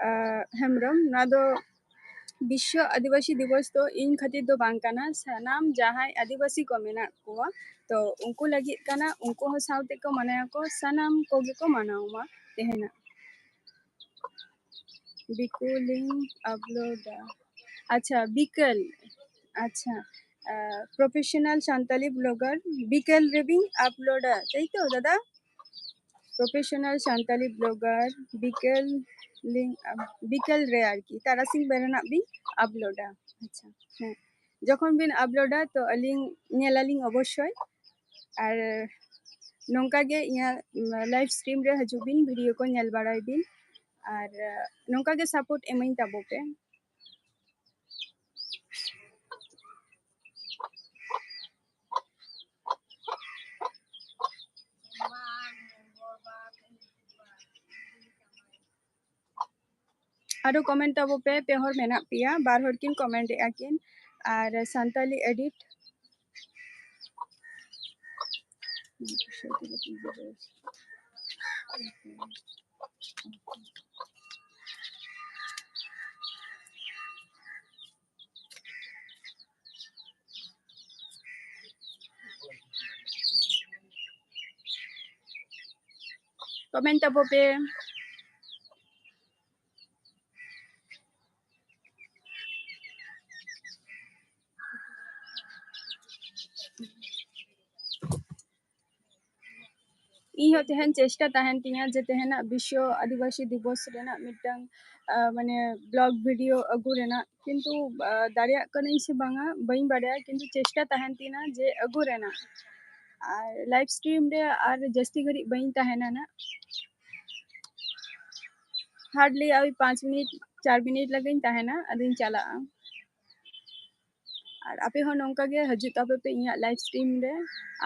ᱟᱸ, ᱦᱮᱢᱵᱨᱚᱢ᱾ ᱱᱚᱣᱟ ᱫᱚ ᱵᱤᱥᱥᱚ ᱟᱹᱫᱤᱵᱟᱹᱥᱤ ᱫᱤᱵᱚᱥ ᱫᱚ ᱤᱧ ᱠᱷᱟᱹᱛᱤᱨ ᱫᱚ ᱵᱟᱝ ᱠᱟᱱᱟ, ᱥᱟᱱᱟᱢ ᱡᱟᱦᱟᱸᱭ ᱟᱹᱫᱤᱵᱟᱹᱥᱤ ᱠᱚ ᱢᱮᱱᱟᱜ ᱠᱚᱣᱟ, ᱛᱚ ᱩᱱᱠᱩ ᱞᱟᱹᱜᱤᱫ ᱠᱟᱱᱟ, ᱩᱱᱠᱩ ᱦᱚᱸ ᱥᱟᱶᱛᱮ ᱠᱚ ᱢᱟᱱᱟᱣᱟᱠᱚ, ᱥᱟᱱᱟᱢ ᱠᱚᱜᱮ ᱠᱚ ᱢᱟᱱᱟᱣ ᱢᱟ ᱛᱮᱦᱮᱧᱟᱜ᱾ ᱵᱤᱠᱚᱞᱤᱧ ᱟᱯᱞᱳᱰᱟ᱾ ᱟᱪᱪᱷᱟ, ᱵᱤᱠᱮᱞ᱾ ᱟᱪᱪᱷᱟ, ᱟᱸ, ᱯᱨᱚᱯᱷᱮᱥᱚᱱᱟᱞ ᱥᱟᱱᱛᱟᱞᱤ ᱵᱞᱚᱜᱟᱨ, ᱵᱤᱠᱮᱞ ᱨᱮᱵᱤᱱ ᱟᱯᱞᱳᱰᱟ, ᱛᱟᱭ ᱛᱚ ᱫᱟᱫᱟ? ᱯᱨᱚᱯᱷᱮᱥᱚᱱᱟᱞ ᱥᱟᱱᱛᱟᱞᱤ ᱵᱞᱚᱜᱟᱨ, ᱵᱤᱠᱮᱞ ᱞᱤᱧ, ᱟᱸ, ᱵᱤᱠᱮᱞ ᱨᱮ ᱟᱨᱠᱤ, ᱛᱟᱨᱟᱥᱤᱧ ᱵᱮᱲᱟ ᱱᱟᱜ ᱵᱤᱱ ᱟᱯᱞᱳᱰᱟ᱾ ᱟᱪᱪᱷᱟ, ᱦᱮᱸ, ᱡᱚᱠᱷᱚᱱ ᱵᱤᱱ ᱟᱯᱞᱳᱰᱟ, ᱛᱚ ᱟᱹᱞᱤᱧ ᱧᱮᱞᱟᱞᱤᱧ ᱚᱵᱚᱥᱥᱳᱭ᱾ ᱟᱨ ᱱᱚᱝᱠᱟ ᱜᱮ ᱤᱧᱟᱹᱜ ᱞᱟᱭᱤᱵᱷ ᱥᱴᱨᱤᱢ ᱨᱮ ᱦᱤᱡᱩᱜ ᱵᱤᱱ, ᱵᱷᱤᱰᱤᱭᱳ ᱠᱚ ᱧᱮᱞ ᱵᱟᱲᱟᱭ ᱵᱤᱱ, ᱟᱨ ᱱᱚᱝᱠᱟ ᱜᱮ ᱥᱟᱯᱳᱨᱴ ᱮᱢᱟᱹᱧ ᱛᱟᱵᱚ ᱯᱮ᱾ ᱟᱨᱚ comment ᱛᱟᱵᱚ ᱯᱮ, ᱯᱮ ᱦᱚᱲ ᱢᱮᱱᱟᱜ ᱯᱮᱭᱟ, ᱵᱟᱨ ᱦᱚᱲ ᱠᱤᱱ comment ᱮᱫᱼᱟ ᱠᱤᱱ᱾ ᱟᱨ ᱥᱟᱱᱛᱟᱞᱤ edit comment ᱛᱟᱵᱚ ᱯᱮ᱾ ᱤᱧ ᱦᱚᱸ ᱛᱮᱦᱮᱧ ᱪᱮᱥᱴᱟ ᱛᱟᱦᱮᱱ ᱛᱤᱧᱟ ᱡᱮ ᱛᱮᱦᱮᱧᱟᱜ ᱵᱤᱥᱥᱚ ᱟᱹᱫᱤᱵᱟᱹᱥᱤ ᱫᱤᱵᱚᱥ ᱨᱮᱱᱟᱜ ᱢᱤᱫᱴᱟᱝ, ᱟᱸ, ᱢᱟᱱᱮ vlog video ᱟᱹᱜᱩ ᱨᱮᱱᱟᱜ, ᱠᱤᱱᱛᱩ, ᱟᱸ, ᱫᱟᱲᱮᱭᱟᱜ ᱠᱟᱹᱱᱟᱹᱧ ᱥᱮ ᱵᱟᱝᱟ ᱵᱟᱹᱧ ᱵᱟᱲᱟᱭᱟ, ᱠᱤᱱᱛᱩ ᱪᱮᱥᱴᱟ ᱛᱟᱦᱮᱱ ᱛᱤᱧᱟ ᱡᱮ ᱟᱹᱜᱩ ᱨᱮᱱᱟᱜ᱾ ᱟᱨ live stream ᱨᱮ ᱟᱨ ᱡᱟᱹᱥᱛᱤ ᱜᱷᱟᱹᱲᱤᱡ ᱵᱟᱹᱧ ᱛᱟᱦᱮᱱᱟ ᱱᱟᱜ, hardly ᱳᱭ ᱯᱟᱸᱪ ᱢᱤᱱᱤᱴ, ᱪᱟᱨ ᱢᱤᱱᱤᱴ ᱞᱟᱹᱜᱤᱫ ᱤᱧ ᱛᱟᱦᱮᱱᱟ, ᱟᱫᱚᱧ ᱪᱟᱞᱟᱜᱼᱟ᱾ ᱟᱨ ᱟᱯᱮ ᱦᱚᱸ ᱱᱚᱝᱠᱟ ᱜᱮ ᱦᱤᱡᱩᱜ ᱛᱟᱯᱮ ᱯᱮ ᱤᱧᱟᱹᱜ live stream ᱨᱮ᱾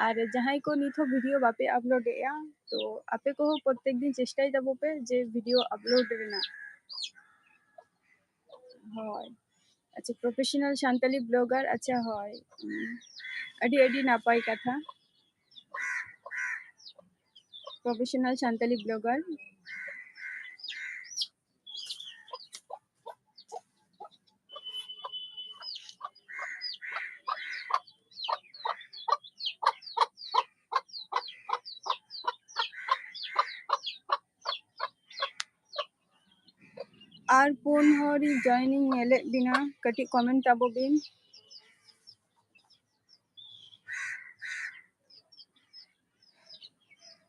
ᱟᱨ ᱡᱟᱦᱟᱸᱭ ᱠᱚ ᱱᱤᱛ ᱦᱚᱸ video ᱵᱟᱯᱮ upload ᱮᱫᱼᱟ, ᱛᱚ ᱟᱯᱮ ᱠᱚᱦᱚᱸ ᱯᱨᱚᱛᱮᱠ ᱫᱤᱱ ᱪᱮᱥᱴᱟᱭ ᱛᱟᱵᱚ ᱯᱮ ᱡᱮ video upload ᱨᱮᱱᱟᱜ᱾ ᱦᱳᱭ, ᱟᱪᱪᱷᱟ, professional ᱥᱟᱱᱛᱟᱞᱤ blogger, ᱟᱪᱪᱷᱟ, ᱦᱳᱭ, ᱩᱸ, ᱟᱹᱰᱤ ᱟᱹᱰᱤ ᱱᱟᱯᱟᱭ ᱠᱟᱛᱷᱟ, professional ᱥᱟᱱᱛᱟᱞᱤ blogger᱾ ᱟᱨ ᱯᱩᱱ ᱦᱚᱲ join ᱤᱧ ᱧᱮᱞᱮᱫ ᱵᱤᱱᱟ, ᱠᱟᱹᱴᱤᱡ comment ᱛᱟᱵᱚ ᱵᱤᱱ᱾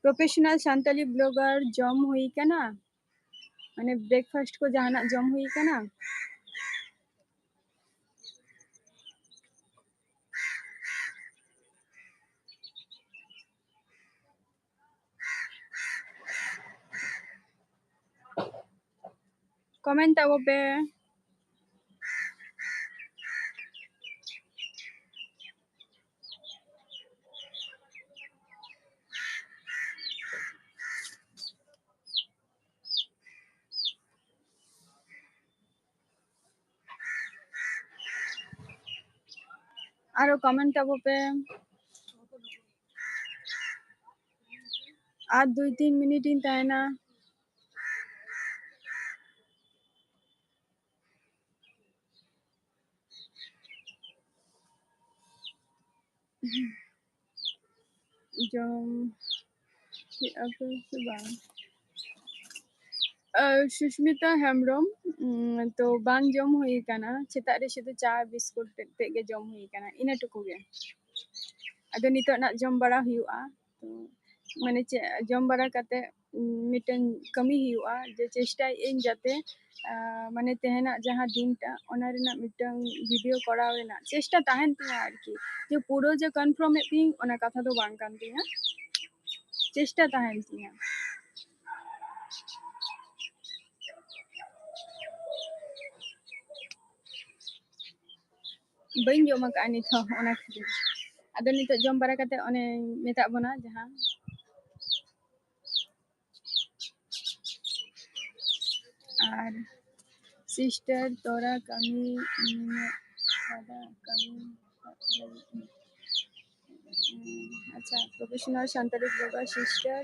Professional ᱥᱟᱱᱛᱟᱞᱤ blogger ᱡᱚᱢ ᱦᱩᱭ ᱠᱟᱱᱟ, ᱢᱟᱱᱮ breakfast ᱠᱚ ᱡᱟᱦᱟᱱᱟᱜ ᱡᱚᱢ ᱦᱩᱭ ᱠᱟᱱᱟ? Comment ᱛᱟᱵᱚ ᱯᱮ᱾ ᱟᱨᱚ comment ᱛᱟᱵᱚ ᱯᱮ᱾ ᱟᱨ ᱫᱩᱭ ᱛᱤᱱ ᱢᱤᱱᱤᱴ ᱤᱧ ᱛᱟᱦᱮᱱᱟ᱾ ᱡᱚᱢ ᱠᱮᱫᱼᱟ ᱯᱮ ᱥᱮ ᱵᱟᱝ? ᱟᱨ ᱥᱩᱥᱢᱤᱛᱟ ᱦᱮᱢᱵᱨᱚᱢ, ᱩᱸ, ᱛᱚ ᱵᱟᱝ ᱡᱚᱢ ᱦᱩᱭ ᱟᱠᱟᱱᱟ᱾ ᱥᱮᱛᱟᱜ ᱨᱮ ᱥᱩᱫᱷᱩ ᱪᱟ ᱵᱤᱥᱠᱩᱴ ᱛᱮᱫ ᱜᱮ ᱡᱚᱢ ᱦᱩᱭ ᱟᱠᱟᱱᱟ, ᱤᱱᱟᱹ ᱴᱩᱠᱩ ᱜᱮ᱾ ᱟᱫᱚ ᱱᱤᱛᱚᱜ ᱱᱟᱜ ᱡᱚᱢ ᱵᱟᱲᱟ ᱦᱩᱭᱩᱜᱼᱟ᱾ ᱛᱚ ᱢᱟᱱᱮ ᱪᱮᱫ, ᱡᱚᱢ ᱵᱟᱲᱟ ᱠᱟᱛᱮ, ᱩᱸ, ᱢᱤᱫᱴᱟᱝ ᱠᱟᱹᱢᱤ ᱦᱩᱭᱩᱜᱼᱟ, ᱡᱮ ᱪᱮᱥᱴᱟᱭᱮᱫ ᱟᱹᱧ ᱡᱟᱛᱮ, ᱟᱸ, ᱢᱟᱱᱮ ᱛᱮᱦᱮᱧᱟᱜ ᱡᱟᱦᱟᱸ ᱫᱤᱱᱴᱟ, ᱚᱱᱟ ᱨᱮᱱᱟᱜ ᱢᱤᱫᱴᱟᱝ video ᱠᱚᱨᱟᱣ ᱨᱮᱱᱟᱜ ᱪᱮᱥᱴᱟ ᱛᱟᱦᱮᱱ ᱛᱤᱧᱟᱹ ᱟᱨᱠᱤ᱾ ᱡᱮ ᱯᱩᱨᱟᱹ ᱡᱮ confirm ᱮᱫ ᱛᱤᱧ, ᱚᱱᱟ ᱠᱟᱛᱷᱟ ᱫᱚ ᱵᱟᱝ ᱠᱟᱱ ᱛᱤᱧᱟᱹ, ᱪᱮᱥᱴᱟ ᱛᱟᱦᱮᱱ ᱛᱤᱧᱟᱹ᱾ ᱵᱟᱹᱧ ᱡᱚᱢ ᱟᱠᱟᱫᱼᱟ ᱱᱤᱛ ᱦᱚᱸ, ᱚᱱᱟ ᱠᱷᱟᱹᱛᱤᱨ᱾ ᱟᱫᱚ ᱱᱤᱛᱚᱜ ᱡᱚᱢ ᱵᱟᱲᱟ ᱠᱟᱛᱮ ᱚᱱᱮᱧ ᱢᱮᱛᱟᱜ ᱵᱚᱱᱟ ᱡᱟᱦᱟᱸ, ᱟᱨ sister ᱛᱚᱨᱟ ᱠᱟᱹᱢᱤ ᱢᱮᱱᱟᱜ ᱠᱟᱫᱟ, ᱠᱟᱹᱢᱤ ᱞᱟᱹᱜᱤᱫ ᱢᱮ᱾ ᱟᱪᱪᱷᱟ, professional ᱥᱟᱱᱛᱟᱲᱤ blogger sister,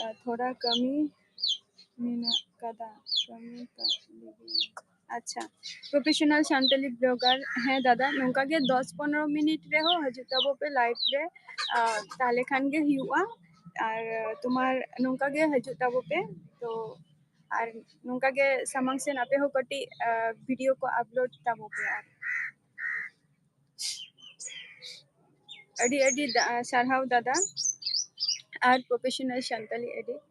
ᱟᱨ ᱛᱷᱚᱲᱟ ᱠᱟᱹᱢᱤ ᱢᱮᱱᱟᱜ ᱠᱟᱫᱟ, ᱠᱟᱹᱢᱤ ᱠᱟᱜ ᱞᱟᱹᱜᱤᱫ᱾ ᱟᱪᱪᱷᱟ, professional ᱥᱟᱱᱛᱟᱲᱤ blogger, ᱦᱮᱸ ᱫᱟᱫᱟ, ᱱᱚᱝᱠᱟ ᱜᱮ ᱫᱚᱥ ᱯᱚᱱᱨᱚ ᱢᱤᱱᱤᱴ ᱨᱮᱦᱚᱸ ᱦᱤᱡᱩᱜ ᱛᱟᱵᱚ ᱯᱮ live ᱨᱮ, ᱟᱨ ᱛᱟᱦᱞᱮ ᱠᱷᱟᱱ ᱜᱮ ᱦᱩᱭᱩᱜᱼᱟ᱾ ᱟᱨ ᱛᱳᱢᱟᱨ ᱱᱚᱝᱠᱟ ᱜᱮ ᱦᱤᱡᱩᱜ ᱛᱟᱵᱚ ᱯᱮ᱾ ᱛᱚ ᱟᱨ ᱱᱚᱝᱠᱟ ᱜᱮ ᱥᱟᱢᱟᱝ ᱥᱮᱱ ᱟᱯᱮ ᱦᱚᱸ ᱠᱟᱹᱴᱤᱡ, ᱟᱨ, video ᱠᱚ upload ᱛᱟᱵᱚ ᱯᱮ᱾ ᱟᱨ ᱟᱹᱰᱤ ᱟᱹᱰᱤ ᱫᱟ-, ᱥᱟᱨᱦᱟᱣ ᱫᱟᱫᱟ ᱟᱨ professional ᱥᱟᱱᱛᱟᱲᱤ edit᱾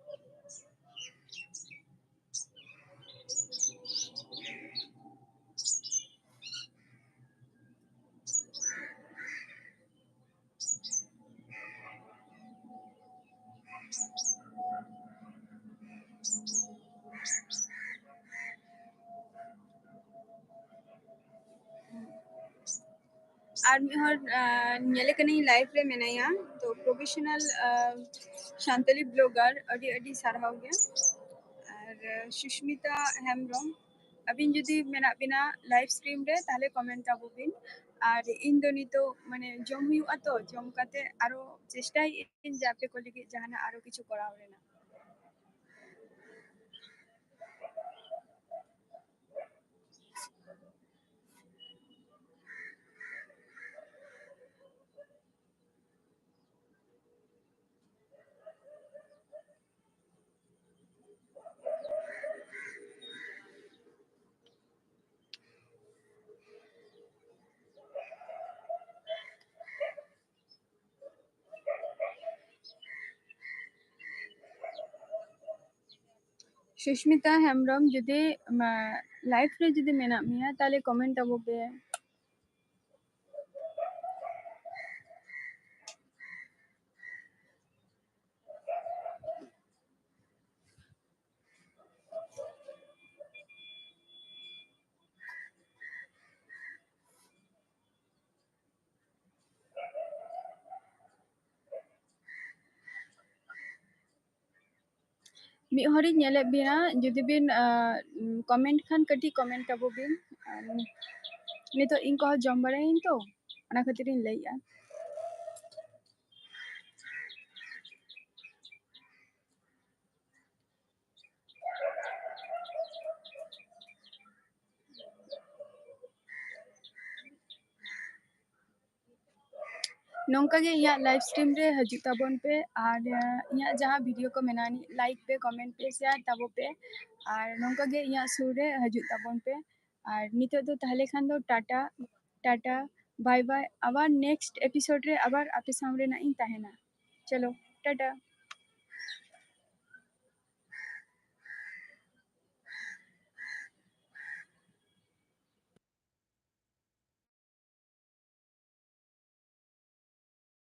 ᱟᱨ ᱢᱤᱫ ᱦᱚᱲ, ᱟᱸ, ᱧᱮᱞᱮ ᱠᱟᱹᱱᱟᱹᱧ live ᱨᱮ ᱢᱮᱱᱟᱭᱟ, ᱛᱚ professional, ᱟᱸ, ᱥᱟᱱᱛᱟᱲᱤ blogger, ᱟᱹᱰᱤ ᱟᱹᱰᱤ ᱥᱟᱨᱦᱟᱣ ᱜᱮ᱾ ᱟᱨ, ᱟᱸ, ᱥᱩᱥᱢᱤᱛᱟ ᱦᱮᱢᱵᱨᱚᱢ, ᱟᱹᱵᱤᱱ ᱡᱩᱫᱤ ᱢᱮᱱᱟᱜ ᱵᱤᱱᱟ live stream ᱨᱮ, ᱛᱟᱦᱞᱮ comment ᱛᱟᱵᱚ ᱵᱤᱱ᱾ ᱟᱨ ᱤᱧ ᱫᱚ ᱱᱤᱛᱚᱜ ᱢᱟᱱᱮ ᱡᱚᱢ ᱦᱩᱭᱩᱜᱼᱟ, ᱛᱚ ᱡᱚᱢ ᱠᱟᱛᱮ ᱟᱨᱚ ᱪᱮᱥᱴᱟᱭᱮᱫ ᱟᱹᱧ ᱡᱮ ᱟᱯᱮ ᱠᱚ ᱞᱟᱹᱜᱤᱫ ᱡᱟᱦᱟᱱᱟᱜ ᱟᱨᱚ ᱠᱤᱪᱷᱩ ᱠᱚᱨᱟᱣ ᱨᱮᱱᱟᱜ᱾ ᱥᱩᱥᱢᱤᱛᱟ ᱦᱮᱢᱵᱨᱚᱢ, ᱡᱩᱫᱤ ᱞᱟᱭᱤᱵᱷ ᱨᱮ ᱡᱩᱫᱤ ᱢᱮᱱᱟᱜ ᱢᱮᱭᱟ, ᱛᱟᱦᱞᱮ ᱠᱚᱢᱮᱱᱴ ᱛᱟᱵᱚ ᱯᱮ᱾ ᱢᱤᱫ ᱦᱚᱲᱤᱧ ᱧᱮᱞᱮᱫ ᱵᱤᱱᱟ, ᱡᱩᱫᱤ ᱵᱤᱱ ᱠᱚᱢᱮᱱᱴ ᱠᱷᱟᱱ ᱠᱟᱹᱴᱤᱡ ᱠᱚᱢᱮᱱᱴ ᱛᱟᱵᱚ ᱵᱤᱱ᱾ ᱟᱨ ᱱᱤᱛᱚᱜ ᱤᱧ ᱠᱚᱦᱚᱸ ᱡᱚᱢ ᱵᱟᱲᱟᱭᱟᱹᱧ ᱛᱚ, ᱚᱱᱟ ᱠᱷᱟᱹᱛᱤᱨ ᱤᱧ ᱞᱟᱹᱭᱮᱜᱼᱟ᱾ ᱱᱚᱝᱠᱟ ᱜᱮ ᱤᱧᱟᱹᱜ ᱞᱟᱭᱤᱵᱷ ᱥᱴᱨᱤᱢ ᱨᱮ ᱦᱤᱡᱩᱜ ᱛᱟᱵᱚᱱ ᱯᱮ, ᱟᱨ ᱤᱧᱟᱹᱜ ᱡᱟᱦᱟᱸ ᱵᱷᱤᱰᱤᱭᱳ ᱠᱚ ᱢᱮᱱᱟᱜᱼᱟ, ᱞᱟᱭᱤᱠ ᱯᱮ, ᱠᱚᱢᱮᱱᱴ ᱯᱮ, ᱥᱮᱭᱟᱨ ᱛᱟᱵᱚ ᱯᱮ, ᱟᱨ ᱱᱚᱝᱠᱟ ᱜᱮ ᱤᱧᱟᱹᱜ ᱥᱩᱨ ᱨᱮ ᱦᱤᱡᱩᱜ ᱛᱟᱵᱚᱱ ᱯᱮ᱾ ᱟᱨ ᱱᱤᱛᱚᱜ ᱫᱚ ᱛᱟᱦᱞᱮ ᱠᱷᱟᱱ ᱫᱚ ᱴᱟᱴᱟ, ᱴᱟᱴᱟ, ᱵᱟᱭ ᱵᱟᱭ᱾ ᱟᱵᱟᱨ ᱱᱮᱠᱥᱴ ᱮᱯᱤᱥᱳᱰ ᱨᱮ ᱟᱵᱟᱨ ᱟᱯᱮ ᱥᱟᱶ ᱨᱮᱱᱟᱜ ᱤᱧ ᱛᱟᱦᱮᱱᱟ᱾ ᱪᱚᱞᱚ, ᱴᱟᱴᱟ᱾